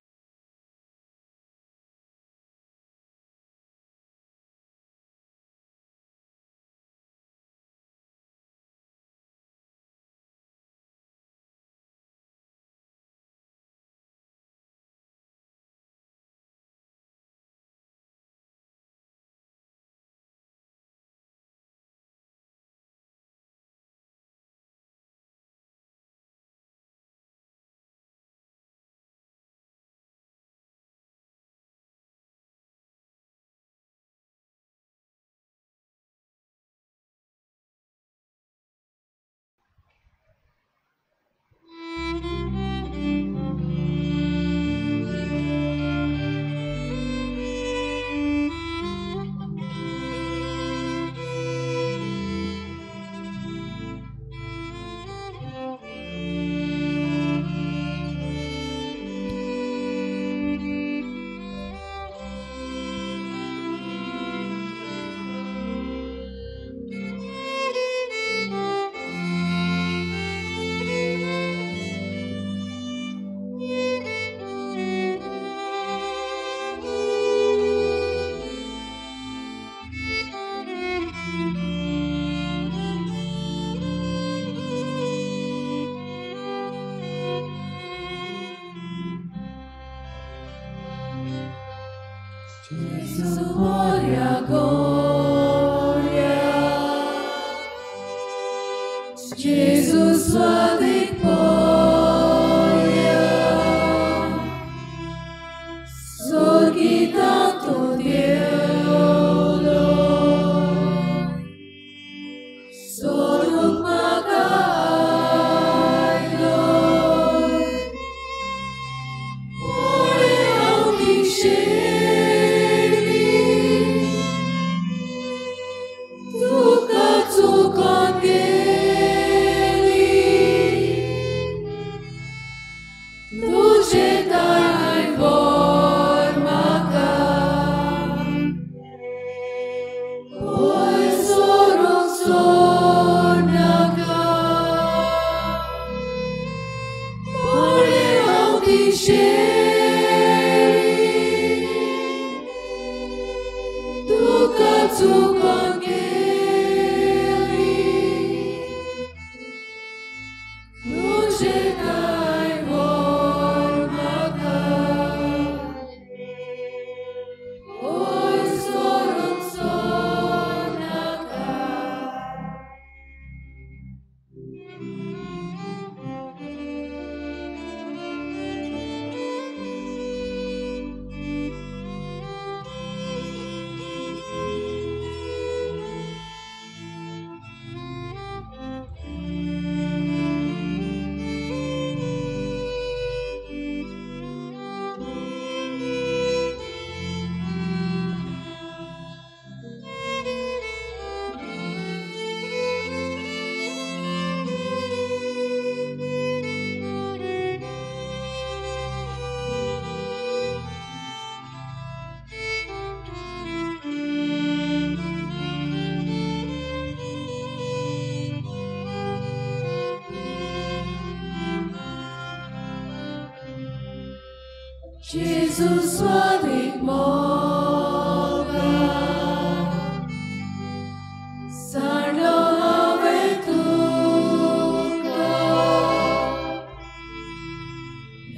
जेजू स्वादीक मोगा सांडलो हांवें तुका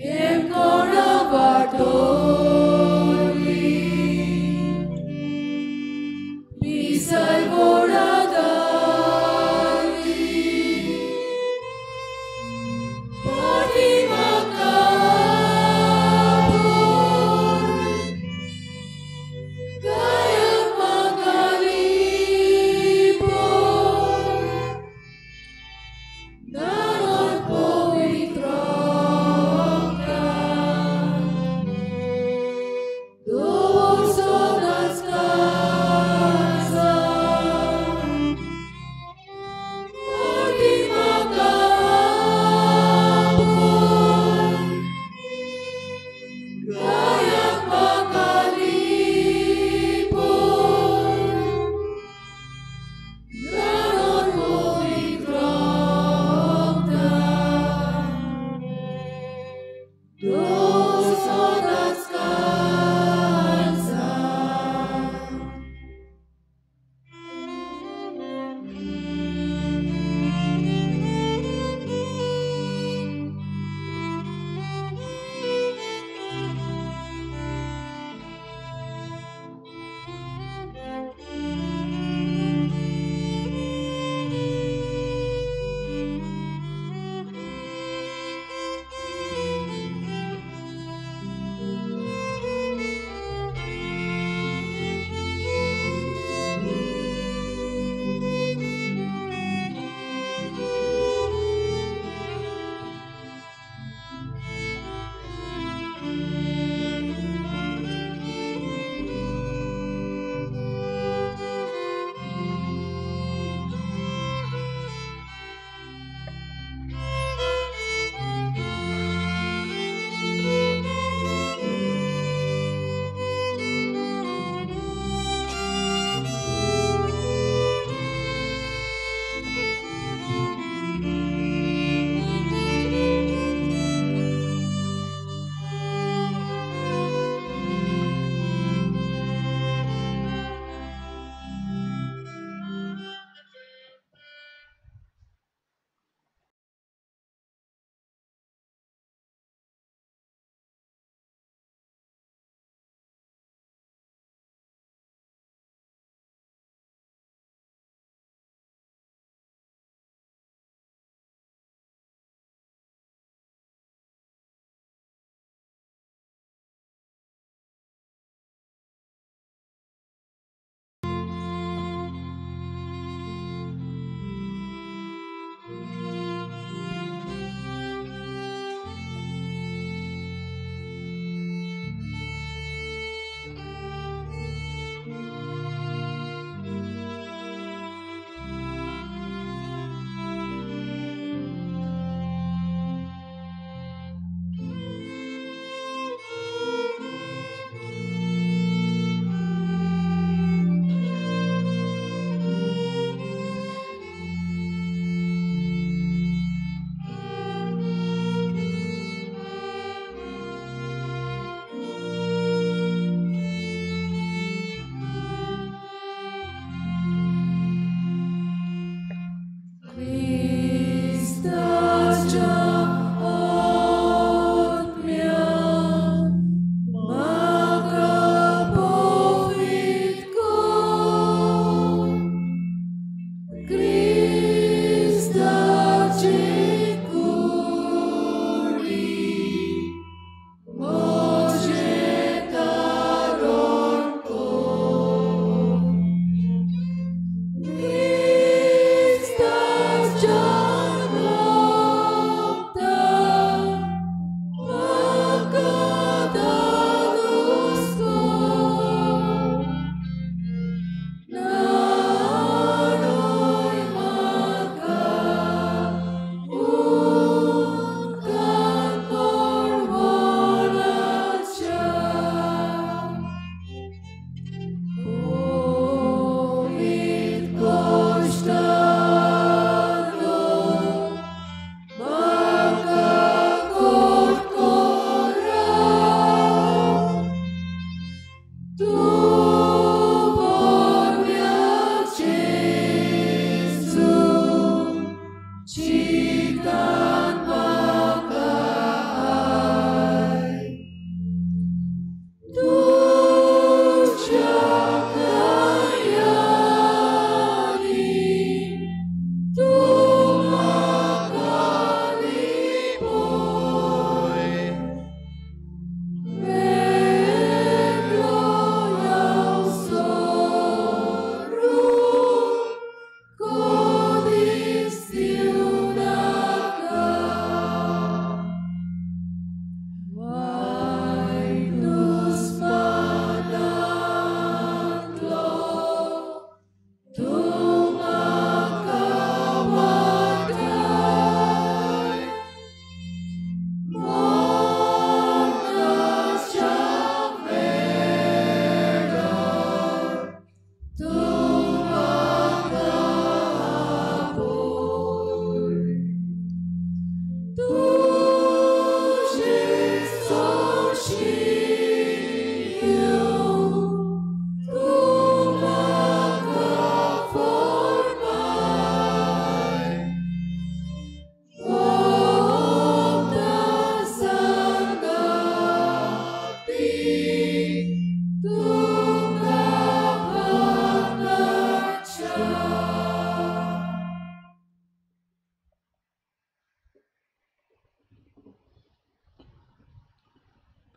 हेमकोणा वाटोली पिसाय गोडा घाली पाटी म्हाका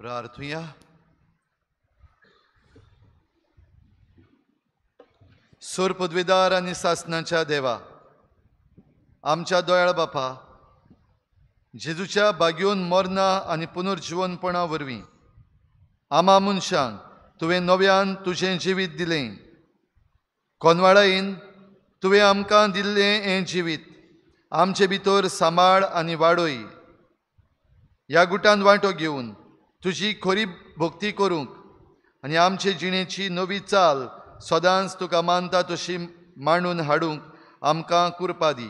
प्रार्थुया. सोर पदवेदार आनी सासणाच्या देवा, आमच्या दोयाळ बापा, जेजूच्या बागयोन मरना आनी पुनर्जिवनपणा वरवीं आमा मनशांक तुवें नव्यान तुजें जिवीत दिलें. कोनवाळायेन तुवें आमकां दिल्लें हें जिवीत आमचे भितर सांबाळ आनी वाडय. ह्या गुटान वांटो घेवन तुजी खरी भक्ती करूंक आनी आमचे जिणेची नवी चाल सदांच तुका मानता तशी मांडून हाडूंक आमकां कृपा दी.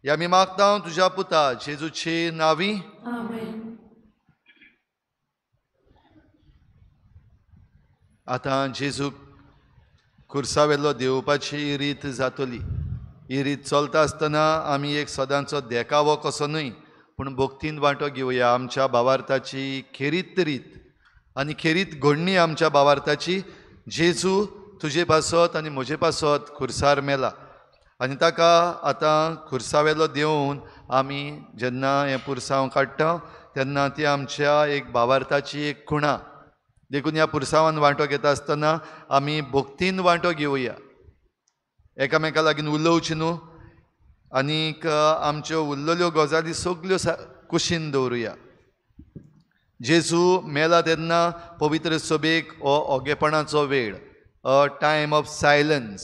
ह्या आमी मागता तुज्या पुता जेजूचे नांवी. आमेन. आतां जेजूक खुर्सावेलो देंवपाची रीत जातली. ही रीत चलता आसतना आमी एक सदांचो देखावो कसो न्हय पूण भक्तीन वांटो घेवया. आमच्या भावार्थाची खेरीत रीत आनी खेरीत घडणी आमच्या भावार्थाची. जेजू तुजे पासत आनी म्हजे पासत खुर्सार मेला आनी ताका आतां खुर्सावेलो देंवोवन आमी जेन्ना हें पुरसांव काडटा तेन्ना ती आमच्या एक भावार्थाची एक खुणा. देखून ह्या पुरसांवान वांटो घेता आसतना आमी भक्तीन वांटो घेवया. एकामेका लागीं उलोवचें न्हू आनीक आमच्यो उरलेल्यो गजाली सगल्यो कुशीन दवरुया. जेजू मेला तेन्ना पवित्र सभेक हो ओगेपणाचो वेळ, अ टायम ऑफ सायलन्स.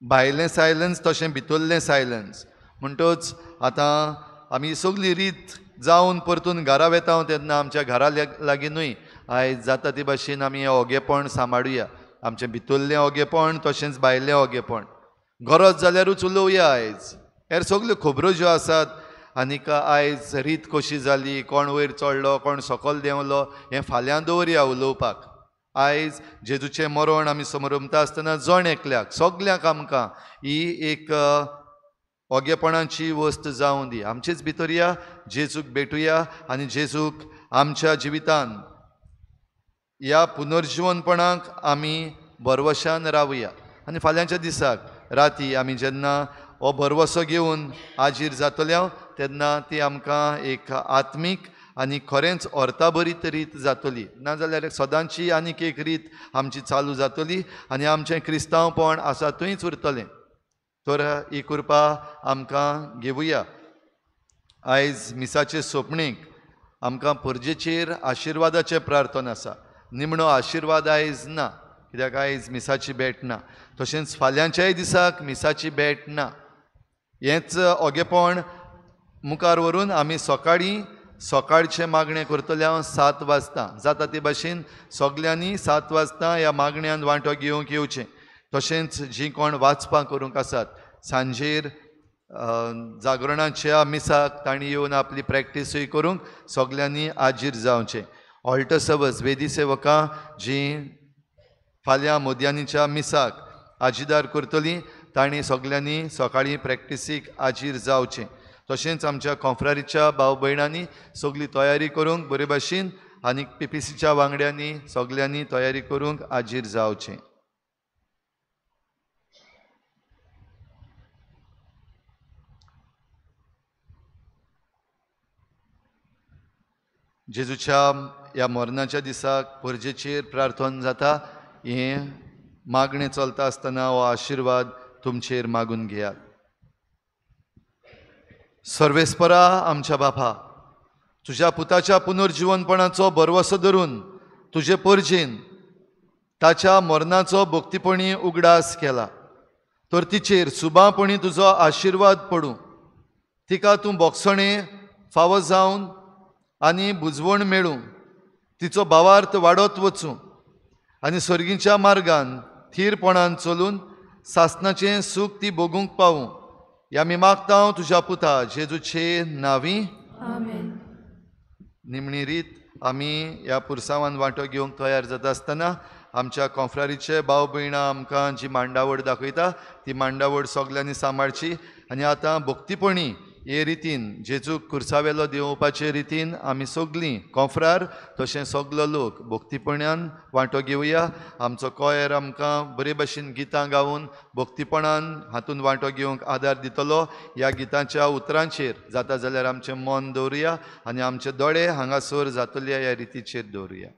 भायलें सायलन्स तशें भितरलें सायलन्स. म्हणटच आतां आमी सगली रीत जावन परतून घरा वेता तेन्ना आमच्या घरा लागीं न्हय आयज जाता ते भाशेन आमी हें ओगेपण सांबाळुया. आमचें भितरलें ओगेपण तशेंच भायलें ओगेपण. गरज जाल्यारूच उलोवया आयज. हेर सगल्यो खबरो ज्यो आसात आनीक आयज रीत कशी जाली, कोण वयर चडलो कोण सकयल देंवलो हें फाल्यां दवरया उलोवपाक. आयज जेजूचें मरण आमी समरमता आसतना जण एकल्याक सगल्यांक आमकां ही एक ओगेपणाची वस्त जावं दी. आमचेच भितर या, जेजूक भेटुया आनी जेजूक आमच्या जिवितान ह्या पुनर्जिवनपणाक आमी भरवशान रावया. आनी फाल्यांच्या दिसाक राती आमी जेन्ना हो भरवसो घेवन आजीर जातले तेन्ना ती आमकां एक आत्मीक आनी खरेंच अर्थाभरीत रीत जातली. नाजाल्यार सदांची आनीक एक रीत आमची चालू जातली आनी आमचें क्रिस्तांवपण आसा थंयच उरतलें. तर ही कृपा आमकां घेवया. आयज मिसाचे सोंपणेक आमकां परजेचेर आशिर्वादाचें प्रार्थना आसा. निमणो आशिर्वाद आयज ना, कित्याक आयज मिसाची भेट ना. तशेंच फाल्यांच्याय दिसाक मिसाची भेट ना. हेंच ओगेपण मुखार व्हरून आमी सकाळीं सकाळचें मागणें करतले हांव 7 वाजता. जाता ते भाशेन सगल्यांनी 7 वाजता ह्या मागण्यान वांटो घेवंक येवचें. तशेंच जीं कोण वाचपां करूंक आसात सांजेर जागरणाच्या मिसाक तांणी येवन आपली प्रॅक्टिसूय करूंक सगल्यांनी आजीर जावचें. ऑल्टर सर्वस वेदी सेवकां जीं फाल्यां मोदयानीच्या मिसाक आजीदार करतलीं तांणी सगल्यांनी सकाळीं प्रॅक्टिसीक आजीर जावचें. तशेंच आमच्या कॉन्फ्रारीच्या भाव भयणांनी सगली तयारी करूंक बरे भाशेन आनी पीपीसीच्या वांगड्यांनी सगल्यांनी तयारी करूंक आजीर जावचें. जेजूच्या ह्या मरणाच्या दिसाक परजेचेर प्रार्थना जाता. हें मागणें चलता आसतना हो आशिर्वाद तुमचेर मागून घेयात. सर्वेस्परा आमच्या बापा, तुज्या पुताच्या पुनर्जिवनपणाचो भरवसो धरून तुजे परजेन ताच्या मरणाचो भक्तीपणी उगडास केला, तर तिचेर सुबापणी तुजो आशिर्वाद पडूं. तिका तूं बोगसणें फावो जावन आनी बुजवण मेळूं, तिचो भावार्थ वाडत वचूं आनी सर्गीच्या मार्गान थीरपणान चलून सासणाचें सूख ती भोगूंक पावूं. ह्या आमी मागता तुज्या पुता जेजूचे नांवी. आमेन. निमणी रीत आमी ह्या पुरसांवान वांटो घेवंक तयार जाता आसतना आमच्या कॉन्फ्रारीचे भाव भयणां आमकां जी मांडावळ दाखयता ती मांडावळ सगल्यांनी सांबाळची आनी आतां भक्तीपणी हे रितीन जेजूक कुर्सावेलो देंवोवपाचे रितीन आमी सगळीं कोंफ्रार तशें सगलो लोक भक्तीपणान वांटो घेवया. आमचो कोयर आमकां बरे भशेन गितां गावन भक्तीपणान हातूंत वांटो घेवंक आदार दितलो. ह्या गितांच्या उतरांचेर जाता जाल्यार आमचें मन दवरुया आनी आमचे दोळे हांगासर जातल्या ह्या रितीचेर दवरुया.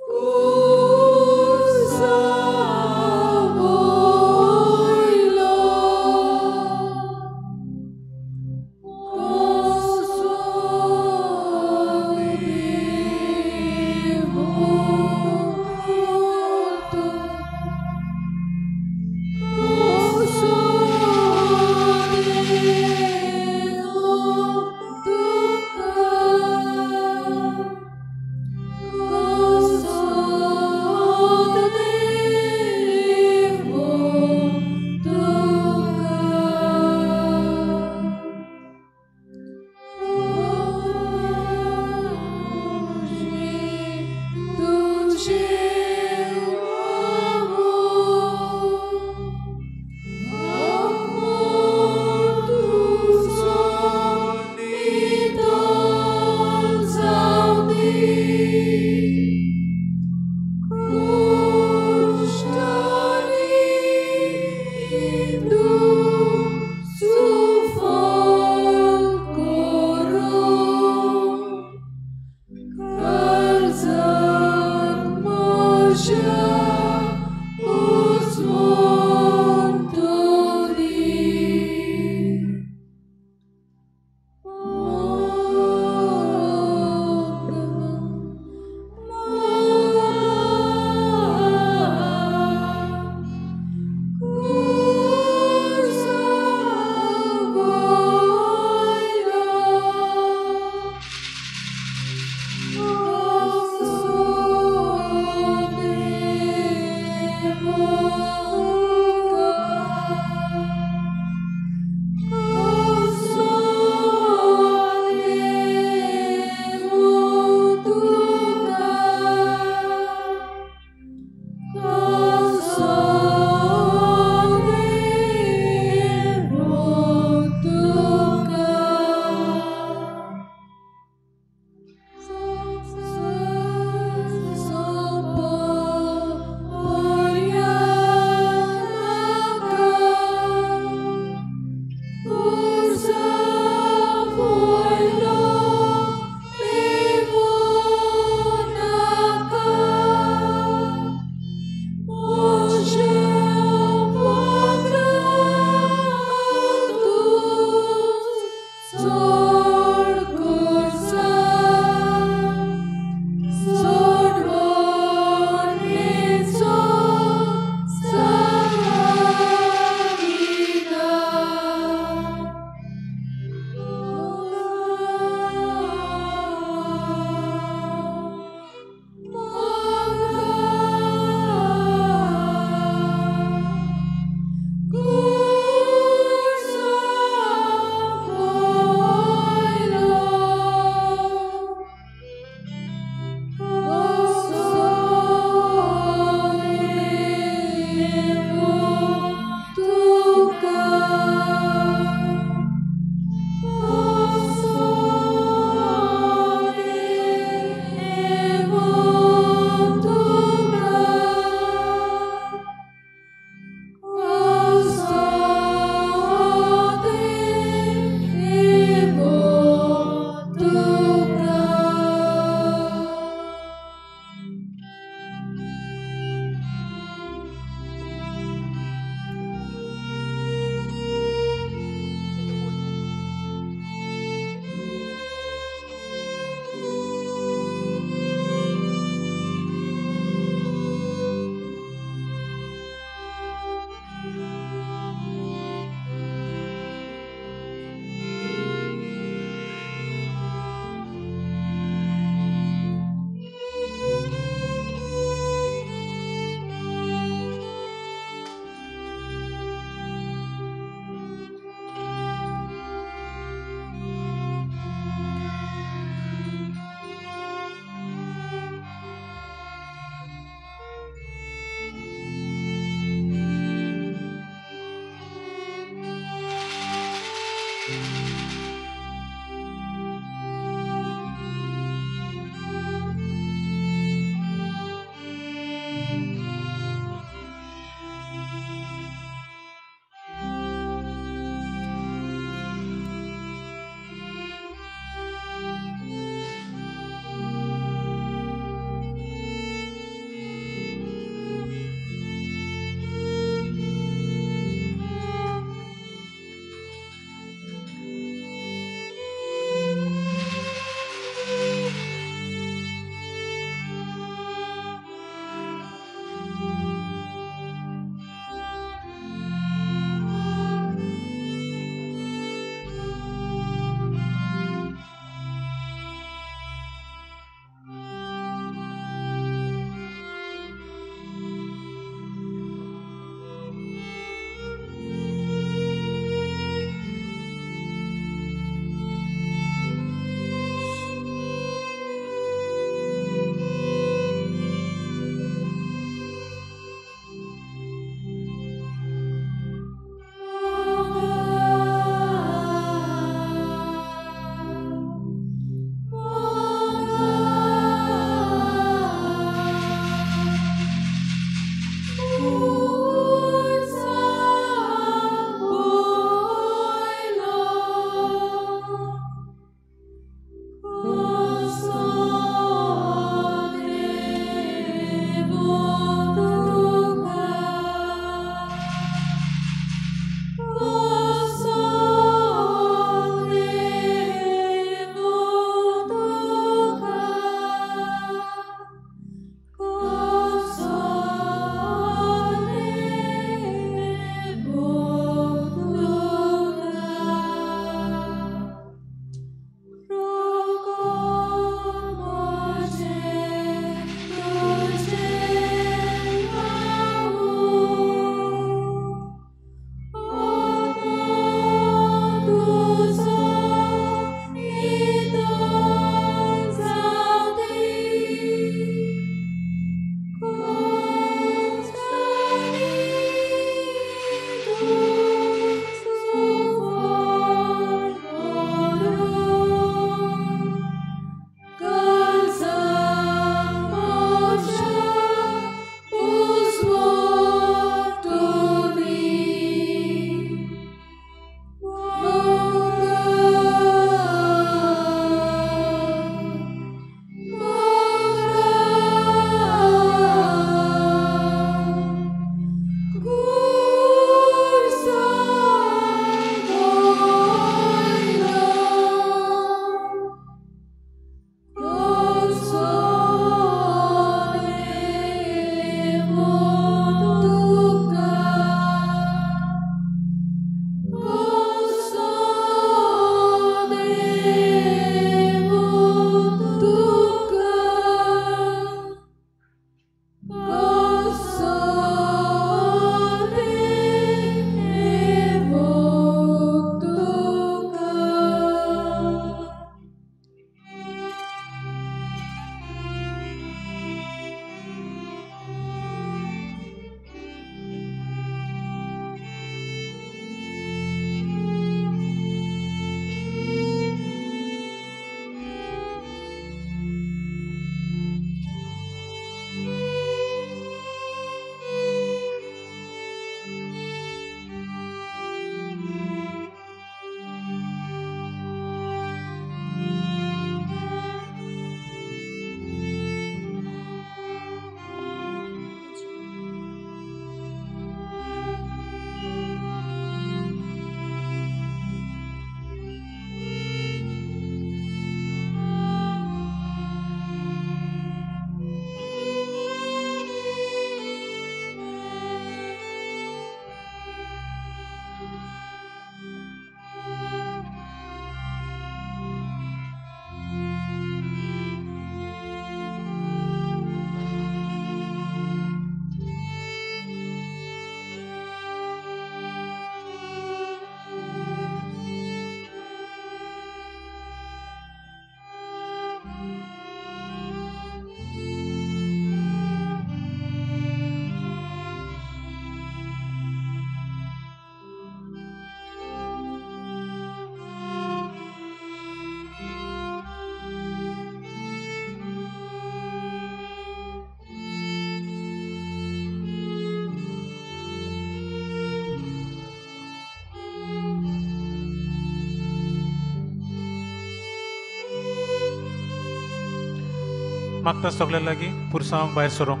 मागता सगळ्या लागीं पुरसांवाक भायर सरूंक.